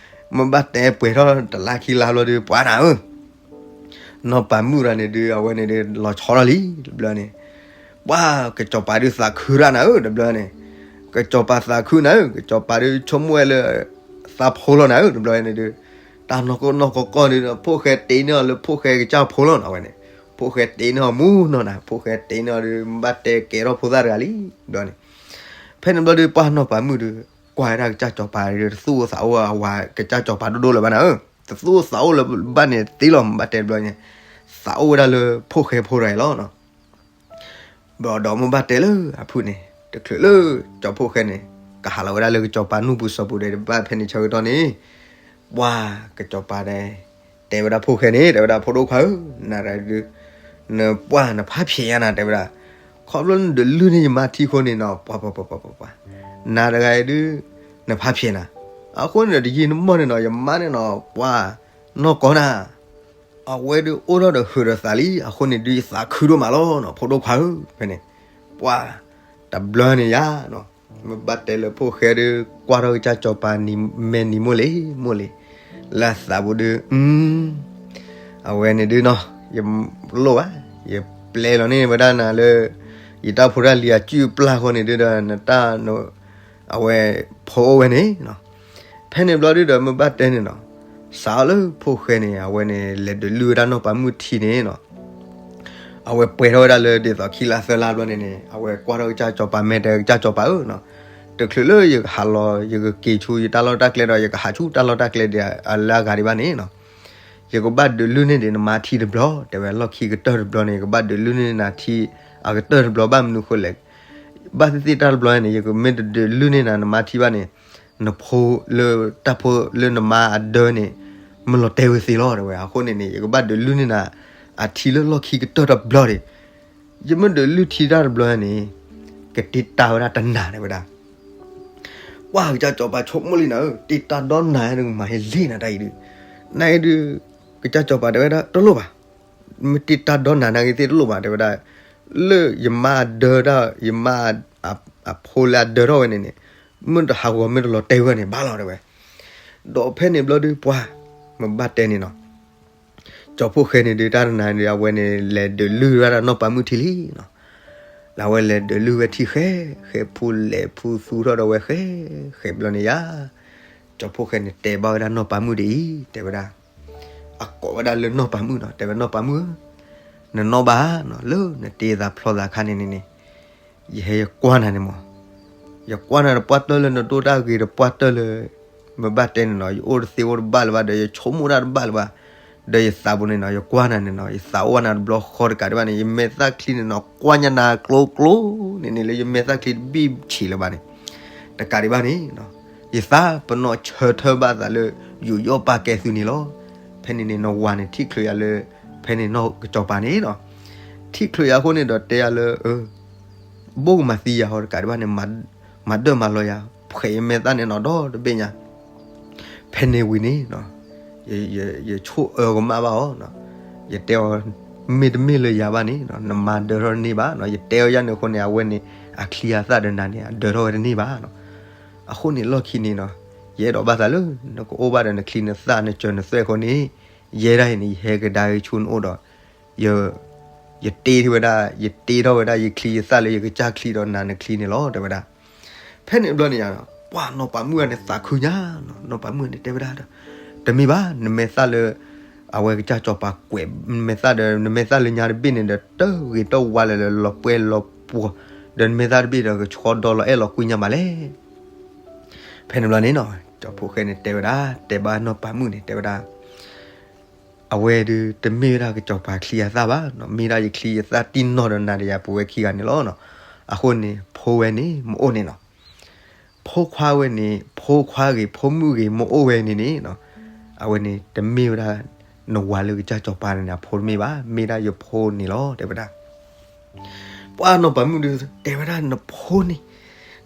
မ့ၢ်ဘၣ်တဲပှဲၤထီၣ်တလါခံလါဘျီဒုးပှၤနၤဧၢ နီၢ်ပၤမုၣ်တဂၤန့ၣ်ဒုး အဝဲန့ၣ်ဒုး လီၤဆီထီၣ်လံ တဘျီန့ၣ်, ပှၤကစီၤပၤဒုးသးခုရၣ်နၤဧၢ တဘျီန့ၣ်, ကစီၤပၤသးခုနၤဧၢ ကစီၤပၤဒုးဆိကမိၣ်ဝဲလၢ သးဖိလီၤနၤဧၢ တဘျီန့ၣ်ဒုး, တၢ်နီၢ်ကီၢ်နီၢ်ကီၢ်ကီၢ်ဒုး ဖိၣ်ဃဲတ့န့ၢ်အီၤလၢဖိၣ်ဃဲကစၢ်ဖိလီၤနၤဝဲန့ၣ်, ဖိၣ်ဃဲတ့န့ၢ်အီၤမူနီၤနၤ ဖိၣ်ဃဲတ့န့ၢ်အီၤဒုး မ့ၢ်ဘၣ်တဲကဲထီၣ်ဖိသၣ်တဂၤလံ တဘျီန့ၣ်, ဖဲန့ၣ်ဘျီဒုး ပှၤနီၢ်ပၤမုၣ်ဒုး ကွၢ်ဝဲဒၣ်ကစၢ်စီၤပၤဒုး တသူၣ်အိၣ်သးအိၣ်အဝၤကစၢ်စီၤပၤဒိၣ်ဒိၣ်လၢၤဘၣ်နၤဧၢ, တသူၣ်အိၣ်သးအိၣ်လၢၤဘၣ်န့ၣ်သ့လီၤ မ့ၢ်ဘၣ်တဲတဘျီန့ၣ်, သးအိၣ်ဝဲဒၣ်လၢဖိၣ်ဃဲဖိတဂၤအံၤလီၤ ဘျီဒီးမ့ၢ်ဘၣ်တဲလၢအဖုၣ်န့ၣ် တချုးလၢကၠီၤဖိၣ်ဃဲန့ၣ် ကဟးလီၤဝဲဒၣ်လၢကစီၤပၤနူၢ်ပူၤစီၤပူၤဒီးတဘၣ်ဖဲန့ၣ်ဆၢကတီၢ်န့ၣ်, ပှၤကစီၤပၤန့ၣ် တဲဝဲဒၣ်ဖိၣ်ဃဲန့ၣ် တဲဝဲဒၣ်ဖိဒိၣ်ခွါဧၢ, နၤဒုး နပှၢ်နဖးဖျဲးညါနၤ တဲဝဲဒၣ်, ခီဖျိနဒုးလုၢ်န့ၢ်ယမါထံဃိန့ၣ်နီၤ ပှၤပှၤပှၤပှၤပှၤပှၤ, နၤတဂၤအံၤဒုး နဖးဖျဲးနၤ, အဃိန့ၣ်ဒီးတယံာ်နမီၢ်န့ၣ်နီၤ ယမါန့ၣ်နီၤ ပှၤနီၢ်ကီၢ်နၤ အဝဲဒုးအိၣ်ထီၣ်ဒီးဟုးဒီးသးလံ, အဃိန့ၣ်ဒုးယသးခုဒိၣ်မးလီၤနီၤ, ဖိဒိၣ်ခွါဧၢ, ဖဲန့ၣ်, ပှၤ, တဘျီန့ၣ်ယါနီၤ, မ့ၢ်ဘၣ်တဲလၢဖိၣ်ဃဲဒုး ကွၢ်ထီၣ်ကစၢ်စီၤပၤမဲာ်နံၤမိၢ်လံ, မိၢ်လံ, လၢအသးပူၤဒုး, အဝဲန့ၣ်ဒုးနီၤ, ယလိၣ်ဘၣ်, ယပျဲလီၤန့ၢ်ဝဲဒၣ်နၤလၢ ယတၢ်ဖိတၢ်လံၤအစုၣ်အပျၢ်အဃိန့ၣ်ဒုးဒီး နတၢ်, အဝဲ, ဖိအိၣ်ဝဲန့ၣ်နီၤ, ဖဲန့ၣ်ဘျီဒုးဒီးမ့ၢ်ဘၣ်တဲန့ၣ်နီၤ, စးထီၣ်လၢဖိၣ်ဃဲန့ၣ် အဝဲန့ၣ်လဲၤဒုးလုၢ်ဝဲဒၣ်နီၢ်ပၤမုၣ်ထံန့ၣ်နီၤ, အဝဲပှဲၤထီၣ်ဝဲဒၣ်လၢဒ်သိးခံလါသၢလါဘျီန့ၣ်န့ၣ် အဝဲကွၢ်ထီၣ်ကစၢ်စီၤပၤမဲာ်တဲကစၢ်စီၤပၤဧၢနီၤ, တချုးလၢယကဟးလီၤ ယကက့ၤဆူယတၢ်လီၢ်တၢ်ကျဲဒီး ယကဟးဆူတၢ်လီၢ်တၢ်ကျဲဒ်အလၢအဂၤဒံးဘၣ်န့ၣ်နီၤ, ယကဘၣ်ဒုးလုၢ်န့ၢ်ဒံးနမါထံတဘျီ, တဲဝဲလီၢ်ခံကတၢၢ်တဘျီန့ၣ် ယကဘၣ်ဒုးလုၢ်န့ၢ်နၤထံအကတၢၢ်တဘျီဘၣ်မနုၤဃိလဲၣ်, ဘၣ်သ့ၣ်သ့ၣ်တၢ်တဘျီန့ၣ် ယကမ့ၢ်တဒုးလုၢ်န့ၢ်နၤနမါထံဘၣ်န့ၣ်, နဖိလၢတၢ်ဖိလၢနမါအဒၢန့ၣ်, မ့ၢ်လီၤတဲာ်ဝဲသ့လီၤ တဲဝဲ, အဃိန့ၣ်န့ၣ် ယကဘၣ်ဒုးလုၢ်န့ၢ်နၤ အထံလၢလီၢ်ခံကတၢၢ်တဘျီန့ၣ်, ယမ့ၢ်ဒုးလုၢ်ထံတၢ်တဘျီန့ၣ်, ကတ့တၢ်ဝဲဒၣ်တနၤ တဲဝဲဒၣ် ပှၤကစၢ်စီၤပၤဆိကမိၣ်လံနၤဧၢ, တ့တၢ်ဒီနၤဒုးမၤဟဲလ့နၤတၢ်အံၤဒုး, နအံၤဒုး, ကစၢ်စီၤပၤတဲဝဲဒၣ်တလိၣ်ဘၣ်, မ့ၢ်တ့တၢ်ဒီနၤနာ်က့သ့ၣ်တလိၣ်ဘၣ် တဲဝဲဒၣ်, လၢယမါအဒၢတၢ် ယမါ, အဖိလၢအဒၢထီၣ်ဝဲန့ၣ်န့ၣ်, မ့ၢ်တဟးဂီၤမ့ၢ်တလီၤတဲာ်ဝဲန့ၣ် ဘၣ်လီၤ တဲဝဲ, ဒီးဖဲန့ၣ်ဘျီဒုးပှၤ, မ့ၢ်ဘၣ်တဲန့ၣ်နီၤ ကၠီၤဖိၣ်ဃဲန့ၣ်ဒုး တၢ်တနၤန့ၣ် အဝဲန့ၣ်လဲၤဒုးလုၢ်ဝဲဒၣ်နီၢ်ပၤမုၣ်ထံလံနီၤ. လၢအဝဲလဲၤဒုးလုၢ်ဝဲထံဃဲ, ဃဲဖိလဲၤဖိသူထီၣ်ဒီးဝဲဃဲ, ဃဲဘျီန့ၣ်ယါ, ကၠီၤဖိၣ်ဃဲန့ၣ်တဲဘၣ်ဝဲဒၣ်နီၢ်ပၤမုၣ်ဒ်အံၤ, တဲဝဲဒၣ်, အကိးဝဲဒၣ်လၢနီၢ်ပၤမုၣ်နီၤ, တဲဝဲနီၢ်ပၤမုၣ်ဧၢ, နနီၣ်ဘၣ်နီၤ, လၢနတ့သးဖျီသးခါန့ၣ်န့ၣ်န့ၣ်, ယဟဲယကွၢ်နၤန့ၣ်မး, ယကွၢ်နၤတပှၢ်တၢၢ်လၢနဒိၣ်တၢ်ဂ့ၤတပှၢ်တၢၢ်လၢ မ့ၢ်ဘၣ်တဲန့ၣ်နီၤ, ယအိၣ်တသ့အိၣ်တဘၣ်လၢၤဘၣ် ဒီးယဆိကမိၣ်တၢ်တဘၣ်လၢၤဘၣ်, ဒီးယသးပူၤန့ၣ်နီၤ, ယကွၢ်နၤန့ၣ်နီၤ, ယသးအိၣ်နၤတဘျီဃီတကးဒံးဘၣ်န့ၣ်, ယမဲာ်သၣ်ချံန့ၣ်နီၤ, ကွၢ်ညါနၤကျိကျိန့ၣ်န့ၣ် လၢယမဲာ်သၣ်ချံတဘံၣ်ဆံးလၢၤဘၣ်န့ၣ်, တကးဒံးဘၣ်န့ၣ်, ယသးပနီၣ်ဆၢထၢၣ်ဘၣ်သးလၢ ယူးယီၣ်ပာ်ကဲသုန့ၣ်လီၤ. ဖဲန့ၣ်န့ၣ် နဝၤန့ၣ်ထံၣ်ချုးယၤလၢ ဖဲန့ၣ်နီၢ်ကစီၤပၤန့ၣ်နီၤ, ထံၣ်ချုးယၤအဃိန့ၣ်ဒီးတဲယၤလၢ ဘိၣ်ကမၤသံယၤဟီတကးဒံးဘၣ်န့ၣ်, မၤဒၢၣ်မၤလီၤယၤ, ဖှဲးယမဲာ်သၣ်န့ၣ်နီၤဒီတဘ့ၣ်ညါ, ဖဲန့ၣ်ဝံၤန့ၣ်, ယဆိၣ်အၢကမၣ်ဘၣ်အီၤ, ယတဲအီၤ, မ့တမ့ၢ်လၢယၤဘၣ်န့ၣ် နမါဒၢထီၣ်တန့ၢ်ဘၣ်, ယတဲအီၤယၤန့ၣ်အဃိန့ၣ် အဝဲန့ၣ် အချံအသၣ်ဒီးနၤန့ၣ် အဒၢထီၣ်ဝဲတန့ၢ်ဘၣ်နီၤ. အဃိန့ၣ်လီၢ်ခံန့ၣ်နီၤ, ယအဲၣ်ဒိးဘၣ်သးလၢ နကအိၣ်ဘၣ်ဒီးနချံနသၣ်နစၢၤနသွဲၣ်အဃိန့ၣ်, ယဲဒၣ်အံၤန့ၣ် ယဟဲကဒါက့ၤဆူနအိၣ်ဒီး ယတ့ထီၣ်ဝဲဒၣ်, ယတ့ထီၣ်ဝဲဒၣ်ယချံယသၣ်လၢယကစၢ်ချံဒီးနၤနချံန့ၣ်လီၤ တဲဝဲဒၣ်. ဖဲန့ၣ်ဘျီန့ၣ်ယါ, ပှၤနီၢ်ပၤမုၣ်ဂၤန့ၣ်သးခုညါ, နီၢ်ပၤမုၣ်န့ၣ်တဲဝဲဒၣ်ဒီး, တမ့ၢ်ဘၣ်, နမဲာ်သၣ်လၢ အဝဲကစၢ်စီၤပၤကွဲးမဲာ်သၣ်ဒီး နမဲာ်သၣ်လၢညါတဘ့ၣ်န့ၣ်ဒီး တဂ့ၤတဝါလၢလၢလီၤပှဲၤလီၤပှီၤ, ဒီးနမဲာ်သၣ်တဘ့ၣ်ဒီးကဆီဒီလီၤအဲၣ်လီၤကွံညါမးလဲၣ်. ဖဲန့ၣ်ဘျီန့ၣ်နီၤ, ကၠီၤဖိၣ်ဃဲန့ၣ်တဲဝဲဒၣ်, တဲဘၣ်နီၢ်ပၤမုၣ်န့ၣ်တဲဝဲဒၣ် အဝဲဒုးတမ့ၢ်ဝဲဒၣ်ကစီၤပၤချံအသၣ်ဘၣ်, မ့ၢ်ဒၣ်ယချံယသၣ်တံၢ်နီၢ်ဒီးနၤဒီးယၤပဝဲခံဂၤန့ၣ်လီၤ. အဃိန့ၣ် ဖိဝဲန့ၣ်မ့ၢ်အိၣ်န့ၣ်လီၤ. ဖိခွါဝဲန့ၣ်, ဖိခွါဂ့ၤ, ဖိမုၣ်ဂ့ၤ, မ့ၢ်အိၣ်ဝဲန့ၣ်န့ၣ်, အဝဲန့ၣ်တမ့ၢ်ဝဲဒၣ် နဝၤလၢကစၢ်စီၤပၤန့ၣ် အဖိတမ့ၢ်ဘၣ်, မ့ၢ်ဒၣ်ယဖိန့ၣ်လီၤ တဲဝဲဒၣ်. ပှၤနီၢ်ပၤမုၣ်ဒုးတဲဝဲဒၣ် နဖိန့ၣ်,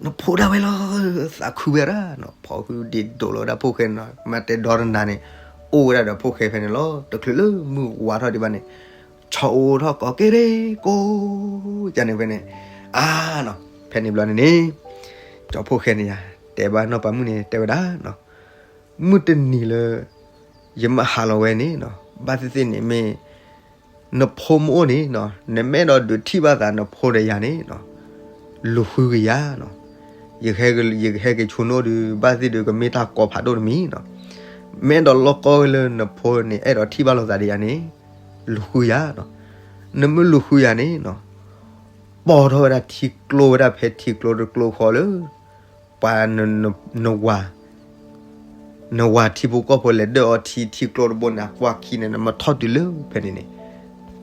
နဖိဒၣ်ဝဲလီၤ, သးခုဝဲဒၣ်, ဖီၣ်ဟုဒ့ဒိးလီၤဝဲဒၣ်ဖိၣ်ဃဲန့ၣ်လီၤ. မ့ၢ်တဲဒီတနၤန့ၣ်, အိၣ်ဝဲဒၣ်ဒီးဖိၣ်ဃဲဖဲန့ၣ်လီၤ. တချုးလၢမုၢ်ဝါထီၣ်ဒံးဘၣ်န့ၣ်, ဆီအိၣ်ထီၣ်ကိးက့ၤဒ့ကိး, ကန့ၣ်ဖဲန့ၣ်, အါနီၤ, ဖဲန့ၣ်ဘျီန့ၣ်န့ၣ်, ကၠီၤဖိၣ်ဃဲန့ၣ်ယါ, တဲဘၣ်နီၢ်ပၤမုၣ်န့ၣ်တဲဝဲဒၣ် မုၢ်တနံၤလၢ ယမ့ၢ်ဟးလီၤဝဲန့ၣ်, ဘၣ်သ့ၣ်သ့ၣ်န့ၣ်မ့ၢ် နဖိမ့ၢ်အိၣ်န့ၣ်, နမ့ၢ်အဲၣ်ဒိးဒုးထံၣ်ဘၣ်သးနဖိဒီးယၤန့ၣ်, လူၤဃုက့ၤယၤ, ယကဟဲက့ၤဆူနအိၣ်ဒီး ဘၣ်သ့ၣ်ဒီးကမ့ၢ်တၢ်ကီဖးဒိၣ်တမံၤ, မ့ၢ်အဲၣ်ဒိးလီၢ်ကီၢ်ဝဲလၢနဖိန့ၣ် အဲၣ်ဒိးထံၣ်ဘၣ်လိာ်သးဒီးယၤန့ၣ်, လူၤဃုယၤ, နမ့ၢ်လူၤဃုယၤန့ၣ် ပိာ်ထီၣ်ဝဲဒၣ်ထံကျိဝဲဒၣ်ဖဲထံကျိတကျိဃီလၢ ပှၤ နဝၤထံဖိကီၢ်ဖိလဲၤဒၢၣ်အီထံ ထံကျိတဘိန့ၣ် အကွၢ်ခံန့ၣ် နမ့ၢ်ထီၣ်တုၤလၢဖဲန့ၣ်န့ၣ်,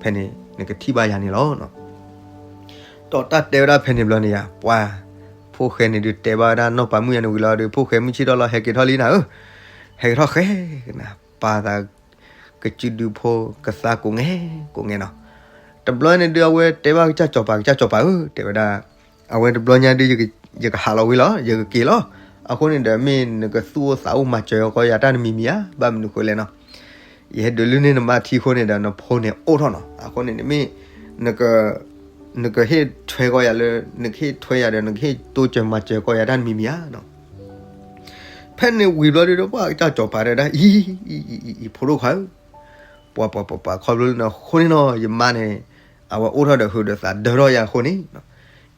ဖဲန့ၣ် နကထံၣ်ဘၣ်ယၤန့ၣ်လီၤ. ဒီးတၢ်တဲဝဲဒၣ်ဖဲန့ၣ်ဘျီန့ၣ်ယါ, ပှၤ ဖိၣ်ဃဲန့ၣ်ဒုးတဲဘၣ်ဝဲဒၣ်နီၢ်ပၤမုၣ်ယါန့ၣ်ဝံၤလီၤဒီး ဖိၣ်ဃဲမုၢ်ဆ့ၣ်ထီၣ်လီၤ ဟဲက့ၤထီၣ်လံနၤဧၢ, ဟဲက့ၤထီၣ်ဃဲကနၤ ပာ်သး ကစုဒုဖိကသါကိးငဲကိးငဲနီၤ. တဘျီန့ၣ်ဒုးအဝဲတဲဘၣ်ကစၢ်စီၤပၤ, ကစၢ်စီၤပၤဧၢ, တဲဝဲဒၣ်, အဝဲတဘျီညါဒုး ယကဟးလီၤဝံၤလီၤ, ယကက့ၤလီၤ. အဃိန့ၣ်ဒီး မ့ၢ်နကသူၣ်အိၣ်သးအိၣ်မၤစၢၤဃီယၤတၢ်တမံၤမံၤဧါ, ဘၣ်မနုၤဃိလဲၣ်နီၤ. ယဟဲဒုးလုၢ်န့ၢ်နမါထံအဃိန့ၣ်ဒီး နဖိန့ၣ်အိၣ်ထီၣ်နီၤ. အဃိန့ၣ် နမ့ၢ် နကဟ့ၣ်ထွဲကီးယၤလၢ နကဟ့ၣ်ထွဲယၤဒီး နကဟ့ၣ်တိစၢၤမၤစၢၤကီးယၤတၢ်တမံၤမံၤဧါနီၤ. ဖဲန့ၣ်ဝံၤဘျီဒုဒီး ပှၢ်ကစၢ်စီၤပၤတဲဒၣ် အံၤ အံၤ အံၤ အံၤ ဖိဒိၣ်ခွါဧၢ, ပှၤပှၤပှၤပှၤ ခီဖျိလၢနဃိန့ၣ်နီၤ ယမါန့ၣ် အဝဲအိၣ်ထီၣ်ဒီးဟုးဒီးသးဒၢထီၣ်ယၤအဃိန့ၣ်,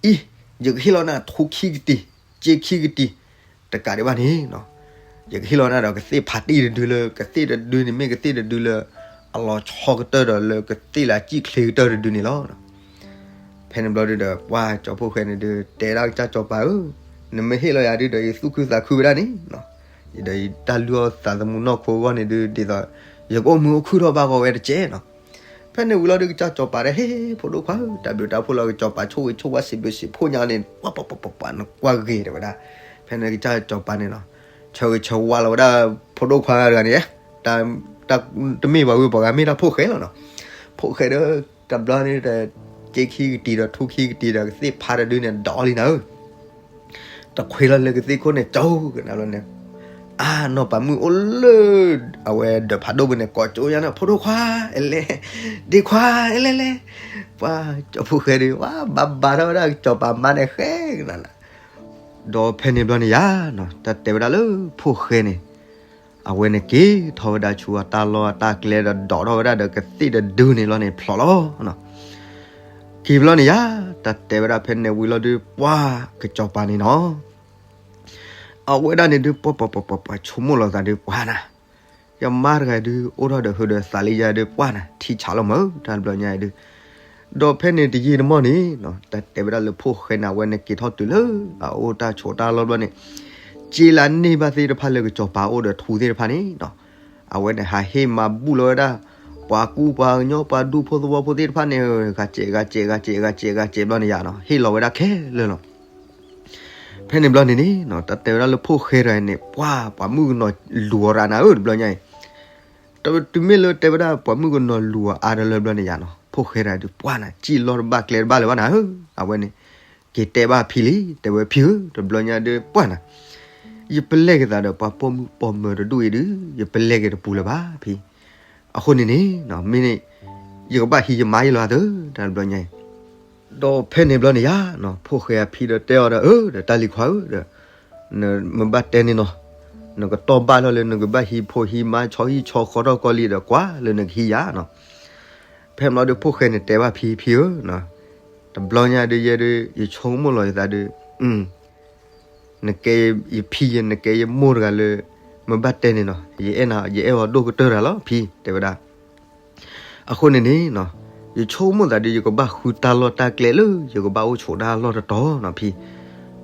အံၤ ယကဟ့ၣ်လီၤနၤထူခံကတံၤ စ့ခံကတံၤ တကးဒံးဘၣ်န့ၣ်နီၤ, ယကဟ့ၣ်လီၤနၤဒီးကသ့ၣ်ဖးတံၢ်တဒုလၢ ကသ့ၣ်တဒုန့ၣ်မ့ၢ်ကသ့ၣ်တဒုလၢ အလီၤဆီကတၢၢ်ဒီးလၢကသ့ၣ်လၢအစံၣ်ချ့ကတၢၢ်တဒုန့ၣ်လီၤ. ဖဲန့ၣ်ဘျီဒုဒီး ပှၢ်ကၠီဖိၣ်ဃဲန့ၣ်ဒု တဲဒၣ်ကစၢ်စီၤပၤဧၢ, နမ့ၢ်ဟ့ၣ်လီၤယၤဒုဒီး ယသူၣ်ခုသးခုဝဲဒၣ်န့ၣ်နီၤ, ယဒီးယတၢ်လုၢ်အီၣ်သးသမူနီၢ်ခိအဂီၢ်န့ၣ်ဒု ဒ်သိး ယကအိၣ်မုာ်အိၣ်ခုၣ်ထီၣ်ဘၣ်ဂီၢ်ဝဲတကဲးနီၤ. ဖဲန့ၣ်ဝံၤလီၤဒု ကစၢ်စီၤပၤတဲ ဟ့ၣ် ဖိဒိၣ်ခွါဧၢ, တၢ်ဘျုးတၢ်ဖှိၣ်လီၤ ကစၢ်စီၤပၤဆိၣ်ဂ့ၤဆိၣ်ဝါစံးဘျုးစံးဖှိၣ်ညါန့ၣ် ပှၤပှၤပှၤပှၤ နကွၢ်ဂ့ၤတဲဝဲဒၣ်. ဖဲန့ၣ်ကစၢ်စီၤပၤန့ၣ်နီၤ ဆၢဂ့ၤဆၢဝါလီၤဝဲဒၣ် ဖိဒိၣ်ခွါတဂၤန့ၣ်, တမ့ၢ်ပှၤဝဲပှၤဂၤ မ့ၢ်ဒၣ်ဖိၣ်ဃဲလီၤနီၤ. ဖိၣ်ဃဲဒီး တဘျီန့ၣ်ဒီး စ့ခံကတံၤဒီးထူခံကတံၤဒီးကသ့ၣ်ဖးတဒုန့ၣ် ဒိးလံနၤဧၢ တခွ့လီၤလၢကသ့ၣ်ခိၣ်န့ၣ် ကၠိကနၣ်ဘျီန့ၣ်, အါနီၢ်ပၤမုၣ်အိၣ်လၢ အဝဲဒၢးဖးဒိၣ်ပူၤန့ၣ် ကိးကၠိညါန့ၣ် ဖိဒိၣ်ခွါ အဲလဲၣ်, ဒ့ခွါ အဲလဲၣ်လဲၣ်. ပှၤကၠီဖိၣ်ဃဲဒီး ဝဲဘၣ်ဘၣ်ထီၣ်ဝဲဒၣ်ကစၢ်စီၤပၤမါန့ၣ်ဃဲကနၣ်လၢ ဒီးဖဲန့ၣ်ဘျီန့ၣ်ယါနီၤ တၢ်တဲဝဲဒၣ်လၢဖိၣ်ဃဲန့ၣ်, အဝဲန့ၣ်က့ၤထီၣ်ဝဲဒၣ်ဆူအတၢ်လီၢ်အတၢ်ကျဲဒီးဒိးထီၣ်ဝဲဒၣ်ဒီးကသ့ၣ်တဒုန့ၣ်လီၤန့ၣ်ဖျိးလီၤ. က့ၤဘျီန့ၣ်ယါ, တၢ်တဲဝဲဒၣ်ဖဲန့ၣ်ဝံၤလီၤဒု ပှၢ်ကစၢ်စီၤပၤန့ၣ်နီၤ အဝဲဒၣ်န့ၣ်ဒု ပှၢ်ပှၢ်ပှၢ်ပှၢ် ဆိကမိၣ်လီၤသးဒု ပှၢ်နၤ, ယမါတဂၤဒု အိၣ်ထီၣ်ဒီးဟုးဒီးသးလံယၤဒု ပှၢ်နၤ ထံဆးလီၤမၢ် တၢ်တဘျီညါအံၤဒု, ဒီးဖဲန့ၣ်တယံာ်တမီၢ်န့ၣ်နီၤ တၢ်တဲဝဲဒၣ်လၢဖိၣ်ဃဲန့ၣ် အဝဲန့ၣ်က့ၤထီၣ်တုၤလၢ အအိၣ်တၢ်ဆိးတၢ်လီၢ်ဘျီန့ၣ်, စ့လၢန့ၢ်ဘၣ်သ့ၣ်တဖၣ်လၢကစၢ်စီၤပၤအိၣ်ဒီးထူသ့ၣ်တဖၣ်န့ၣ်နီၤ, အဝဲန့ၣ်ဟးဟ့ၣ်မၤဘူၣ်လီၤဝဲဒၣ် ပှၤကူပှၤကညီပှၤဒူဖိသဝီဖိသ့ၣ်တဖၣ်န့ၣ် ဂၤစဲးဂၤစဲးဂၤစဲးဂၤစဲးဂၤစဲးဘျီန့ၣ်ယါနီၤ ဟ့ၣ်လီၤဝဲဒၣ်ခဲလၢာ်လီၤ. ဖဲန့ၣ်ဘျီန့ၣ်န့ၣ်နီၤ တၢ်တဲဝဲဒၣ်လၢဖိၣ်ဃဲတဂၤန့ၣ် ပှၢ်ပှၤမုၣ်ကနီၤလူၤအီၤရၤနၤဧၢ တဘျီညါအံၤ, တုၤမ့ၢ်လၢတဲဝဲဒၣ်ပှၤမုၣ်ကနီၤလူၤအီၤအါတလၢဘျီန့ၣ်ယါနီၤ ဖိၣ်ဃဲတဂၤဒု ပှၢ်နၤ စံၣ်လီၤတဘၣ်ကျဲတဘၣ်လၢၤဘၣ်နၤဧၢ, အဝဲန့ၣ် က့ၤတဲဘၣ်ဖံလံ တဲဝဲဖံဧၢ တဘျီညါဒု ပှၢ်နၤ ယပလဲၤက့ၤသးဒီးပှၤပိာ်မုၣ်ပိာ်မၢၤတဒူၣ်အံၤဒု ယပလဲၤက့ၤတပူၤလၢၤဘၣ်ဖံ, အဃိန့ၣ်န့ၣ် မ့ၢ်န့ၣ် ယကဘၣ်ဟံးယမါယလီၤသၢ တၢ်တဘျီညါအံၤ ဒီးဖဲန့ၣ်ဘျီန့ၣ်ယါနီၤ ဖိၣ်ဃဲအဖံဒီးတဲအီၤဒီး အၢ ဒီးတၢ်လံၤခွါဧၢ ဒီး နမ့ၢ်ဘၣ်တဲန့ၣ်နီၤ နကတီၢ်ဘၣ်ထီၣ်လၢနကဘၣ်ဟံးဖိဟံးမါဆီဟံၣ်ဆီဃီထီၣ်ကီၢ်လံဒီးကွၢ်လၢနကဟံးယါနီၤ, ဖဲန့ၣ်ဘျီဒီးဖိၣ်ဃဲန့ၣ်တဲဘၣ်ဖံ ဖံဧၢ, တဘျီညါဒုယဲဒု ယဆိကမိၣ်လီၤယသးဒု နကဲယဖံယဲ နကဲယမိၢ်တဂၤလၢ မ့ၢ်ဘၣ်တဲန့ၣ်နီၤ ယအဲၣ်နၤ ယအဲၣ်အီၤဒိၣ်ကတၢၢ်တၢ်လီၤဖံ တဲဝဲဒၣ် အဃိန့ၣ်န့ၣ်နီၤ ယဆိကမိၣ်သးဒု ယကဘၣ်ဃုတၢ်လီၢ်တၢ်ကျဲလၢ ယကဘၣ်အိၣ်ဆိးတၢ်လီၢ်တတီၤနီၤဖံ,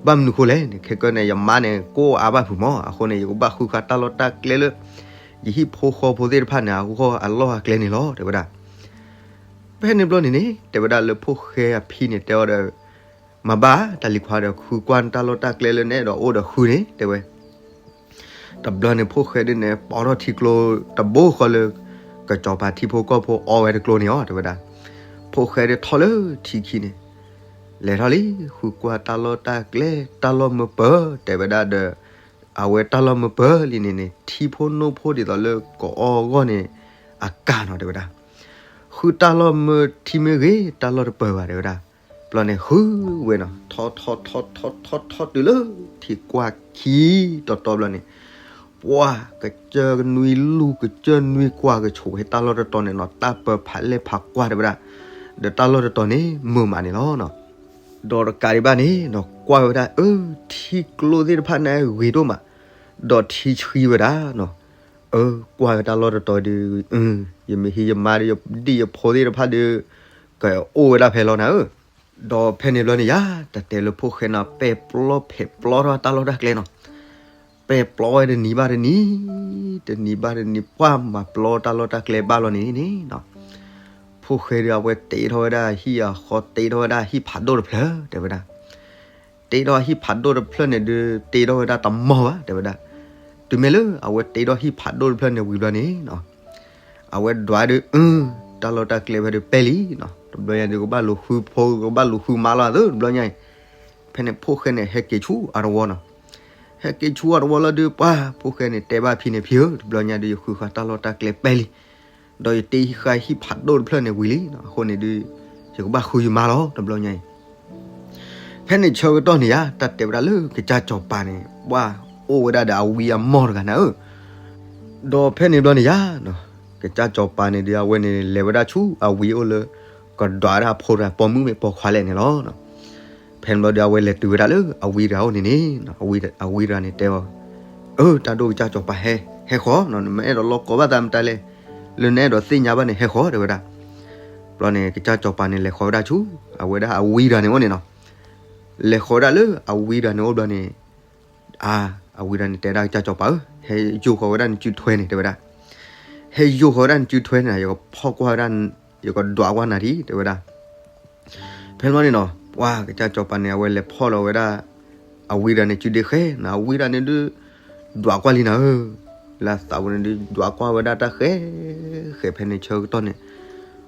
ဘၣ်မနုၤဃိလဲၣ်န့ၣ် ခဲကနံၣ်န့ၣ် ယမါန့ၣ် ကိးအါဘၣ်ဖုးမီၢ် အဃိန့ၣ် ယကဘၣ်ဃုဃာ်တၢ်လီၢ်တၢ်ကျဲလၢ ယဟံၣ်ဖိဃီဖိသ့ၣ်တဖၣ်န့ၣ် အဂီၢ်အလီၢ်အကျဲန့ၣ်လီၤ တဲဝဲဒၣ်. ဖဲန့ၣ်ဘျီန့ၣ်န့ၣ် တဲဝဲဒၣ်လၢဖိၣ်ဃဲအဖံန့ၣ် တဲအီၤဒီး မၤဘၣ်တၢ်လံၤခွါဒီး ဃုကွၢ်နတၢ်လီၢ်တၢ်ကျဲလၢနအဲၣ်ဒိးအိၣ်ဒီးဃုန့ၣ် တဲဝဲ တဘျီန့ၣ် ဖိၣ်ဃဲဒ်န့ၣ် ပိာ်ထီၣ်ထံကျိတဘိဃီလၢ ကစီၤပၤထံဖိကီၢ်ဖိအီဝဲတကျိန့ၣ်အီၤ တဲဝဲဒၣ်. ဖိၣ်ဃဲဒ်ထီၣ်လၢထံခံန့ၣ် လဲၤထီၣ်လံ ဃုကွၢ်တၢ်လီၢ်တၢ်ကျဲ တၢ်လီၢ်မၢပၢၤ တဲဝဲဒၣ်ဒီး အဝဲတၢ်လီၢ်မၢပၢၤလံန့ၣ်န့ၣ် ထံဖိနိဖိဒ်သိးလၢကအီအဂီၢ်န့ၣ် အကၢ်နီၤ တဲဝဲဒၣ်. ဃုတၢ်လီၢ်မၢထံမ့ၢ်ဂ့ၤ တၢ်လီၢ်တပၢၤဘၣ် တဲဝဲဒၣ်. ဘျီန့ၣ် ဃုဝဲနီၤ ထီၣ်ထီၣ်ထီၣ်ထီၣ်ထီၣ်ထီၣ်တုၤလၢ ထံကွၢ်ခံတီတီဘျီန့ၣ် ပှၢ်ကစၢၢ်နွံလူၢ် ကစၢၢ်နွံကွၢ်ကဆိးဝဲတၢ်လီၢ်တတီၤန့ၣ်နီၤ တၢ်ပၢၤဖးလဲၢ်ဖးကွၢ် တဲဝဲဒၣ်. ဒီးတၢ်လီၢ်တတီၤန့ၣ် မၢမးန့ၣ်လီၤနီၤ. ဒီးတကးဒံးဘၣ်န့ၣ်နီၤ ကွၢ်ဝဲဒၣ် အၢ ထံကျိသ့ၣ်တဖၣ်န့ၣ်ဂ့ၤဒိၣ်မး ဒီးထံဆှံဝဲဒၣ်နီၤ. အၢ ကွၢ်ဝဲတၢ်လီၢ်တတီၤဒုး ယမ့ၢ်ဟံးယမါဒီး ယဒံၣ်ယဖိသ့ၣ်တဖၣ်ဒီး ကအိၣ်ဝဲဒၣ်ဖဲလီၤနၤဧၢ. ဒီးဖဲန့ၣ်ဘျီန့ၣ်ယါ တၢ်တဲလၢဖိၣ်ဃဲနီၤ ပဲာ်ပျီဖဲးပျီထီၣ်တၢ်လီၢ်တၢ်ကျဲနီၤ. ပဲာ်ပျီဝဲတနံၤဘၣ်တနံၤ တနံၤဘၣ်တနံၤ ပှၢ်မၤပျီတၢ်လီၢ်တၢ်ကျဲဘၣ်လီၤန့ၣ်န့ၣ်နီၤ. ဖိၣ်ဃဲဒီးအဝဲတ့ထီၣ်ဝဲဒၣ်ဟံၣ်အဃီ တ့ထီၣ်ဝဲဒၣ်ဟံၣ်ဖးဒိၣ်တဖျၢၣ် တဲဝဲဒၣ်. တ့ထီၣ်ဟံၣ်ဖးဒိၣ်တဖျၢၣ်န့ၣ်ဒုး တ့ထီၣ်ဝဲဒၣ်တမီၢ်ဘၣ် တဲဝဲဒၣ်. တုၤမ့ၢ်လၢအဝဲတ့ထီၣ်ဟံၣ်ဖးဒိၣ်တဖျၢၣ်န့ၣ်ဝံၤဘျီန့ၣ်နီၤ အဝဲဒွးဒုး အၢ တၢ်လီၢ်တၢ်ကျဲဖဲဒုးပဲာ်လံနီၤ. တဘျီညါဒုး ကဘၣ်လူၤဃုဖိ ကဘၣ်လူၤဃုမါလီၤသၢ တဘျီညါအံၤ. ဖဲန့ၣ်ဖိၣ်ဃဲန့ၣ် ဟဲက့ၤဆူအတဝီနီၤ. ဟဲက့ၤဆူအတဝီလီၤဒုး ပှၢ်ဖိၣ်ဃဲန့ၣ် တဲဘၣ်ဖံန့ၣ် ဖံဧၢ တဘျီညါဒုး ယဃုဃာ်တၢ်လီၢ်တၢ်ကျဲပဲာ်လံ ဒီးယတ့ဟံၣ်ဃာ်ဟံၣ်ဖးဒိၣ်တဖျၢၣ်န့ၣ်ဝံၤလံနီၤ, အဃိန့ၣ်ဒုး ယကဘၣ်ဃုယမါလီၤ တဘျီညါအံၤ. ဖဲန့ၣ်ဆၢကတီၢ်န့ၣ်ယါ တၢ်တဲဝဲဒၣ်လၢကစၢ်စီၤပၤန့ၣ် ပှၢ်အိၣ်ဝဲဒၣ်ဒီးအဝံအမီၢ်တဂၤနၤဧၢ. ဒီးဖဲန့ၣ်ဘျီန့ၣ်ယါနီၤ, ကစၢ်စီၤပၤန့ၣ်ဒုး အဝဲန့ၣ်လဲၤဝဲဒၣ်ဆူအဝံအိၣ်လၢ ကဒွးဝဲဒၣ်အဖိတဂၤပိာ်မုၣ်မ့ၢ်ပိာ်ခွါလဲၣ်န့ၣ်လီၤ. ဖဲန့ၣ်ဘျီဒီး အဝဲလဲၤတုၤဝဲဒၣ်လၢအဝံတဂၤအိၣ်န့ၣ်န့ၣ်, အဝံတဂၤန့ၣ်တဲအီၤ, အၢ တၢ်ဒိၣ်ကစၢ်စီၤပၤဟဲ, ဟဲဃီၤနီၤ, နမ့ၢ်အဲၣ်ဒိးလီၢ်ကီဘၣ်သးမတၤလဲၣ်, လၢနအဲၣ်ဒိးသ့ၣ်ညါဘၣ်န့ၣ် ဟဲဃီၤတဲဝဲဒၣ်. ဘျီန့ၣ် ကစၢ်စီၤပၤန့ၣ် လဲၤဃီၤဝဲဒၣ်ဆူ အဝဲဒၣ်အဝံတဂၤန့ၣ်အိၣ်န့ၣ်နီၤ. လဲၤဃီၤဝဲဒၣ်လၢအဝံတဂၤန့ၣ်အိၣ်ဘျီန့ၣ်, အါ, အဝံတဂၤန့ၣ်တဲဒၣ်ကစၢ်စီၤပၤဧၢ, ဟဲယိာ်ဃီၤဝဲဒၣ်နစုထွဲန့ၣ်တဲဝဲဒၣ်. ဟဲယိာ်ဃီၤဝဲဒၣ်နစုထွဲန့ၣ် ယကဖီၣ်ကွၢ်ဝဲဒၣ်, ယကဒွးကွၢ်နၤဒံးတဲဝဲဒၣ်. ဖဲန့ၣ်ဘျီန့ၣ်နီၤ, ပှၤကစၢ်စီၤပၤန့ၣ် အဝဲလဲၤဖီၣ်လီၤဝဲဒၣ် အဝံတဂၤန့ၣ်စုဒ့ဃဲနီၤ, အဝံတဂၤန့ၣ်ဒုး ဒွးကွၢ်လံနၤဧၢ. လၢသးပူၤန့ၣ်ဒုး ဒွးကွၢ်ဝဲဒၣ်တၢ်ဃဲ, ဃဲဖဲန့ၣ်ဆၢကတီၢ်န့ၣ်,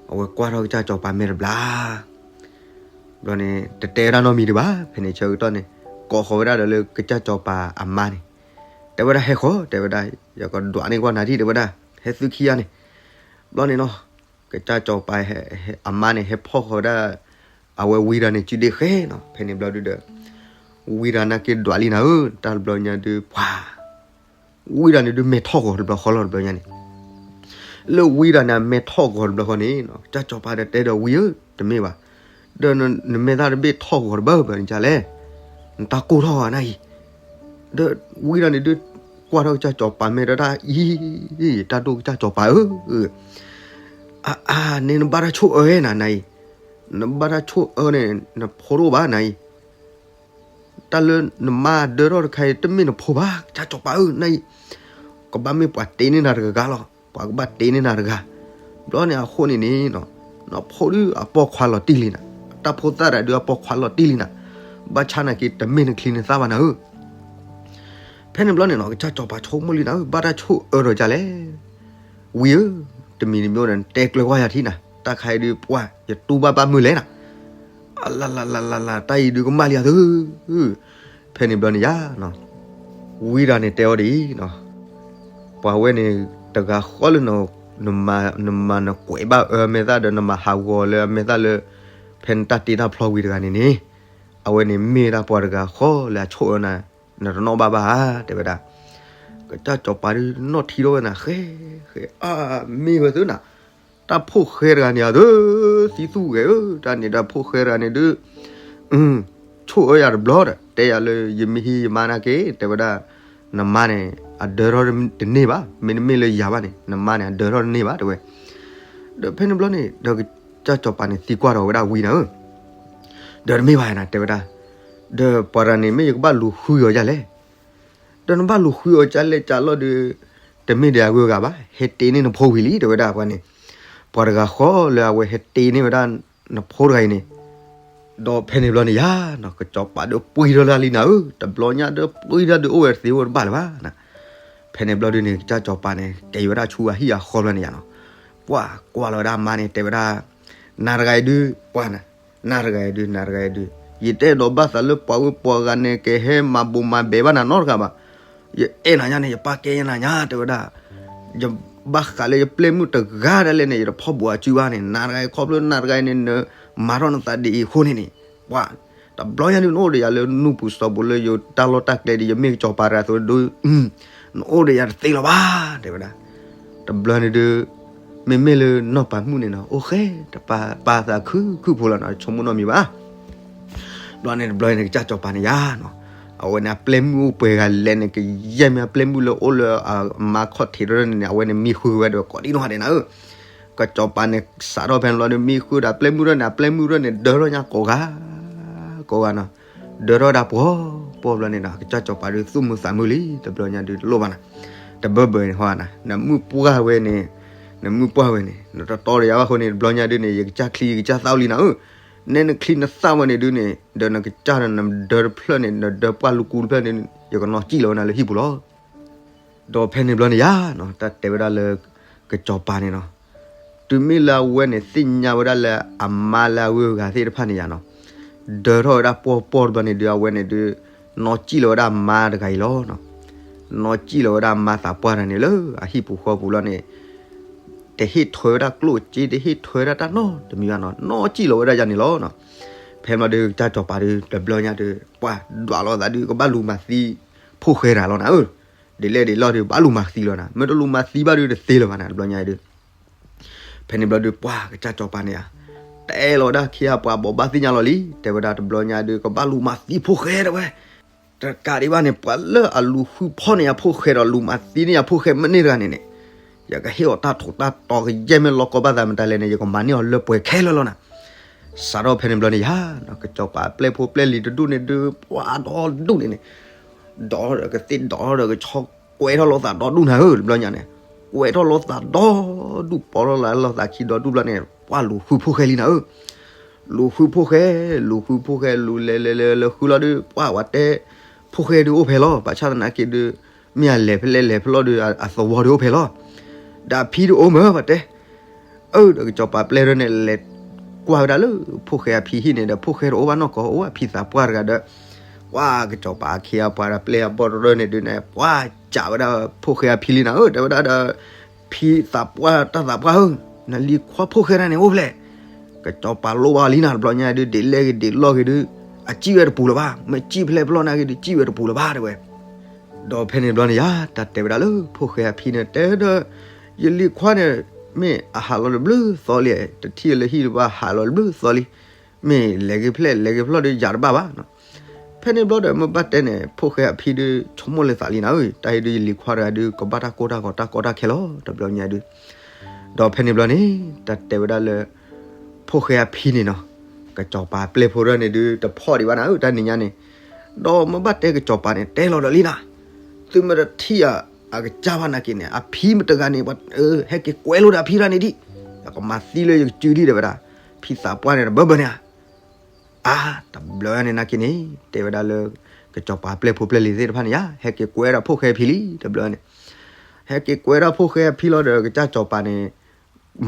အဝဲကွၢ်ထီၣ်ကစၢ်စီၤပၤမဲာ်တဘျါ ဘျီန့ၣ် တတဲဝဲဒၣ်နီတမံၤဒံးဘၣ်, ဖဲန့ၣ်ဆၢကတီၢ်န့ၣ် ကိးဃီၤဝဲဒၣ်ဒီးလၢကစၢ်စီၤပၤအမါန့ၣ်, တဲဝဲဒၣ်ဟဲဃီၤ, တဲဝဲဒၣ် ယကဒွးန့ၢ်ကွၢ်နၤဒံးတဲဝဲဒၣ်, ဟဲသုခံဂၤန့ၣ်. ဘျီန့ၣ်နီၤ, ကစၢ်စီၤပၤအမါန့ၣ် ဟဲဖီၣ်ဃီၤဝဲဒၣ် အဝဲဝံတဂၤန့ၣ်စုဒ့ဃဲနီၤ, ဖဲန့ၣ်ဘျီဒုးဒီး ဝံတဂၤန့ၣ်က့ၤဒွးလံနၤဧၢ, တၢ်တဘျီညါဒုး ပှၤ ဝံတဂၤန့ၣ်ဒုးမဲာ်ထီၣ်ဂီၤတဘျီဃီလီၤတဘျီညါန့ၣ် လၢဝံတဂၤန့ၣ်အမဲာ်ထီၣ်ဂီၤတဘျီဃီန့ၣ်နီၤ, ကစၢ်စီၤပၤဒီးတဲဒီးဝံဧၢ, တမ့ၢ်ဘၣ်, ဒီးနမဲာ်သၣ်တဘ့ၣ်ထီၣ်ဂီၤတဘၣ်ဘၣ်န့ၣ်ဒ်လဲၣ်, နတၢ်ကိၢ်ထီၣ်ဂီၤနၤအံၤ, ဒီးဝံတဂၤန့ၣ်ဒုး ကွၢ်ထီၣ်ကစၢ်စီၤပၤမဲာ်ဒီးတၢ်အံၤ, တၢ်ဒိၣ်ကစၢ်စီၤပၤဧၢ, အါအါန့ၣ်နဘၣ်တၢ်ဆိၣ်အၢနၤနၤအံၤ, နဘၣ်တၢ်ဆိၣ်အၢန့ၣ် နဖိတအိၣ်ဘၣ်နၤအံၤ တၢ်လၢနမါဒၢထီၣ်တခါအံၤ တမ့ၢ်နဖိဘၣ် ကစၢ်စီၤပၤဧၢ, နၤအံၤ ကဘၣ်မ့ၢ်ပှၤတ့န့ၢ်နၤတဂၤလီၤ, ပှၤကဘၣ်တ့န့ၢ်နၤတဂၤ. ဘျီန့ၣ်အဃိန့ၣ်န့ၣ်, နဖိဒုးအပိာ်ခွါလီၤတံၢ်လံနၤ, တၢ်ဖိသၣ်တဂၤဒုးအပိာ်ခွါလီၤတံၢ်လံနၤ, ဘၣ်ဆၣ်နာ်က့ တမ့ၢ်နချံနသၣ်ဘၣ်နၤဧၢ. ဖဲန့ၣ်ဘျီန့ၣ်နီၤ ကစၢ်စီၤပၤဆိကမိၣ်လံနၤဧၢ, ဘၣ်တၢ်ဆိၣ်အၢဒီးဒ်လဲၣ်, ဝံဧၢ, တမံၤတမံၤန့ၣ် နတဲကျၢၤကွၢ်ယၤထံနၤ, တၢ်ခါအံၤဒုးပှၢ် ယတူၢ်ဘၣ်ဘၣ်မုၢ်လဲၣ်နၤ, အလလလလ, တၢ်အံၤဒုးကမၣ်လံဧါသု. ဖဲန့ၣ်ဘျီန့ၣ်ယါ, ဝံတဂၤန့ၣ်တဲအီၤဒ်အံၤ, ပှၤဝဲန့ၣ် တဂၤဃီလၢ နမၤနကွဲးဘၣ်အၢမဲာ်သၣ်ဒီး နမၤဟးဂီၤလၢအမဲာ်သၣ်လၢ ဖဲနတၢ်တ့တၢ်ဖျီဝံၤတဂၤန့ၣ်န့ၣ်, အဝဲန့ၣ်မ့ၢ်ဒၣ်ပှၤတဂၤဃီလၢအဆိၣ်အၢနၤ, နတနီၣ်ဘၣ်ဘၣ်ဧါ တဲဝဲဒၣ်. ကစၢ်စီၤပၤဒုးနီၣ်ထံထီၣ်ဝဲနၤ ဃဲ, ဃဲ, အါ, မ့ၢ်ဝဲသုနၤ, တၢ်ဖိၣ်ဃဲတဂၤန့ၣ်ဧါသု, သံသူၣ်ဂဲၤဧၢ, တၢ်န့ၣ်ဒီးဖိၣ်ဃဲတဂၤန့ၣ်ဒုး ဆိၣ်အၢယၤတဘျီဒီး တဲယၤလၢယမ့ၢ်ဟံးယမါနာ်က့ တဲဝဲဒၣ်, နမါန့ၣ် အဒၢထီၣ်တန့ၢ်ဘၣ်, မ့တမ့ၢ်လၢယၤဘၣ်န့ၣ် နမါန့ၣ် အဒၢထီၣ်တန့ၢ်ဘၣ် တဲဝဲ. ဒီးဖဲန့ၣ်ဘျီန့ၣ် ဒီးကစၢ်စီၤပၤန့ၣ်သံကွၢ်ဒီးဝဲဒၣ်ဝံနၤဧၢ, ဒီးတမ့ၢ်ဘၣ်နၤ တဲဝဲဒၣ်, ဒီးပှၤတဂၤန့ၣ် မ့ၢ်ယကဘၣ်လူၤဃုအီၤဒ်လဲၣ်, ဒီးနဘၣ်လူၤဃုအီၤဒ်လဲၣ်ဒ်လဲၣ်ဒီး တမ့ၢ်ဒီးအဂုၤအဂၤဘၣ်, ဟဲတ့န့ၢ်နဖိဝံၤလံ တဲဝဲဒၣ်ပှၤန့ၣ်, ပှၤတဂၤဃီလၢအဝဲဟဲတ့န့ၢ်ဝဲဒၣ်နဖိတဂၤအံၤန့ၣ်, ဒီးဖဲန့ၣ်ဘျီန့ၣ်ယါနီၤ ကစၢ်စီၤပၤဒီးပှံထီၣ်လၢလံနၤဧၢ, တဘျီညါဒီးပှံထီၣ်ဒုးအိၣ်ဝဲတသ့အိၣ်တဘၣ်လၢၤဘၣ်နၤ. ဖဲန့ၣ်ဘျီဒုးန့ၣ် ကစၢ်စီၤပၤန့ၣ် က့ၤဝဲဒၣ်ဆူအဟံၣ်အဃီဘျီန့ၣ်ယါနီၤ, ပှၤကွၢ်လီၤဝဲဒၣ်အမါန့ၣ် တဲဝဲဒၣ်, နၤတဂၤအံၤဒုး ပှၤနၤ, နၤတဂၤအံၤဒုး နၤတဂၤအံၤဒုး ယတအဲၣ်ဒိးဘၣ်သးလၢပှၤဂုၤပှၤဂၤန့ၣ် ကဟဲမၤဘူးမၤဘဲးဘၣ်နၤနီတဂၤဘၣ်. ယအဲၣ်နၤညါန့ၣ် ယပာ်ကဲနၤညါ တဲဝဲဒၣ်, ယဘၣ်ဃးလၢယပျဲၢ်မုၣ်တဂၤဒၣ်လဲာ်န့ၣ် ယတဖီၣ်ဘူးအစုဘၣ်န့ၣ် နၤတဂၤအံၤ ခီဖျိနၤတဂၤအံၤန့ၣ် နမၤထီၣ်နသးဒ်အံၤအဃိန့ၣ်န့ၣ်, ပှၤ တဘျီညါဒုး နအိၣ်ဒီးယၤလၢနူၢ်ပူၤစီၤပူၤလၢယတၢ်လီၢ်တၢ်ကျဲဒုး ယမ့ၢ်ကစီၤပၤတဂၤအသိးဒုး နအိၣ်ဒီးယၤတသ့လၢၤဘၣ် တဲဝဲဒၣ်. တဘျီန့ၣ်ဒုး မ့မ့ၢ်လၢနီၢ်ပၤမုၣ်န့ၣ်နီၤ အိၣ်ဃဲ တပာ်ပာ်သးခုခုဖိလီၤနီၤ ဆိကမိၣ်နီတမံၤဘၣ်. ဘျီန့ၣ်တဘျီန့ၣ် ကစၢ်စီၤပၤန့ၣ်ယါနီၤ, အဝဲန့ၣ်အပျဲၢ်မုၣ်အိၣ်ပှဲၤဂၤလဲၣ်န့ၣ် ကယဲၢ်မ့ၢ်အပျဲၢ်မုၣ်လၢအိၣ်လၢအမါခီၣ်ထံးထီၣ်န့ၣ်န့ၣ် အဝဲန့ၣ်မံဃုာ်ဝဲဒီးကိးဒံနီၢ်ဂၤဒဲးနၤဧၢ. ကစၢ်စီၤပၤန့ၣ် စးထီၣ်ဖဲန့ၣ်ဘျီဒီး မံဃုာ်ဒီးအပျဲၢ်မုၣ်ထီၣ်န့ၣ် အပျဲၢ်မုၣ်ထီၣ်န့ၣ် ဒၢထီၣ်ညါကိးဂၤ ကိးဂၤနီၤ, ဒၢထီၣ်ဝဲဒၣ်ပှီၤပှီၤဘျီန့ၣ်ဒီး ကစၢ်စီၤပၤဒုးသူၣ်မုာ်သးမုာ်လံ တဘျီညါဒုးတလိၣ်ဘၣ်နၤ, တဘၢဘၢန့ၣ်ဟီနၤ နမုၢ်ပှၢ်ဝဲန့ၣ်, နမုၢ်ပှၢ်ဝဲန့ၣ် နတတီဒီးယၤဘၣ်အဃိန့ၣ် တဘျီညါဒုးန့ၣ် ယကစၢ်ချံယကစၢ်သၣ်အိၣ်လံနၤဧၢ. နဲနချံနသၣ်ဝဲန့ၣ်ဒုးန့ၣ် ဒီးနကစၢ်ဒီးနဒၢတဖျၢၣ်န့ၣ် နဒၢပှၢ်လူကူတဖျၢၣ်န့ၣ် ယကနီၤစံၣ်လီၤဝဲနၤလၢဟံၣ်ပူၤလီၤ. ဒီးဖဲန့ၣ်ဘျီန့ၣ်ယါနီၤ တၢ်တဲဝဲဒၣ်လၢ ကစီၤပၤန့ၣ်နီၤ, တုၤမ့ၢ်လၢအဝဲန့ၣ်သ့ၣ်ညါဝဲဒၣ်လၢအမါလၢအဂုၤအဂၤသ့ၣ်တဖၣ်န့ၣ်ယါနီၤ, ဒၢထီၣ်ဝဲဒၣ်ပှီၢ်ပှီၢ်တဘျီန့ၣ်ဒုး အဝဲန့ၣ်ဒုး နီၢ်စံၣ်လီၤဝဲဒၣ်အမါတဂၤအံၤလီၤ. နီၢ်စံၣ်လီၤဝဲဒၣ်အမါသးပှၢ်တဂၤန့ၣ်လၢအဟံၣ်ပူၤဃီပူၤလီၤန့ၣ်, တဟ့ၣ်ထွဲဝဲဒၣ်ကျိၣ်စ့ တဟ့ၣ်ထွဲဝဲဒၣ်တၢ်နီတမံၤဘၣ်နီၤ, နီၢ်စံၣ်လီၤဝဲဒၣ်ယၤန့ၣ်လီၤနီၤ. ဖဲမ့ၢ်ဒီးကစၢ်စီၤပၤဒီး တဘျီညါဒီး ပှၤဒွးလိာ်သးဒုး ကဘၣ်လူၤမၤသံဖိၣ်ဃဲတဂၤလီၤနၤဧၢ. ဒ်လဲၣ်ဒ်လဲၣ်ဒီး ဘၣ်လူၤမၤသံလီၤနၤ, မ့ၢ်တလူၤမၤသံဘၣ်ဒီးတသ့လၢၤဘၣ်နၤ တဘျီညါဒီး ဖဲန့ၣ်ဘျီဒီး ပှၤကစၢ်စီၤပၤန့ၣ်ဧါ, တဲလီၤဝဲဒၣ်ခံဂၤပှၤဘိးဘၣ်သ့ၣ်ညါလီၤလံ, တဲဝဲဒၣ်တဘျီညါဒီး ကဘၣ်လူၤမၤသံဖိၣ်ဃဲတဲဝဲ. တကးဒံးဘၣ်န့ၣ် ပှၤလၢအလူၤဃုဖီၣ်န့ၢ်ယၤဖိၣ်ဃဲဒီး လူၤမၤသံန့ၢ်ယၤဖိၣ်ဃဲမ့ၢ်န့ၢ်တဂၤန့ၣ်န့ၣ်, ယကဟ့ၣ်အီၤတၢ်ထူးတၢ်တီၤကယဲၢ်မ့ၢ်လီၤကီဘၣ်သးမတၤလဲၣ်န့ၣ် ယကမၤန့ၢ်အီၤလၢပှဲၤခဲလၢာ်လီၤနၤ. စးထီၣ်ဖဲန့ၣ်ဘျီန့ၣ်ယၤ, ကစီၤပၤပျဲၢ်ဖိပျဲၢ်လံၤတဒူၣ်န့ၣ်ဒုး ပှၤဒီဒူၣ်န့ၣ်န့ၣ် ဒီးကသ့ၣ်ဒီးကဆီကွဲထီၣ်လိာ်သးဒီဒူၣ်နၤဧၢ တဘျီညါန့ၣ်, ကွဲထီၣ်လိာ်သးဒီဒူၣ် ပိာ်ထီၣ်လိာ်သးခံဒီဒူၣ်ဘျီန့ၣ် ပှၤလူၤဃုဖိၣ်ဃဲလံနၤဧၢ. လူၤဃုဖိၣ်ဃဲ, လူၤဃုဖိၣ်ဃဲ လူၤလဲၤလဲၤလဲၤလဲၤဃုလီၤဒီး ပှၤဝဲတဲ ဖိၣ်ဃဲဒုးအိၣ်ဖဲလီၤ, ဘၣ်ဆၣ်သနာ်က့ဒုး မ့ၢ်အလဲၤဖဲလဲၣ်လဲၤဖဲလဲၣ်ဒီး အသဝီဒုးအိၣ်ဖဲလီၤ. ဒီးအဖံဒုးအိၣ်မ့ၢ်ဘၣ်တဲ အၢ ဒီးကစီၤပၤပျဲၢ်ဒၢန့ၣ် လဲၤကွၢ်ဝဲဒၣ်လၢဖိၣ်ဃဲအဖံဟံၣ်န့ၣ်ဒီး ဖိၣ်ဃဲတအိၣ်ဘၣ်နီၢ်ကီၢ် အိၣ်ဝဲဖံသးပှၢ်တဂၤဒီး ပှၤကစီၤပၤအခ့အပှၤဒီးပျဲၢ်အဘီၣ်တရၢန့ၣ်ဒုးန့ၣ် ပှၤစံးဝဲဒၣ်ဖိၣ်ဃဲအဖံလံနၤဧၢ တဲဝဲဒၣ်ဒီး ဖံသးပှၢ်တၢ်သးပှၢ်ဧၢ, နလံၤခွါဖိၣ်ဃဲတဂၤန့ၣ်အိၣ်ဖဲလဲၣ်. ကစီၤပၤလိၣ်ဘၣ်လံနၤ တဘျီညါဒုး ဒ်လဲၣ်ဂ့ၤဒ်လဲၣ်ဂ့ၤဒုး အစံၣ်ဝဲတပူၤလၢၤဘၣ်, မ့ၢ်စံၣ်ဖဲလဲၣ်ဖဲလဲၣ်နာ်က့ဒုး စံၣ်ဝဲတပူၤလၢၤဘၣ်တဲဝဲ. ဒီးဖဲန့ၣ်တဘျီန့ၣ်ယၤ တၢ်တဲဝဲဒၣ်လၢဖိၣ်ဃဲအဖံန့ၣ် တဲဒီး ယလံၤခွါန့ၣ် မ့ၢ်အဟးလီၤတဘျုးသီလံ, တထံၣ်လၢဟံၣ်တဘၣ်ဟးလီၤတဘျုးသီလံ, မ့ၢ်လဲၤဂ့ၤဖဲလဲၣ်လဲၤဂ့ၤဖဲလဲၣ်ဒီးယၤတဘၣ်ဘၣ်. ဖဲန့ၣ်ဘျီဒီး မ့ၢ်ဘၣ်တဲန့ၣ် ဖိၣ်ဃဲအဖံဒီး ဆိကမိၣ်လၢသးလံနၤဧၢ, တၢ်အံၤဒုး ယလံၤခွါတဂၤဒုး ကဘၣ်တၢ်ကိၢ်တၢ်ဂီၤတၢ်ကီတၢ်ခဲလီၤ တဘျီညါဒုး. ဒီးဖဲန့ၣ်ဘျီန့ၣ် တၢ်တဲဝဲဒၣ်လၢ ဖိၣ်ဃဲအဖံန့ၣ်နီၤ, ကစီၤပၤပျဲၢ်ဖိတဂၤန့ၣ်ဒုး တဖီၣ်ဒံးဘၣ်နၤဧၢ တၢ်နံၤညါန့ၣ်. ဒီးမ့ၢ်ဘၣ်တဲကစီၤပၤန့ၣ် တဲလီၤဒီးလံနၤ, သုမ့ၢ်တထံၣ်အကစၢ်ဘၣ်နာ်က့န့ၣ် အဖံမ့ၢ်တဂၤန့ၣ် ဟဲက့ၤကွဲလိာ်ဒီးအဖံတဂၤန့ၣ်ဒံး, ယကမၤသံလၢယကစုဒံးတဲဝဲဒၣ်, ဖံသးပှၢ်န့ၣ်တဘၢဘၢန့ၣ်ဧါ. အါ တဘျီန့ၣ်နာ်က့န့ၣ် တဲဝဲဒၣ်လၢ ကစီၤပၤပျဲၢ်ဖိပျဲၢ်လံၤသ့ၣ်တဖၣ်န့ၣ်ယါ ဟဲက့ၤကွဲဒၣ်ဖိၣ်ဃဲအဖံလံ တဘျီန့ၣ်. ဟဲက့ၤကွဲဒၣ်ဖိၣ်ဃဲအဖံလီၤဒီး ကစၢ်စီၤပၤန့ၣ်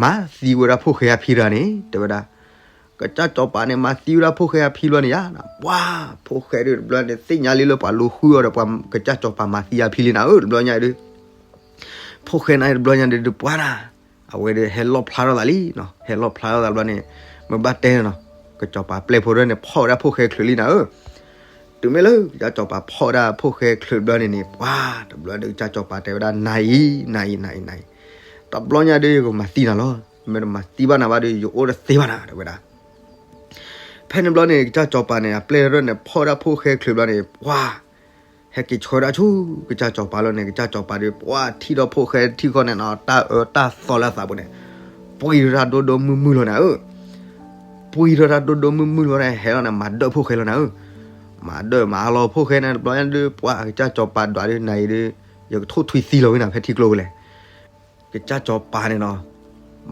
မၤသံဝဲဒၣ်ဖိၣ်ဃဲအဖံတဂၤန့ၣ် တဲဝဲဒၣ်. ကစၢ်စီၤပၤန့ၣ် မၤသံဝဲဒၣ်ဖိၣ်ဃဲအဖံလီၤန့ၣ်ယါ, ပှၤ ဖိၣ်ဃဲဒုးတဘျီန့ၣ် သ့ၣ်ညါလံလၢပှၤလူၤဃုအီၤဒီးပှၤကစၢ်စီၤပၤမၤသံအဖံလံနၤဧၢ တဘျီညါဒုး ဖိၣ်ဃဲန့ၣ်တဘျီညါဒုး ပှၤနၤ, အဝဲဒုးဟဲလီၣ်ဖျါထီၣ်သးလံနီၤ, ဟဲလီၣ်ဖျါထီၣ်သးတဘျီန့ၣ် မ့ၢ်ဘၣ်တဲန့ၣ်နီၤ, ကစီၤပၤပျဲၢ်ဖိတဂၤန့ၣ် ဖီၣ်ဝဲဒၣ်ဖိၣ်ဃဲချုးလံနၤဧၢ. တုၤမ့ၢ်လၢကစၢ်စီၤပၤဖီၣ်ဝဲဒၣ်ဖိၣ်ဃဲချုးတဘျီန့ၣ်န့ၣ် ပှၤ တဘျီဒီးကစၢ်စီၤပၤတဲဝဲဒၣ် နၤအံၤ နၤအံၤ နၤအံၤ နၤအံၤ, တဘျီညါဒုးယကမၤသံနၤလီၤ, မ့ၢ်တမၤသံဘၣ်နၤဘၣ်ဒီး ယအိၣ်တသ့ဘၣ်နၤ တဲဝဲဒၣ်. ဖဲန့ၣ်ဘျီန့ၣ် ကစၢ်စီၤပၤန့ၣ် အပျဲၢ်တဂၤန့ၣ် ဖီၣ်ဝဲဒၣ်ဖိၣ်ဃဲချုးဘျီန့ၣ် ပှၤ ဟဲက့ၤဆှၢဝဲဒၣ်ဆူ ကစၢ်စီၤပၤလီၤန့ၣ် ကစၢ်စီၤပၤဒီး ပှၤထံၣ်ဒီးဖိၣ်ဃဲထံဃီန့ၣ်နီၤ တၢ်အၢတၢ်သီလၢအသးပူၤန့ၣ် ပှံၤထီၣ်တၢ်ဒိၣ်ဒိၣ်မုၢ်မုၢ်လီၤနၤဧၢ. ပှံၤထီၣ်တၢ်ဒိၣ်ဒိၣ်မုၢ်မုၢ်လီၤန့ၣ် ဟဲလီၤန့ၣ် မၤဒၢၣ်ဖိၣ်ဃဲလီၤနၤဧၢ. မၤဒၢၣ်မၤလီၤဖိၣ်ဃဲန့ၣ် တဘျီညါဒုး ပှၤကစၢ်စီၤပၤဒွးဒုး နၤအံၤဒုး ယကထိၣ်ထွံသံလီၤဝဲနၤ ဖဲထံကျိပူၤလဲၣ်. ကစၢ်စီၤပၤန့ၣ်နီၤ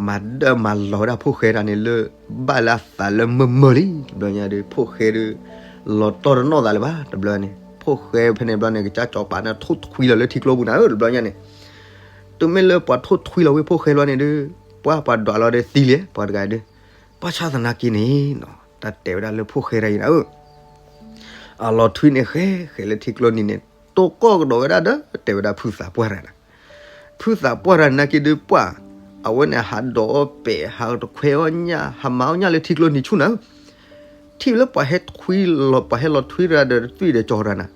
မၤဒၢၣ်မၤလီၤဝဲဒၣ်ဖိၣ်ဃဲတဂၤန့ၣ်လၢ ဘၣ်လၢအသးလၢမုာ်မုာ်လံ တဘျီညါဒုး ဖိၣ်ဃဲဒုး လီၤတီၢ်တနီၣ်သးလၢၤဘၣ် တဘျီန့ၣ် ဖိၣ်ဃဲဖဲန့ၣ်တဘျီန့ၣ် ကစၢ်စီၤပၤန့ၣ်ထိၣ်ထွံလီၤလၢထံကျိပူၤနၤဧၢ တဘျီညါန့ၣ်. တုၤမ့ၢ်လၢပှၤထိၣ်ထွံလီၤဝဲဖိၣ်ဃဲဘျီန့ၣ်ဒုး ပှၤပှၤဒွးလီၤဒီးသံလံ ပှၤတဂၤဒုး ဘၣ်ဆၣ်သနာ်က့န့ၣ်နီၤ တၢ်တဲဝဲဒၣ်လၢဖိၣ်ဃဲတဂၤအံၤနၤဧၢ အလီၤထွံန့ၣ်ဃဲဃဲလၢထံကျိနံၤန့ၣ် တိၢ်ကီၢ်ကဒီးဝဲဒၣ်ဒီး တဲဝဲဒၣ်ဖုသးပှၢ်တဂၤန့ၣ် ဖုသးပှၢ်တဂၤနာ်က့ဒုးပှၢ် အဝဲန့ၣ်ဟးဒိးအီၣ်ပဲာ် ဟးတခွဲအီၣ်ညၣ် ဟးမၤအီၣ်ညၣ်လၢထံကျိနံၤဆူၣ်နၤဧၢ. ထံၣ်လၢပှၤဟဲထွံလီၤ ပှၤဟဲလီၤထွံတဂၤဒီးသွံၣ်ဒီးကၠီတဂၤနၤ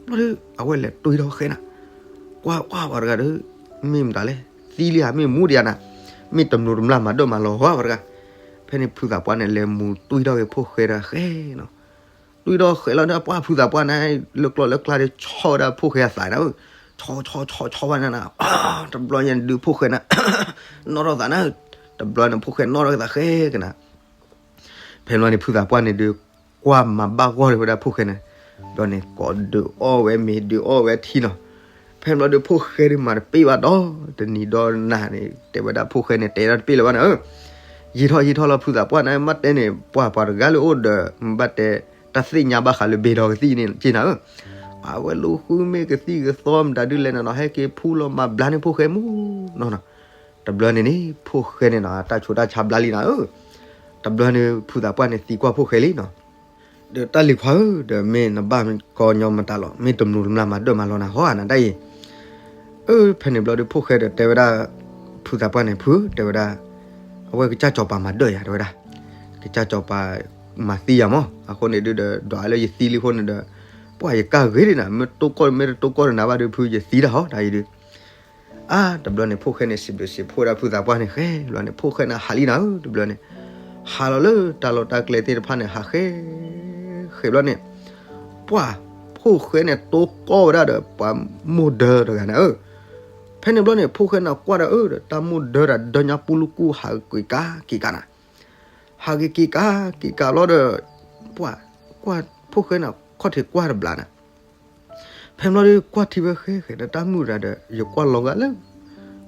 ဘျီဒုး အဝဲလဲၤတွံၢ်ထီၣ်ဃဲနၤ ကွၢ်ကွၢ်ပှၤတဂၤဒီး မ့ၢ်မတၤလဲၣ် သံလံဧါ မ့ၢ်မူဒံးဧါနၤ မ့ၢ်တမျိးတမျာ်မၤဒၢၣ်မၤလီၤဧါပှၤတဂၤ. ဖဲန့ၣ်ဖုသးပှၢ်န့ၣ် လဲၤမူတွံၢ်ထီၣ်က့ၤဖိၣ်ဃဲတဂၤဃဲနီၤ တွံၢ်ထီၣ်ဃဲလီၤဒီး ပှၢ်ဖုသးပှၢ်န့ၣ် လၢကျီၢ်လၢကျါဒီးဆီၣ်ဝဲဒၣ်ဖိၣ်ဃဲအသးနၤဧၢ. ဆီဆီဆီဆီဝဲနၤနၤ တဘျီညါဒုးဖိၣ်ဃဲန့ၣ် နီၣ်ထီၣ်သးနၤ တဘျီန့ၣ်ဖိၣ်ဃဲနီၣ်ထီၣ်က့ၤသးဃဲကနၤ ဖဲန့ၣ်ဘျီန့ၣ် ဖုသးပှၢ်န့ၣ်ဒုး ကွၢ်မၤဘၣ်ဂီၢ်လၢၤဝဲဒၣ်ဖိၣ်ဃဲန့ၣ် ဘျီန့ၣ် ကိးဒုးအီၣ်ဝဲမ့ၤဒုးအီၣ်ဝဲထံနီၤ. ဖဲန့ၣ်ဘျီဒုး ဖိၣ်ဃဲဒုးမၤတပ့ၢ်ဘၣ်ဒီး တနံၤဒီးနၤန့ၣ် တဲဝဲဒၣ်ဖိၣ်ဃဲန့ၣ် တဲဒၣ်တပ့ၢ်လၢၤဘၣ်နၤဧၢ. ယံာ်ထီၣ်ယံာ်ထီၣ်လီၤ ဖုသးပှၢ်န့ၣ် မ့ၢ်တဲန့ၣ် ပှၤပှၤတဂၤလၢအိၣ်ဒီး မ့ၢ်ဘၣ်တဲ တၢ်သ့ၣ်ညါဘၣ်ဃးလၢဘ့ၣ်ဒီးကသံၣ်န့ၣ်က့နၤဧၢ. အဝဲလူၤဃုမ့ၢ်ကသံၣ်ကသီမတၤဒုးလဲၣ်နၤနီၤ ဟဲက့ၤဖူလီၤမၤဘျါန့ၢ်ဖိၣ်ဃဲမူနီၤနီၤ. တဘျီန့ၣ်န့ၣ် ဖိၣ်ဃဲန့ၣ်နီၤ တၢ်ဆူးတၢ်ဆါဘျါလံနၤဧၢ. တဘျီန့ၣ် ဖုသးပှၢ်န့ၣ်သံကွၢ်ဖိၣ်ဃဲလံနီၤ. ဒီးတၢ်လံၤခွါဧၢ ဒီးမ့ၢ်နဘၣ်ကီညီမတၤလီၤ မ့ၢ်တမျိးတမျာ်မၤဒၢၣ်မၤလီၤနၤဟီဧါနၤတၢ်အံၤ. အၢ ဖဲန့ၣ်ဘျီဒုးဖိၣ်ဃဲဒီးတဲဝဲဒၣ် ဖုသးပှၢ်န့ၣ် ဖု တဲဝဲဒၣ်, အဝဲကစၢ်စီၤပၤမၤဒၢၣ်ယၤ တဲဝဲဒၣ်, ကစၢ်စီၤပၤမၤသံယၤမး, အဃိန့ၣ်ဒုးဒီး ဒွးလၢယသံလံအဃိန့ၣ်ဒီး ပှၢ်ယကၢ်ဂ့ၤဒ်နၤ, မ့ၢ်တိၢ်ကီၢ်မ့ၢ်တတိၢ်ကီၢ်ဒီးနၤဘၣ်ဒုး ဖုယသံတၢ်ဟီ တၢ်အံၤဒုး အါ တဘျီန့ၣ် ဖိၣ်ဃဲန့ၣ် စံးဘျုးစံးဖှိၣ်ဒၣ်ဖုသးပှၢ်န့ၣ်ဃဲ တဘျီန့ၣ် ဖိၣ်ဃဲန့ၣ်ဟးလံနၤဧၢ တဘျီန့ၣ်, ဟးလီၤလၢတၢ်လီၢ်တၢ်ကျဲသ့ၣ်တဖၣ်န့ၣ် ဟးဃဲ ဃဲဘျီန့ၣ်, ပှၢ် ဖိၣ်ဃဲန့ၣ် တိၢ်ကီၢ်ဝဲဒၣ်ဒီးပှၤမိၢ်ဒၢတဂၤနၤဧၢ, ဖဲန့ၣ်ဘျီန့ၣ် ဖိၣ်ဃဲန့ၣ်ကွၢ်ဒီး အၢ ဒီးတၢ်မိၢ်ဒၢတၢ်ဒၢညါပူလူကူၣ် ဟးက့ၤက့ၤက့ၤက့ၤနၤ, ဟးက့ၤက့ၤက့ၤက့ၤဘျီဒီး, ပှၢ် ကွၢ် ဖိၣ်ဃဲန့ၣ် ခီၣ်ထံးကွၢ်တဘျီနၤ ဖဲန့ၣ်ဘျီဒီး ကွၢ်ထံဝဲဃဲဃဲဒီးတၢ်မုၣ်တဂၤဒီး ယကွၢ်လီၤဂာ်လၢ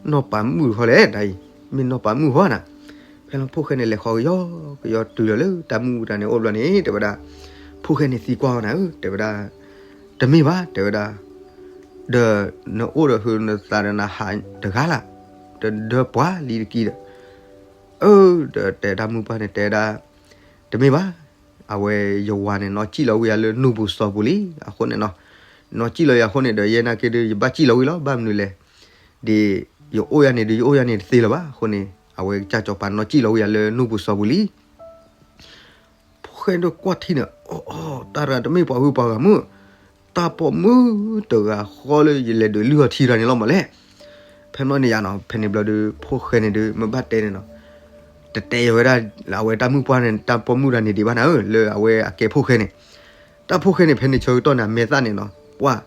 နီၢ်ပၤမုၣ်ဃီလဲၣ် တၢ်အံၤ, မ့ၢ်နီၢ်ပၤမုၣ်ဃီနၤ, ဖဲန့ၣ်ဖိၣ်ဃဲန့ၣ် လဲၤဃီကယီကယီတုၤလီၤလၢတၢ်မုၣ်တဂၤန့ၣ်အိၣ်ဘျီန့ၣ် တဲဝဲဒၣ်, ဖိၣ်ဃဲန့ၣ်သံကွၢ်အီၤနၤဧၢ တဲဝဲဒၣ်, တမ့ၢ်ဘၣ် တဲဝဲဒၣ်, ဒီးနအိၣ်ဒီးဟုးနသးဒီးနဟးတဂၤလၢ်, ဒီးဒၢပှၤလံတကံဒီး, အၢ ဒီးတဲတၢ်မုၣ်ပှၢ်န့ၣ် တဲဝဲဒၣ်, တမ့ၢ်ဘၣ်, အဝဲယဝၤန့ၣ် နီၢ်စံၣ်လီၤဝံၤယၤလၢနူၢ်ပူၤစီၤပူၤလံ, အဃိန့ၣ်နီၤ, နီၢ်စံၣ်လီၤယၤအဃိန့ၣ်ဒီး ယဲနာ်က့ဒုး ယဘၣ်စံၣ်လီၤဝံၤလီၤ, ဘၣ်မနုၤလဲၣ်, ဒ်ယအိၣ်ယၤန့ၣ်ဒုး ယအိၣ်ယၤန့ၣ်တသ့လၢၤဘၣ်, အဃိန့ၣ် အဝဲကစၢ်စီၤပၤနီၢ်စံၣ်လီၤဝံၤယၤလၢနူၢ်ပူၤစီၤပူၤလံ ဖိၣ်ဃဲဒုးကွၢ်ထံန့ၣ် အီ တၢ်တဂၤတမ့ၢ်ပှၤဂုၤပှၤဂၤမုၣ်, တၢ်ပိာ်မုၣ်တဂၤဃီလၢယလဲၤဒုးလုၢ်အီၤထံတဂၤန့ၣ်လီၤမးလဲၣ်. ဖဲန့ၣ်ဘျီန့ၣ်ယါနီၤ ဖဲန့ၣ်ဘျီဒုး ဖိၣ်ဃဲန့ၣ်ဒုး မ့ၢ်ဘၣ်တဲန့ၣ်နီၤ, တတဲဝဲဒၣ် အဝဲတၢ်မုၣ်ပှၢ်န့ၣ် တၢ်ပိာ်မုၣ်တဂၤန့ၣ်ဒံးဘၣ်နၤဧၢ, လၢအဝဲအကဲဖိၣ်ဃဲန့ၣ်, တၢ်ဖိၣ်ဃဲန့ၣ် ဖဲန့ၣ်ဆၢကတီၢ်န့ၣ် အမဲာ်သၣ်န့ၣ်နီၤ ပှၢ်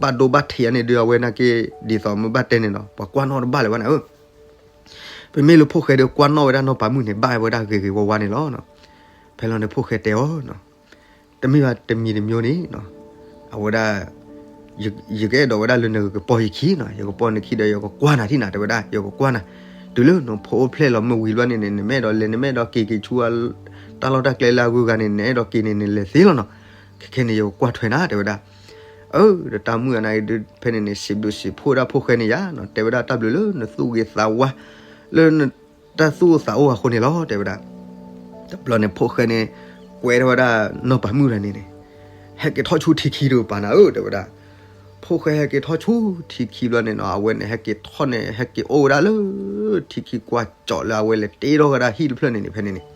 ဘၣ်ဒိဘၣ်ထံးအါန့ၣ်ဒုး အဝဲနာ်က့ ဒ်သိးမ့ၢ်ဘၣ်တဲန့ၣ်နီၤ ပှၤကွၢ်နီၣ်တဘၣ်လၢၤဘၣ်နၤဧၢ. ပမ့ၢ်လၢဖိၣ်ဃဲဒီးကွၢ်နီၣ်ဝဲဒၣ်နီၢ်ပၤမုၣ်န့ၣ် ဘၣ်ဝဲဒၣ်ဂ့ၤဂ့ၤဝါဝါန့ၣ်လီၤ. ဖဲလီၤန့ၣ်ဖိၣ်ဃဲတဲအီၤ, တမ့ၢ်ဘၣ်တမံၤတမံၤန့ၣ်, အဝဲဒၣ် ယကအဲၣ်ဒိးဝဲဒၣ်လၢနကပီၤယခံနီၤ, ယကပီၤနခံဒီး ယကကွၢ်နၤထံၣ်နၤ တဲဝဲဒၣ်, ယကကွၢ်နၤ, တုၤလၢနဖိအိၣ်ဖျဲၣ်လီၤမ့ၢ်ဝံၤဘျီန့ၣ်န့ၣ် နမ့ၢ်အဲၣ်ဒိးလဲၤ နမ့ၢ်အဲၣ်ဒိးက့ၤက့ၤဆူ တၢ်လီၢ်တၢ်ကျဲလၢအဂုၤအဂၤန့ၣ် နအဲၣ်ဒိးက့ၤန့ၣ် နလဲၤသ့လီၤနီၤ, ခဲခဲန့ၣ် ယကကွၢ်ထွဲနၤ တဲဝဲဒၣ်. အၢ ဒီးတၢ်မုၣ်အနၢ်ဒုး ဖဲန့ၣ်န့ၣ် စံးဘျုးစံးဖှိၣ်ဒၣ်ဖိၣ်ဃဲန့ၣ်ယါနီၤ, တဲဝဲဒၣ်တၢ်ဘျုးလၢနသူၣ်ဂ့ၤသးဝါ လၢနတၢ်သူၣ်အိၣ်သးအိၣ်အဃိန့ၣ်လီၤ တဲဝဲဒၣ်. တဘျီန့ၣ် ဖိၣ်ဃဲန့ၣ် ကွဲထီၣ်ဝဲဒၣ်နီၢ်ပၤမုၣ်တဂၤန့ၣ်န့ၣ်, ဟဲက့ၤထီၣ်ဆူထံခံတကပၤနၤဧၢ တဲဝဲဒၣ်. ဖိၣ်ဃဲဟဲက့ၤထီၣ်ဆူထံခံဘျီန့ၣ်နီၤ အဝဲန့ၣ် ဟဲက့ၤထီၣ်န့ၣ် ဟဲက့ၤအိၣ်ဝဲဒၣ်လၢ ထံခံကွၢ်ကၠီးလၢအဝဲလဲၤတ့ထီၣ်ဝဲဒၣ်ဟံၣ်တဖျၢၣ်န့ၣ်န့ၣ် ဖဲန့ၣ်န့ၣ်,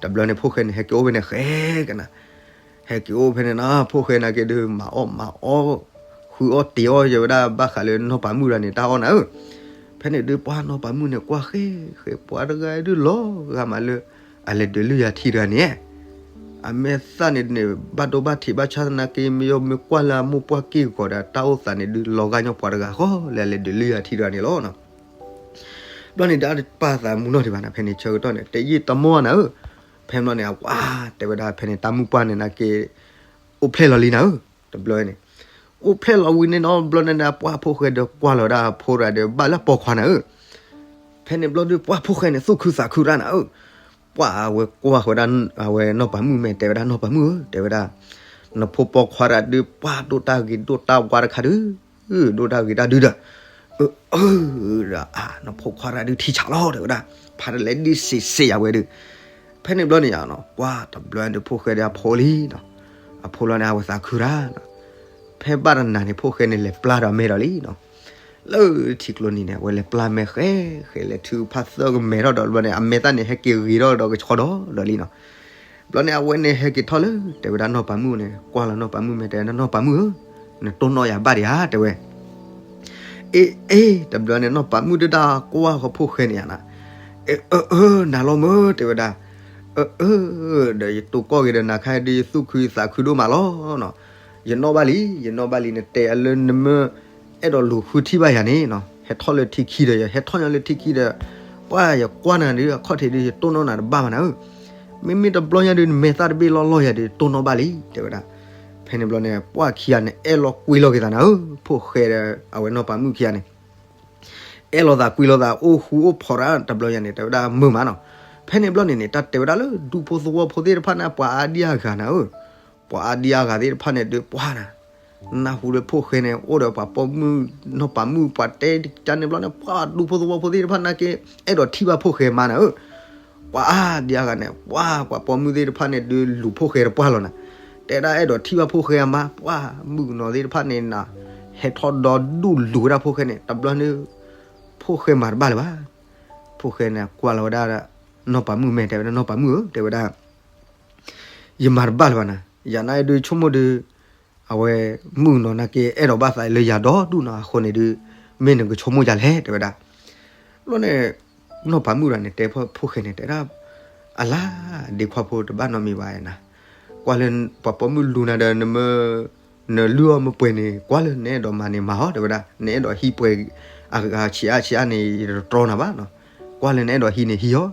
တဘျီန့ၣ် ဖိၣ်ဃဲန့ၣ် ဟဲက့ၤအိၣ်ဖဲန့ၣ်ဃဲကနၤ ဟဲက့ၤအိၣ်ဖဲန့ၣ်နီၤ ဖိၣ်ဃဲနာ်က့ဒုး မၤအီၣ်မၤအီ ဃုအီၣ်တ့ၤအီၣ်ယဲဝဲဒၣ်ဘၣ်ဃးလၢနီၢ်ပၤမုၣ်တဂၤန့ၣ် တၢ်အီၣ်နၤဧၢ. ဖဲန့ၣ်ဒုး ပှၢ်နီၢ်ပၤမုၣ်န့ၣ် ကွၢ်ဃဲဃဲ ပှၤတဂၤဒုးလီၤဂာ်မးလၢ အလဲၤဒုးလုၢ်ယၤထံတဂၤန့ၣ်, အမဲာ်သၣ်န့ၣ်န့ၣ် ဘၣ်ဒိဘၣ်ထံးဘၣ်ဆၣ်သနာ်က့ မ့ၢ်ယီမ့ၢ်ကွၢ်လၢအမိၢ်ပှၢ်က့ၢ်ဂီၤဒီး တၢ်အိၣ်သးန့ၣ်ဒုး လီၤဂာ်ညီပှၤတဂၤဃီလၢအလဲၤဒုးလုၢ်ယၤထံတဂၤန့ၣ်လီၤ. ဘျီန့ၣ် တၢ်ပာ်သးမူနီၢ်ဒံးဘၣ်နၤ ဖဲန့ၣ်ဆၢကတီၢ်န့ၣ် တယံာ်တမီၢ်နၤဧၢ. ဖဲဘျီန့ၣ် အဝဲတဲဝဲဒၣ် ဖဲန့ၣ် တၢ်မုၣ်ပှၢ်န့ၣ်နာ်က့ အိၣ်ဖျဲၣ်လီၤလံနၤဧၢ. တဘျီန့ၣ် အိၣ်ဖျဲၣ်လီၤဝံၤန့ၣ်နီၤ ဘျီန့ၣ် ပှၢ်ဖိၣ်ဃဲဒီးကွၢ်လီၤဒၣ်အဖိတဂၤဒီး ဘၣ်လၢပိာ်ခွါနၤဧၢ. ဖဲန့ၣ်ဘျီဒုး ပှၢ်ဖိၣ်ဃဲန့ၣ် သူၣ်ခုသးခုတၢ်နၤဧၢ. ပှၢ်အဝဲကွၢ်ဃီဒၣ် အဝဲနီၢ်ပၤမုၣ်မဲာ် တဲဝဲဒၣ် နီၢ်ပၤမုၣ်ဧၢ တဲဝဲဒၣ်, နဖိပိာ်ခွါတဂၤဒုး ပှၢ်ဒိၣ်တၢ်ဂ့ၤဒိၣ်တၢ်ဝါတခါဒုး, ဒိၣ်တၢ်ဂ့ၤတၢ်ဒုးဒီး, အၢ အၢ ဒီး အါ နဖိခွါတဂၤဒုးထံဆးလီၤ တဲဝဲဒၣ်, ဖးတလဲဒုးစံးစ့ၢ်ယၤဝဲဒုး. ဖဲန့ၣ်ဘျီန့ၣ်ယါနီၤ ပှၢ်တဘျီဒုးဖိၣ်ဃဲဒီးအဖိလံနီၤ, အဖိလီၤန့ၣ် အဝဲသးခုတၢ်နီၤ, ဖဲဘၣ်တနၤန့ၣ် ဖိၣ်ဃဲန့ၣ် လဲၤပျၢ်ဒီးအမဲာ်ဒီးလံနီၤ, လၢထံကျိနံၤန့ၣ် အဝဲလဲၤပျၢ်မဲာ်ဃဲ ဃဲလဲၤထုကဖၣ်သၢကမဲာ်ထီၣ်ဒီးဘျီန့ၣ် အမဲာ်သၣ်န့ၣ် ဟဲက့ၤဂ့ၤထီၣ်ဒီးကဆှီဒီးဒီးလံနီၤ. ဘျီန့ၣ် အဝဲန့ၣ်ဟဲက့ၤထီၣ်လၢ တဲဝဲဒၣ်နီၢ်ပၤမုၣ်န့ၣ် ကွၢ်လီၤနီၢ်ပၤမုၣ်မဲာ် တဲဝဲဒၣ် နီၢ်ပၤမုၣ်ဧၢ, နတိၢ်နီၣ်ယၤဘၣ်ဒံးဧါ တဲဝဲ. အ့ အ့ တဘျီန့ၣ် နီၢ်ပၤမုၣ်ဒုးတၢ်ကွၢ်ဃီဖိၣ်ဃဲန့ၣ်ယါနီၤ, အၢ အၢ နၤလီၤမၢ် တဲဝဲဒၣ်, အၢ အၢ ဒီးယတိၢ်ကီၢ်က့ၤဒီးနၤခါဒုး ယသူၣ်ခုယသးခုဒိၣ်မးလီၤနီၤ, ယနီၣ်ဘၣ်လံ ယနီၣ်ဘၣ်လံ နတဲအလၢနမ့ၢ် အဲၣ်ဒိးလူၤဃုထံၣ်ဘၣ်ယၤန့ၣ်နီၤ, ဟဲထီၣ်လၢထံခံဒီး ယဟဲထီၣ်ညီလၢထံခံဒီး ပှၢ်ယကွၢ်နၤဒုး အခီၣ်ထံးဒုး ယတိၢ်နီၣ်နၤတဘၣ်ဘၣ်နၤဧၢ, မ့မ့ၢ်တဘျီညါဒုး နမဲာ်သၣ်တဘ့ၣ်လီၤလီၤယၤဒုး တိၢ်နီၣ်ဘၣ်လံ တဲဝဲဒၣ်. ဖဲန့ၣ်ဘျီန့ၣ် ပှၢ်ခံဂၤန့ၣ် အဲၣ်လီၤကွံလီၤက့ၤသးနၤဧၢ, ဖိၣ်ဃဲဒီး အဝဲနီၢ်ပၤမုၣ်ခံဂၤန့ၣ် အဲၣ်လိာ်သးကွံလိာ်သး အိၣ်ဃူအိၣ်ဖိးတၢ်တဘျီညါန့ၣ် တဲဝဲဒၣ်မုာ်မးနီၤ. ဖဲန့ၣ်ဘျီန့ၣ်န့ၣ် တၢ်တဲဝဲဒၣ်လၢ ဒူဖိသဝီဖိသ့ၣ်တဖၣ်န့ၣ် ပှၤအါဒံအါဂၤနၤဧၢ, ပှၤအါဒံအါဂၤသ့ၣ်တဖၣ်န့ၣ်ဒုး ပှၢ်နၤ နၢ်ဟူလၢဖိၣ်ဃဲန့ၣ် အိၣ်ဒီးပှၤပိာ်မုၣ် နီၢ်ပၤမုၣ် ပှၤတဲတၢ်န့ၣ်ဘျီန့ၣ် ပှၢ်ဒူဖိသဝီဖိသ့ၣ်တဖၣ်နာ်က့ အဲၣ်ဒိးထံၣ်ဘၣ်ဖိၣ်ဃဲမးနၤဧၢ. ပှၤအါဒံအါဂၤန့ၣ် ပှၢ် ပှၤပိာ်မုၣ်သ့ၣ်တဖၣ်န့ၣ်ဒုး လူၤဖိၣ်ဃဲတပှၢ်လီၤနၤ, တဲဒၣ်အဲၣ်ဒိးထံၣ်ဘၣ်ဖိၣ်ဃဲအမါ ပှၢ်မုၣ်ကနီၤသ့ၣ်တဖၣ်န့ၣ်နၤ ဟဲထီၣ်ဒီဒူၣ်လူၤဝဲဒၣ်ဖိၣ်ဃဲန့ၣ် တဘျီန့ၣ် ဖိၣ်ဃဲမၤတဘၣ်လၢၤဘၣ်. ဖိၣ်ဃဲန့ၣ်ကွၢ်လီၤဝဲဒၣ် နီၢ်ပၤမုၣ်မဲာ် တဲဝဲဒၣ် နီၢ်ပၤမုၣ်ဧၢ တဲဝဲဒၣ် ယမၤတဘၣ်လၢၤဘၣ်နၤ, ယၤန့ၣ်ဒုးဆိကမိၣ်ဒုး အဝဲမုၣ်ကနီၤနာ်က့ အဲၣ်ဒိးဘၣ်သးလၢယၤဒီဒူၣ်နီၤ, အဃိန့ၣ်ဒုး မ့ၢ်နကဆိကမိၣ်ယၤလဲၣ် တဲဝဲဒၣ်. ဘျီန့ၣ် နီၢ်ပၤမုၣ်တဂၤန့ၣ် တဲဖိၣ်ဃဲန့ၣ် တဲဒၣ် အလါ ဒ့ခွါဖိတဘၣ်နီတမံၤဘၣ်နၤ, ကွၢ်လၢပှၤပိာ်မုၣ်လူၤနၤဒီး နမ့ၢ် နလုၢ်အီၣ်မ့ၢ်ပှဲၤန့ၣ် ကွၢ်လၢနအဲၣ်ဒိးမၤန့ၣ်မၤအီၤ တဲဝဲဒၣ်, နအဲၣ်ဒိးဟံးပှဲၤ အဂၤဆံးအါဆံးအါန့ၣ် ယတတြီနၤဘၣ်နီၤ, ကွၢ်လၢနအဲၣ်ဒိးဟံးန့ၣ်ဟံးအီၤ.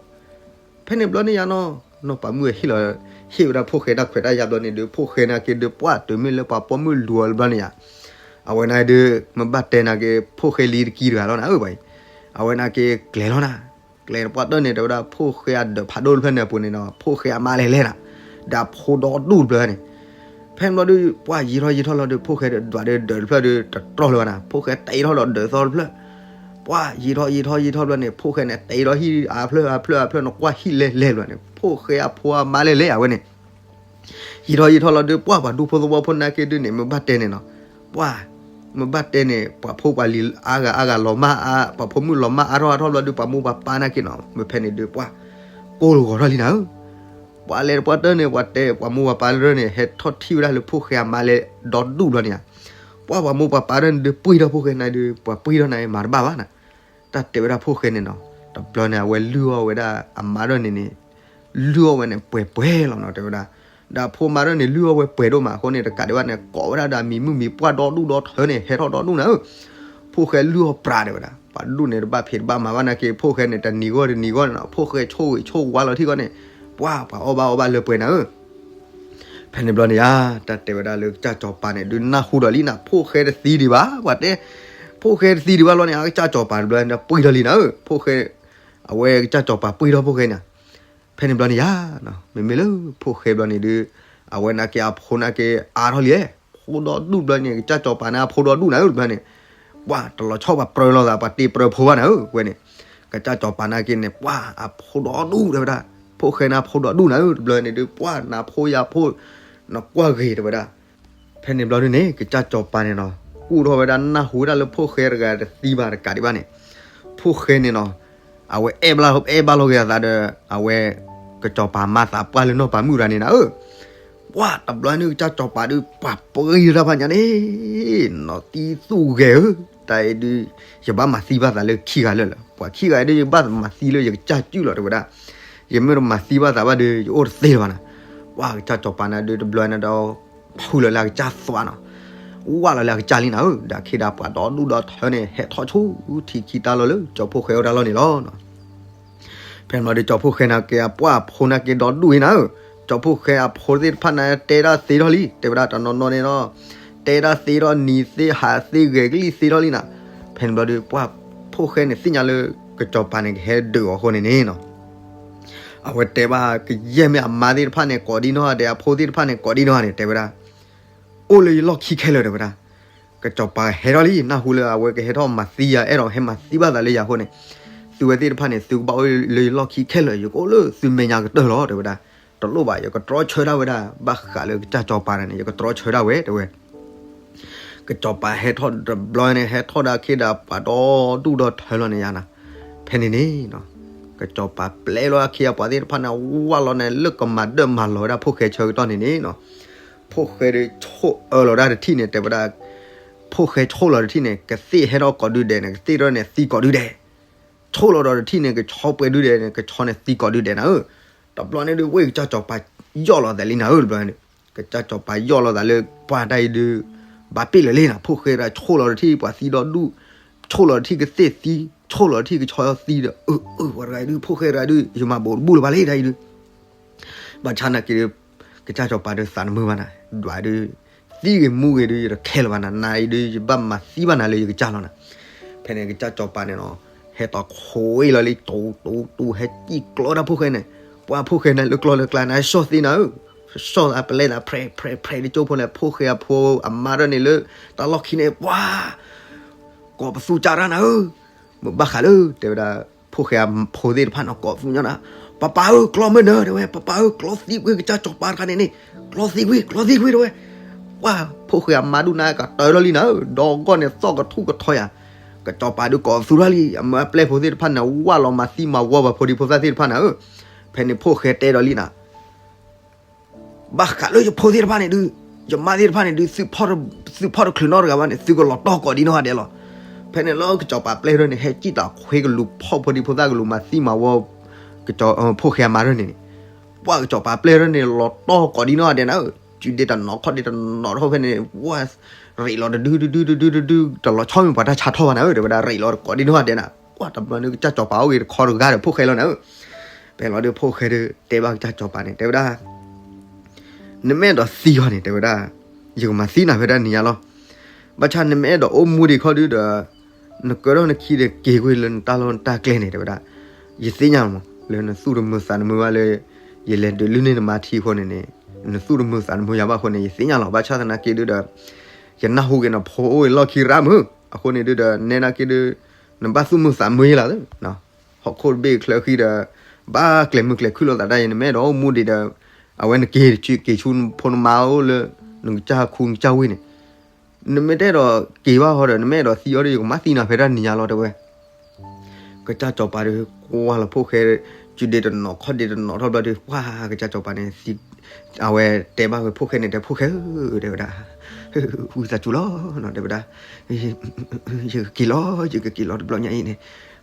ဖဲန့ၣ်ဘျီန့ၣ်ယၤနီၤ နီၢ်ပၤမုၣ်ဟ့ၣ်လီၤ ဟ့ၣ်ဝဲဒၣ်ဖိၣ်ဃဲတၢ်ခွဲးတၢ်ယာ်ဘျီန့ၣ်ဒုး ဖိၣ်ဃဲနာ်က့ဒုး ပှၢ်တုၤမ့ၢ်လၢပှၤပိာ်မုၣ်လူၤအီၤလၢဘျီန့ၣ်ယၤ, အဝဲန့ၣ်ဒုး မ့ၢ်ဘၣ်တဲနာ်က့ ဖိၣ်ဃဲလံတကံတဂၤလီၤနၤဧၢဘၣ်အံၤ, အဝဲနာ်က့ကျဲၤလီၤနၤ, ကျဲၤတပှၢ်တၢၢ်န့ၣ် တဲဝဲဒၣ်ဖိၣ်ဃဲအဒၢးဖးဒိၣ်တဖျၢၣ်န့ၣ်အပူၤန့ၣ်နီၤ ဖိၣ်ဃဲအမါလဲၣ်လဲၣ်နၤ, ဒီးအဖိဒီဒူၣ်တဖျၢၣ်န့ၣ် ဖဲန့ၣ်ဘျီဒုး ပှၢ်ယံာ်ထီၣ်ယံာ်ထီၣ်လီၤဒုး ဖိၣ်ဃဲဒၣ်ဒၢးတဖျၢၣ်ဒုး တတြီလၢၤဘၣ်နၤ, ဖိၣ်ဃဲတဲထီၣ်ဒီးဒၢးသီတဖျၢၣ်, ပှၢ်ယံာ်ထီၣ်ယံာ်ထီၣ်ယံာ်ထီၣ်ဘျီန့ၣ် ဖိၣ်ဃဲန့ၣ်တဲထီၣ်ဟံၣ်အါဖျၢၣ်အါဖျၢၣ်အါဖျၢၣ်န့ၣ် ကွၢ်ဟံၣ်လဲၣ်လဲၣ်ဘျီန့ၣ် ဖိၣ်ဃဲအဖိအမါလဲၣ်လဲၣ်အဝဲန့ၣ် ယံာ်ထီၣ်ယံာ်ထီၣ်လီၤဒုး ပှၢ်ပှၤဒူဖိသဝီဖိနာ်က့ဒုးန့ၣ် မ့ၢ်ဘၣ်တဲန့ၣ်နီၤ, ပှၢ် မ့ၢ်ဘၣ်တဲန့ၣ် ပှၤဖိပှၤလံၤအါဂၤအါဂၤလီၤမၢ်အါ ပှၤဖိမုၣ်လီၤမၢ်အါထီၣ်အါထီၣ်ဘျီဒုး ပှၤမိၢ်ပှၤပၢ်နာ်က့နီၤ မ့ၢ်ဖဲန့ၣ်ဒုး ပှၢ် ကိၢ်လီၤဂီၤထီၣ်လံနၤဧၢ, ပှၢ်လဲၤတပှၢ်တၢၢ်န့ၣ် ပှၤတဲပှၤမိၢ်ပှၤပၢ်လၢန့ၣ် ဟဲထီၣ်ထံၣ်ဝဲဒၣ်လၢဖိၣ်ဃဲအမါလဲၣ်ဒီဒူၣ်ဘျီန့ၣ်ဧါ, ပှၢ်ပှၤမိၢ်ပှၤပၢ်ဒၣ်န့ၣ်ဒုး ပှံၢ်ထီၣ်ဖိၣ်ဃဲန့ၣ်ဒုး ပှၤပှံၢ်ထီၣ်န့ၣ် မၤတဘၣ်ဘၣ်နၤ တၢ်တဲဝဲဒၣ်ဖိၣ်ဃဲန့ၣ်နီၤ, တဘျီန့ၣ် အဝဲလုၢ်အီၣ်ဝဲဒၣ်အမါဒၢၣ်န့ၣ်န့ၣ်, လုၢ်အီၣ်ဝဲန့ၣ်ပှဲၤပှဲၤလီၤနီၤ တဲဝဲဒၣ်, ဒီးအဖိမါဒၢၣ်န့ၣ် လုၢ်အီၣ်ဝဲပှဲၤဒိၣ်မးအဃိန့ၣ် တကးဒံးဘၣ်န့ၣ် ကိးဝဲဒၣ်ဒီးအမံၤမုၣ်မံၤပှၢ်ဒီဒူၣ်ဒီထၢန့ၣ် ဟဲထီၣ်ဒီဒူၣ်နၤဧၢ, ဖိၣ်ဃဲလုၢ်အီၣ်ပြးတဲဝဲဒၣ်, ပှၤဒူၣ်န့ၣ်တဘၣ်ဖံးတဘၣ်မၤဘၣ်နာ်က့ ဖိၣ်ဃဲန့ၣ် တနံၤဂီၢ်တနံၤဂီၢ်န့ၣ်နီၤ ဖိၣ်ဃဲဆိၣ်ဂ့ၤဆိၣ်ဝါလီၤထံၣ်ဂီၢ်န့ၣ်, ပှၢ်ပှၤအီၣ်ဘၣ်အီဘၣ်လၢပှဲၤနၤဧၢ ဖဲန့ၣ်ဘျီန့ၣ်ဧါ, တၢ်တဲဝဲဒၣ်လၢကစၢ်စီၤပၤန့ၣ် ဒုးနၢ်ဟူဒီးလံနၤ ဖိၣ်ဃဲတသံဒံးဘၣ် ပှၤတဲ, ဖိၣ်ဃဲတသံဒံးဘၣ်လီၤန့ၣ် အကစၢ်စီၤပၤတဘျီန့ၣ် ပှံၢ်ထီၣ်လံနၤဧၢ, ဖိၣ်ဃဲ, အဝဲကစၢ်စီၤပၤပှံၢ်ထီၣ်ဖိၣ်ဃဲန့ၣ်, ဖဲန့ၣ်ဘျီန့ၣ်ဧါ, မ့မ့ၢ်လၢဖိၣ်ဃဲဘျီန့ၣ်ဒုး, အဝဲနာ်က့အဖိနာ်က့အါထီၣ်လံ, ဖိဒီဒူၣ်ဘျီန့ၣ် ကစၢ်စီၤပၤန့ၣ် အဖိဒီဒူၣ်နၤဧၢ တဘျီန့ၣ်, ပှၢ်တလီၤဆီပှၤပြၢလိာ်သး ပှၤတ့ပြၢဖိဘၣ်နၤဧၢ ဝဲန့ၣ်, ကစၢ်စီၤပၤနာ်က့န့ၣ် ပှၢ်အဖိဒီဒူၣ်တဲဝဲဒၣ်, ဖိၣ်ဃဲန့ၣ်အဖိဒီဒူၣ်နၤဧၢ တဘျီန့ၣ်ဒုး ပှၢ်နဖိယၤဖိ, နကွၢ်ဂ့ၤတဲဝဲဒၣ် ဖဲန့ၣ်ဘျီဒုန့ၣ် ကစၢ်စီၤပၤန့ၣ်နီၤ, ကူၣ်ထီၣ်ဝဲဒၣ်နၢ်ဟူဝဲဒၣ်လၢဖိၣ်ဃဲတဂၤတသံဘၣ်တကးဒံးဘၣ်န့ၣ်, ဖိၣ်ဃဲန့ၣ်နီၤ, အဝဲအဲၣ်ဘၣ်အဲၣ်ဘၣ်လီၤက့ၤအသးဒီး, အဝဲ, ကစၢ်စီၤပၤမၤသးပှၢ်လၢနီၢ်ပၤမုၣ်တဂၤန့ၣ်နၤဧၢ, ပှၢ်တဘျီန့ၣ်ကစၢ်စီၤပၤဒုး ပှၤပှ့ၤတၢ်ဖးညါန့ၣ်, နီၢ်သံသူၣ်ဂဲၤဧၢ, တၢ်အံၤဒုး, ယဘၣ်မၤသံဘၣ်သးလၢခံဂၤလၢာ်လၢ, ပှၤခံဂၤအံၤဒုး ယဘၣ်မၤသံလၢယကစၢ်စုၣ်လီၤတဲဝဲဒၣ်, ယမ့ၢ်တမၤသံဘၣ်သးဘၣ်ဒီး ယအိၣ်တသ့လၢၤဘၣ်နၤ, ပှၢ်ကစၢ်စီၤပၤန့ၣ်ဒုးတဘျီန့ၣ်ဒီး ဖုလီၤလၢအကစၢ်သွါနီၤ, ဝၢ်လီၤလၢအကစၢ်လံနၤဧၢ, ဒီးခ့ဒီးပှၤဒီဒူၣ်ဒီထၢန့ၣ် ဟဲထီၣ်ဆူထံခံတၢ်လီၢ်လၢ ကၠီဖိၣ်ဃဲအိၣ်တၢ်လီၢ်န့ၣ်လီၤ. ဖဲန့ၣ်ဘျီဒီးကၠီဖိၣ်ဃဲန့ၣ်က့ၤအပှၢ်အဖိန့ၣ်က့ၤဒီဒူၣ်အံၤနၤဧၢ, ကၠီဖိၣ်ဃဲအဖိသ့ၣ်တဖၣ်န့ၣ် တဲဒၣ်သ့ထီၣ်လံ, တဲဝဲဒၣ်တနီၤနီၤန့ၣ်ဒီး, တဲဒၣ်သ့ထီၣ်နံၤသ့ဟးသ့ဂဲၤကလံၣ်သ့ထီၣ်လံနၤ, ဖဲန့ၣ်ဘျီဒီးပှၢ်ဖိၣ်ဃဲန့ၣ်သ့ၣ်ညါလၢ ကၠီဖိၣ်ဃဲန့ၣ်ကဟဲဒုးအီၤအဃိန့ၣ်န့ၣ်နီၤ အဝဲတဲဘၣ်ကယဲၢ်မ့ၢ်အမါသ့ၣ်တဖၣ်န့ၣ် ကိးဒံနီၢ်ဂၤဒဲး အဖိသ့ၣ်တဖၣ်န့ၣ် ကိးဒံနီၢ်ဂၤန့ၣ် တဲဝဲဒၣ်, အိၣ်လၢယလီၢ်ခံခဲလၢာ်တဲဝဲဒၣ်, ကစၢ်စီၤပၤဟဲထီၣ်လံ နၢ်ဟူလၢအဝဲကဟဲထီၣ်မၤသံယၤ အဲၣ်ဒိးဟဲမၤသံဘၣ်သးလၢယၤအဃိန့ၣ်, သုဝဲသ့ၣ်တဖၣ်န့ၣ် သုကဘၣ်အိၣ်လၢယလီၢ်ခံခဲလၢာ် ယကအိၣ်လၢသုမဲာ်ညါကတၢၢ်လီၤ တဲဝဲဒၣ်, တလိၣ်ဘၣ် ယကတြီဆၢဒၣ်ဝဲဒၣ် ဘၣ်ဃးလၢကစၢ်စီၤပၤန့ၣ် ယကတြီဆၢဒၣ်ဝဲ တဲဝဲ ကစၢ်စီၤပၤဟဲထီၣ်တဘျီန့ၣ် ဟဲထီၣ်ဒီးအခ့ဒီးပှၤဒီဒူၣ်ဒီထၢလီၤန့ၣ်ယါနၤ, ဖဲန့ၣ်န့ၣ်, ကစၢ်စီၤပၤပျဲလီၤအခ့အပှၤသ့ၣ်တဖၣ်န့ၣ် ဝၢ်လီၤန့ၣ် လၢကမၤဒၢၣ်မၤလီၤဝဲဒၣ်ဖိၣ်ဃဲဆၢကတီၢ်န့ၣ်န့ၣ်နီၤ, ဖိၣ်ဃဲဒီးဆိၣ်အၢလီၤဒၣ်တထံၣ်န့ၣ် တဲဝဲဒၣ်, ဖိၣ်ဃဲဆိၣ်လီၤတထံၣ်န့ၣ် ကသ့ၣ်ဟဲထီၣ်ကိးဒုဒဲးန့ၣ် ကသ့ၣ်ထီၣ်န့ၣ်သံကိးဒုဒဲး ဆိၣ်လီၤဒီးတထံၣ်န့ၣ် ကဆီပှဲၤဒုဒဲးန့ၣ် ကဆီန့ၣ်သံကိးဒုဒဲးနၤဧၢ, တဘျီန့ၣ်ဒုး ဝဲကစၢ်စီၤပၤယီၢ်လီၤသးလံနၤဧၢ တဘျီန့ၣ်, ကစၢ်စီၤပၤယီၢ်လီၤသးလၢပှၢ်တၢ်အံၤဒုး, ဘၣ်ပ့ၢ်လၢာ်လံနၤ ဖိၣ်ဃဲတဂၤဆိၣ်လီၤတထံၣ်ပှၤသံဒီဒူၣ်, ဆိၣ်လီၤတထံၣ်ကသ့ၣ်သံ, ဆိၣ်လီၤတထံၣ်ကဆီသံဒီး အၢ အၢ ပှၤတဂၤအံၤဒုး ဖိၣ်ဃဲတဂၤဒုး ယမၤဘူးတဘူးလၢၤဘၣ်လံတၢ်အံၤဒုး ဘၣ်ဆၣ်နာ်က့ဒီး, ကစၢ်စီၤပၤဒီးသးတမုာ်ဘၣ်နၤ, ဒွးဒုး, သံဂ့ၤမူဂ့ၤဒုး ယတခဲလၢာ်ဘၣ်နၤ, နၤအံၤဒုး ယဘၣ်မၤသံဘၣ်နၤလၢယကစၢ်လီၤနၤ, ဖဲန့ၣ်ကစၢ်စီၤပၤန့ၣ်နီၤ, ဟဲတီၤခိးအံၤလီၤလံ တူတူတူ ဟဲစံၣ်ကျီတၢ်ဖိၣ်ဃဲန့ၣ်, ပှၢ်ဖိၣ်ဃဲန့ၣ်လၢကျီလၢကျါန့ၣ် ဟဲဆီၣ်သံနၤဧၢ, ဆီၣ်သးပလဲသး ဖြဲးဖြဲးဖြဲးဒ်ကၠိဖိန့ၣ် ဖိၣ်ဃဲအဖိအမါဒၢၣ်န့ၣ်လၢ, တၢ်လီၢ်ခံန့ၣ် ပှၢ် ကိးပသူကၢ်တၢ်နၤဧၢ, မ့ၢ်ဘၣ်ဃးလၢ, တဲဝဲဒၣ်, ဖိၣ်ဃဲအဖိသ့ၣ်တဖၣ်န့ၣ် ကိးပသူကၢ်နၤ, ပၢ်ပၢ်ဧၢ ကျီမ့ၢ်နၢၤ တဲဝဲ, ပၢ်ပၢ်ဧၢ ကျီသံကွံာ်ကစၢ်စီၤပၤတခါန့ၣ်န့ၣ်, ကျီသံကွံာ် ကျီသံကွံာ်တဲဝဲ, ပှၢ်ဖိၣ်ဃဲအမါဒုးနၤကတၢၢ်လီၤလံနၤဧၢ, ဒီဂီၢ်န့ၣ်သီၣ်ကထူၣ်ကထီယၤ, ကစီၤပၤဒုးကိးသူထီၣ်လံ အမၢအပျဲၢ်ဖိသ့ၣ်တဖၣ်န့ၣ် ဝၢ်လီၤမၤသံမၤဝီပှၤဖိဒံဖိသၣ်သ့ၣ်တဖၣ်န့ၣ်ဧၢ. ဖဲန့ၣ်ဖိၣ်ဃဲတဲဒီးလံန့ၣ် ဘၣ်ဃးလၢယဖိသ့ၣ်တဖၣ်န့ၣ်ဒုး ယမါသ့ၣ်တဖၣ်န့ၣ်ဒုး သုးဖီၣ်တချုးနီတဂၤဘၣ်န့ၣ် သုကလီၤတီၢ်ကိးဒံနီၢ်ဂၤဒဲးလီၤ. ဖဲန့ၣ်လၢကစီၤပၤပျဲၢ်ထီၣ်န့ၣ် ဟဲစံၣ်တၢ်ခွ့ကလူၤဖီၣ်ဖိဒံဖိသၣ်ကလူၤမၤသံမၤဝီ ဖိၣ်ဃဲအမါထီၣ်န့ၣ်န့ၣ် ပှၢ်ကစီၤပၤပျဲၢ်ထီၣ်န့ၣ် လီၤတီၢ်ကိးဒံနီၢ်ဂၤဒဲးန့ၣ်ဧၢ. စုဒ့တနီၤခီၣ်ဒ့တနီၤထီၣ်ဖဲန့ၣ် ဝၢ် ရ့းလီၤတဒုတဒုတဒုတဒု တလီၤဆီမ့ၢ်ပှၤတၢ်ဆါထီၣ်ဘၣ်န့ၣ်ဧၢ တဲဝဲဒၣ် ရ့းလီၤကိးဒံနီၢ်ဂၤဒဲးန့ၣ်. ပှၢ်တဘျီန့ၣ်ကစၢ်စီၤပၤအိၣ်ဂ့ၤတခီတဂၤဒီးဖိၣ်ဃဲလီၤန့ၣ်ဧၢ. ဖဲလီၤဒုးဖိၣ်ဃဲဒုးတဲဘၣ်ကစၢ်စီၤပၤန့ၣ် တဲဝဲဒၣ် နမ့ၢ်အဲၣ်ဒိးသံအီၤန့ၣ် တဲဝဲဒၣ် ယကမၤသံနၤဖဲဒၣ်နံၤညါလီၤ. ဘၣ်ဆၣ်နမ့ၢ်အဲၣ်ဒိးအိၣ်မူဒံးခီဒုးဒီး နကၢထီၣ်နခံဒီးက့ၤကွံာ်လၢနတၢ်လီၢ်နတၢ်ကျဲန့ၣ် တဲဝဲဒၣ်. ယသ့ၣ်ညါလီၤမး လၢနသူၣ်တမုာ်သးတမုာ်ဘၣ်လၢ ယလဲၤဒုးလုၢ်န့ၢ်နမါထံအဃိန့ၣ်န့ၣ် နသူၣ်တမုာ်သးတမုာ်ယၤဘၣ်အဃိန့ၣ် ယသ့ၣ်ညါလီၤ. ဘၣ်ဆၣ်သနာ်က့ဒုးဒီး ယနၢ်ဟူက့ၤနဖိအိၣ်လီၢ်ခံရၣ်မုၢ် အဃိန့ၣ်ဒုးဒီး နဲနာ်က့ဒုး နဘၣ်သူၣ်မုာ်သးမုာ်ယဲလီၤ. ဟီၣ်ခိၣ်တဘ့ၣ်ချၢဃံဒီး ဘၣ်ကျဲၤမုၢ်ကျဲၤခုၣ်လိာ်သးတၢ်အံၤ နမ့ၢ်အဲၣ်ဒိးအိၣ်မူဒံးဒီး အဝဲနက့ၤဆူက့ၤဆူဖိနမါအိၣ်လၢ နကစၢ်ခူနကစၢ်ဝ့ၢ်န့ၣ် နမ့ၢ်တအဲၣ်ဒိးက့ၤဘၣ်ဃီဒီး နမ့ၢ်အဲၣ်ဒိးသံအီၤဒီး ယကမၤသံနၤဖဲဒၣ်နံၤညါလီၤ တဲဝဲ. ကစၢ်စီၤပၤဒီး ကွၢ်လီၤဖိၣ်ဃဲ စုဒ့တနီၤခီၣ်ဒ့တနီၤထီၣ်ဘျီဒီး ပှၢ်ကစၢ်စီၤပၤန့ၣ် အဝဲတဲဘၣ်ဝဲဖိၣ်ဃဲန့ၣ် တဲဖိၣ်ဃဲဧၢ တဲဝဲဒၣ် ဝံသးစူၤလီၤ တဲဝဲဒၣ် ယကက့ၤလီၤ ယကက့ၤလီၤတဘျီညါအံၤန့ၣ်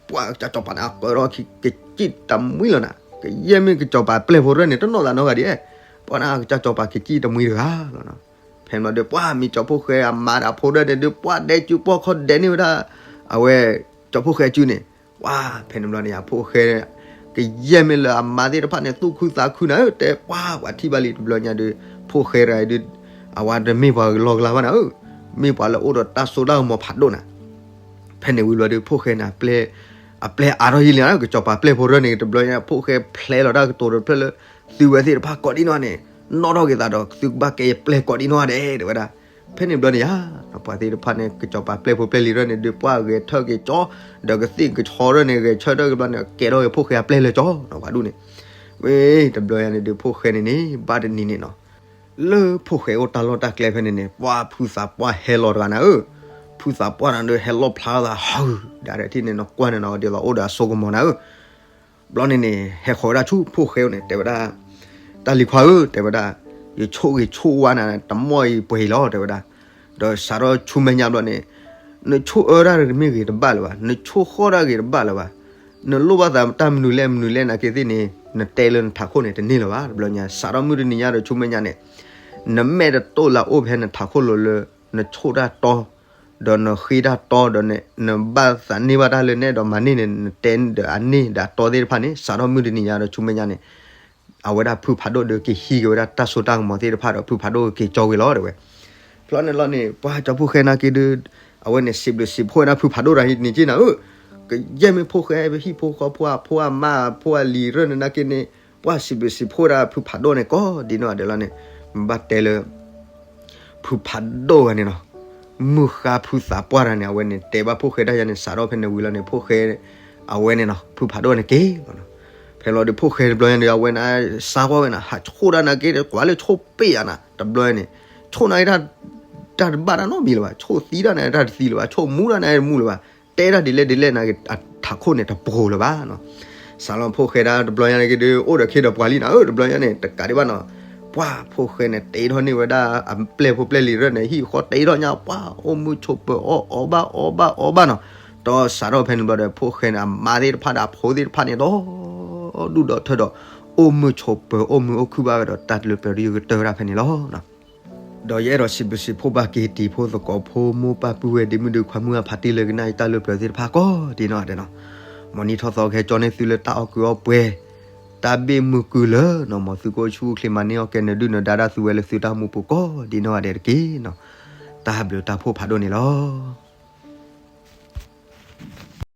ပှၢ်ကစၢ်စီၤပၤန့ၣ် အကၢထီၣ်ခံ ကစံၣ်တမှံလီၤနၤ ကယဲၢ်မ့ၢ်ကစီၤပၤပျဲၢ်ဖိရၢၣ်န့ၣ် တနီၢ်သးနီတဂၤဒံး ပှၢ်န့ၣ် ကစၢ်စီၤပၤကစံၣ်တမှံတဂၤလီၤ. ဖဲန့ၣ်ဘျီဒီး ပှၢ်မ့ၢ်ကၠီဖိၣ်ဃဲအမါဒီးအဖိဒၣ်န့ၣ်ဒုး ပှၢ်ဒဲးစုပှၢ်ခီၣ်ဒဲးန့ၢ်ဝဲဒၣ် အဝဲ ကၠီဖိၣ်ဃဲစုန့ၣ် ပှၢ်ဖဲန့ၣ်ဘျီန့ၣ် အဖိၣ်ဃဲ ကယဲၢ်မ့ၢ်လၢအမါသ့ၣ်တဖၣ်န့ၣ် သူၣ်ခုသးခုနၤဧၢ တဲပှၢ်ပှၤထံၣ်ဘၣ်လံတဘျီညါဒီး ဖိၣ်ဃဲတဂၤအံၤဒုး အဝဲတမ့ၢ်ပှၤလီၢ်ကလါဘၣ်နၤဧၢ မ့ၢ်ပှၤလၢအိၣ်ဒီးတၢ်စိတၢ်ကမီၤဖးဒိၣ်နၤ ဖဲန့ၣ်ဝံၤဘျီဒီး ဖိၣ်ဃဲန့ၣ် အပျဲၢ်အါထီၣ်ယံာ်လံနၤ ကစီၤပၤပျဲၢ်ဖိရၢၣ်န့ၣ် တဘျီညါ ဖိၣ်ဃဲဖျဲလီၤတၢ်ကတိၤတဖျၢၣ်လၢ သုဝဲသ့ၣ်တဖၣ်ကိးဒံနီၢ်န့ၣ် နီၣ်ထီၣ်က့ၤသးဒီး သုကဘၣ်ကဲယပျဲၢ်ကိးဒံနီၢ်ဒဲး တဲဝဲဒၣ်. ဖဲန့ၣ်ဘျီန့ၣ်ယါ ပှၤသ့ၣ်တဖၣ်န့ၣ် ကစီၤပၤပျဲၢ်ဖိပျဲၢ်လံၤရၢၣ်န့ၣ် ဒုးပှၢ်ဂဲၤထၢၣ်က့ၤကၠီ ဒီးကသ့ၣ်ကဆီရၢၣ်န့ၣ် ဂဲၤဆၢထၢၣ်က့ၤဘျီန့ၣ် ကဲထီၣ်က့ၤဖိၣ်ဃဲအပျဲၢ်လၢကၠီ ပှၤဒူၣ်န့ၣ် ဝဲ တဘျီညါန့ၣ်ဒုး ဖိၣ်ဃဲန့ၣ်န့ၣ် ဘၣ်တနံၤန့ၣ်နီၤ လၢဖိၣ်ဃဲအိၣ်တၢ်လီၢ်တၢ်ကျဲဖဲန့ၣ်န့ၣ် ပှၢ်ဖုသးပှၢ်ဟဲလီၤတဂၤနၤဧၢ ဖုသးပှၢ်နၤဒုး ဟဲလီၣ်ဖျါထီၣ်သး ဟု ဒၣ်ရဲၣ်ထံၣ်န့ၣ် နကွၢ်န့ၣ်နီၤ ဒ်သိးအိၣ်ဒီးအစိကမီၤနၤဧၢ ဘျီန့ၣ်န့ၣ် ဟဲဃီၤဝဲဒၣ်ဆူဖိၣ်ဃဲအိၣ်န့ၣ် တဲဝဲဒၣ် တၢ်လံၤခွါဧၢ တဲဝဲဒၣ် ယဆိၣ်ဂ့ၤဆိၣ်ဝါနၤ တမီၢ်အံၤပှဲၤအံၤလီၤ တဲဝဲဒၣ် ဒီးစးထီၣ်ဆူမဲာ်ညါဘျီန့ၣ် နဆိၣ်အၢတၢ်တမ့ၢ်ဂ့ၤတဘၣ်လၢၤဘၣ် နဆိၣ်ဃီၣ်တၢ်ဂ့ၤတဘၣ်လၢၤဘၣ် နလိၣ်ဘၣ်သးတၢ်မနုၤလဲၣ်မနုၤလဲၣ်နာ်က့သ့ၣ်န့ၣ် နတဲလၢနထးခိၣ်န့ၣ် တန့ၢ်လၢၤဘၣ် တဘျီညါ စးထီၣ်မုၢ်တနံၤညါဒီးဆူမဲာ်ညါန့ၣ် နမဲာ်တတိၢ်လၢအအိၣ်ဖဲနထးခိၣ်လိၤလၢ နဆိၣ်တၢ်တီ ဒီးနဃ့တၢ်တီဒီးန့ၣ် နဘၣ်သးန့ၢ်ဘၣ်တၢ်လၢနဲဒီးမၤန့ၢ်န့ၣ် နတဲဒီးအန့ၢ်ဒီးအတီသ့ၣ်တဖၣ်န့ၣ် စးထီၣ်မုၢ်တနံၤညါဒီးဆူမဲာ်ညါန့ၣ် အဝဲဒၣ်ဖုဖးဒိၣ်ဒီးကဟံးက့ၤဝဲဒၣ်တၢ်စိတၢ်ကမီၤသ့ၣ်တဖၣ်ဒီး ဖုဖးဒိၣ်ကက့ၤကၠီဝဲလီၤ တဲဝဲ ဖျီန့ၣ်လီၤန့ၣ် ပှၤကၠီဖိၣ်ဃဲနာ်က့ဒုး အဝဲန့ၣ် စံးဘျုးစံးဖှိၣ်ဝဲဒၣ်ဖုဖးဒိၣ်တဂၤအံၤန့ၣ်က့နၤဧၢ ကယဲၢ်မ့ၢ်ဖိၣ်ဃဲ ပဟံၣ်ဖိဃီဖိအဖိအမါဖိအလံၤရၢၣ်န့ၣ်နာ်က့န့ၣ် ပှၢ်စံးဘျုးစံးဖှိၣ်ဝဲဒၣ်ဖုဖးဒိၣ်န့ၣ် ကိးဒံနီၢ်ဒဲးလီၤန့ၣ် မ့ၢ်ဘၣ်တဲလၢ ဖုဖးဒိၣ်ဂၤန့ၣ်နီၤ မုၢ်ဃါဖုသးပှၢ်တဂၤန့ၣ် အဝဲန့ၣ် တဲဘၣ်ဖိၣ်ဃဲတၢ်ယါန့ၣ် စးထီၣ်ဖဲန့ၣ်ဝံၤလီၤန့ၣ် ဖိၣ်ဃဲ အဝဲန့ၣ်နီၤ ဖုဖးဒိၣ်န့ၣ်က့ၤလီၤနီၤ ဖဲလီၤဒီးဖိၣ်ဃဲတဘျီညါန့ၣ် အဝဲန့ၣ် စါကွၢ်ဝဲနၤ ဟးဆိၣ်တၢ်နာ်က့ ကွၢ်လၢဆိၣ်ပ့ၢ်ယါနၤ တဘျီန့ၣ် ဆိၣ်နာ်က့ တၢ်တဘၣ်တၢ်နီတမံၤလၢၤဘၣ် ဆိၣ်သံတၢ်နာ်က့ တၢ်တသံလၢၤဘၣ် ဆိၣ်မူတၢ်နာ်က့ တမူလၢၤဘၣ် တဲတၢ်ဒ်လဲၣ်ဒ်လဲၣ်နာ်က့ အထးခိၣ်န့ၣ် တပှဲၤလၢၤဘၣ်နီၤ စးလီၤဖိၣ်ဃဲဒၣ်တဘျီညါန့ၣ်က့ဒုး အိၣ်ဒီးခ့ဒီးပှၤလံနၤဧၢ တဘျီညါန့ၣ် တကးဒံးဘၣ်နီၤ ပှၢ်ဖိၣ်ဃဲန့ၣ် တဲထီၣ်န့ၢ်ဝဲဒၣ် အပျဲၢ်ဖိပျဲၢ်လံၤရၢၣ်န့ၣ် ဟံၣ်ဃီတဲထီၣ်ညါ ပှၢ်အိၣ်မုာ်ဆိးပၢၤအီၣ်အီဘၣ်အီဘၣ်အီဘၣ် နီၤ ဒီးစးထီၣ်ဖဲန့ၣ်ဘျီဒီး ဖိၣ်ဃဲန့ၣ် အမါသ့ၣ်တဖၣ်ဒီးအဖိသ့ၣ်တဖၣ်န့ၣ် ဒီးဒူၣ်ဒီးထၢဒီး အိၣ်မုာ်ဆိးပၢၤအိၣ်မုာ်အိၣ်ခုၣ်ဘၣ်ဝဲဒီး တၢ်လၢပျၢၤတယုၢ်ကတၢၢ်ဝဲဒၣ်ဖဲန့ၣ်လီၤ. ဒီးယအဲၣ်ဒိးစံးဘျုးစံးဖှိၣ်ဘၣ်က့ၤတံၤဖိသကိးဖိ မိၢ်ပၢ်ပုၢ်ဝဲၢ်ဒ့မုၣ်ဒ့ခွါ မုၢ်အဖးတံၢ်လၢကနၣ်အံၤတၢ်လၢပျၢၤသ့ၣ်တဖၣ်ကိးဒံနီၢ်ဒဲးနီၤ မ်နံၣ်ထီၣ်သီကဟဲကၠီန့ၢ်သုလၢတၢ်အီၣ်ကုးအီပှဲၤ တၢ်ဘ့ၣ်မုာ်ကုၢ်လၢနီၤ မ်သုကအိၣ်ဆူၣ်အိၣ်ချ့မၤန့ၢ်အီၣ်ကဲနဒုၣ်နဒါဒၣ်သုဝဲလၢသုတၢ်မူပူၤကိးဒံနီၢ်ဒဲးတက့ၢ်နီၤ တၢ်ဘျုးတၢ်ဖှိၣ်ဖးဒိၣ်န့ၣ်လီၤ.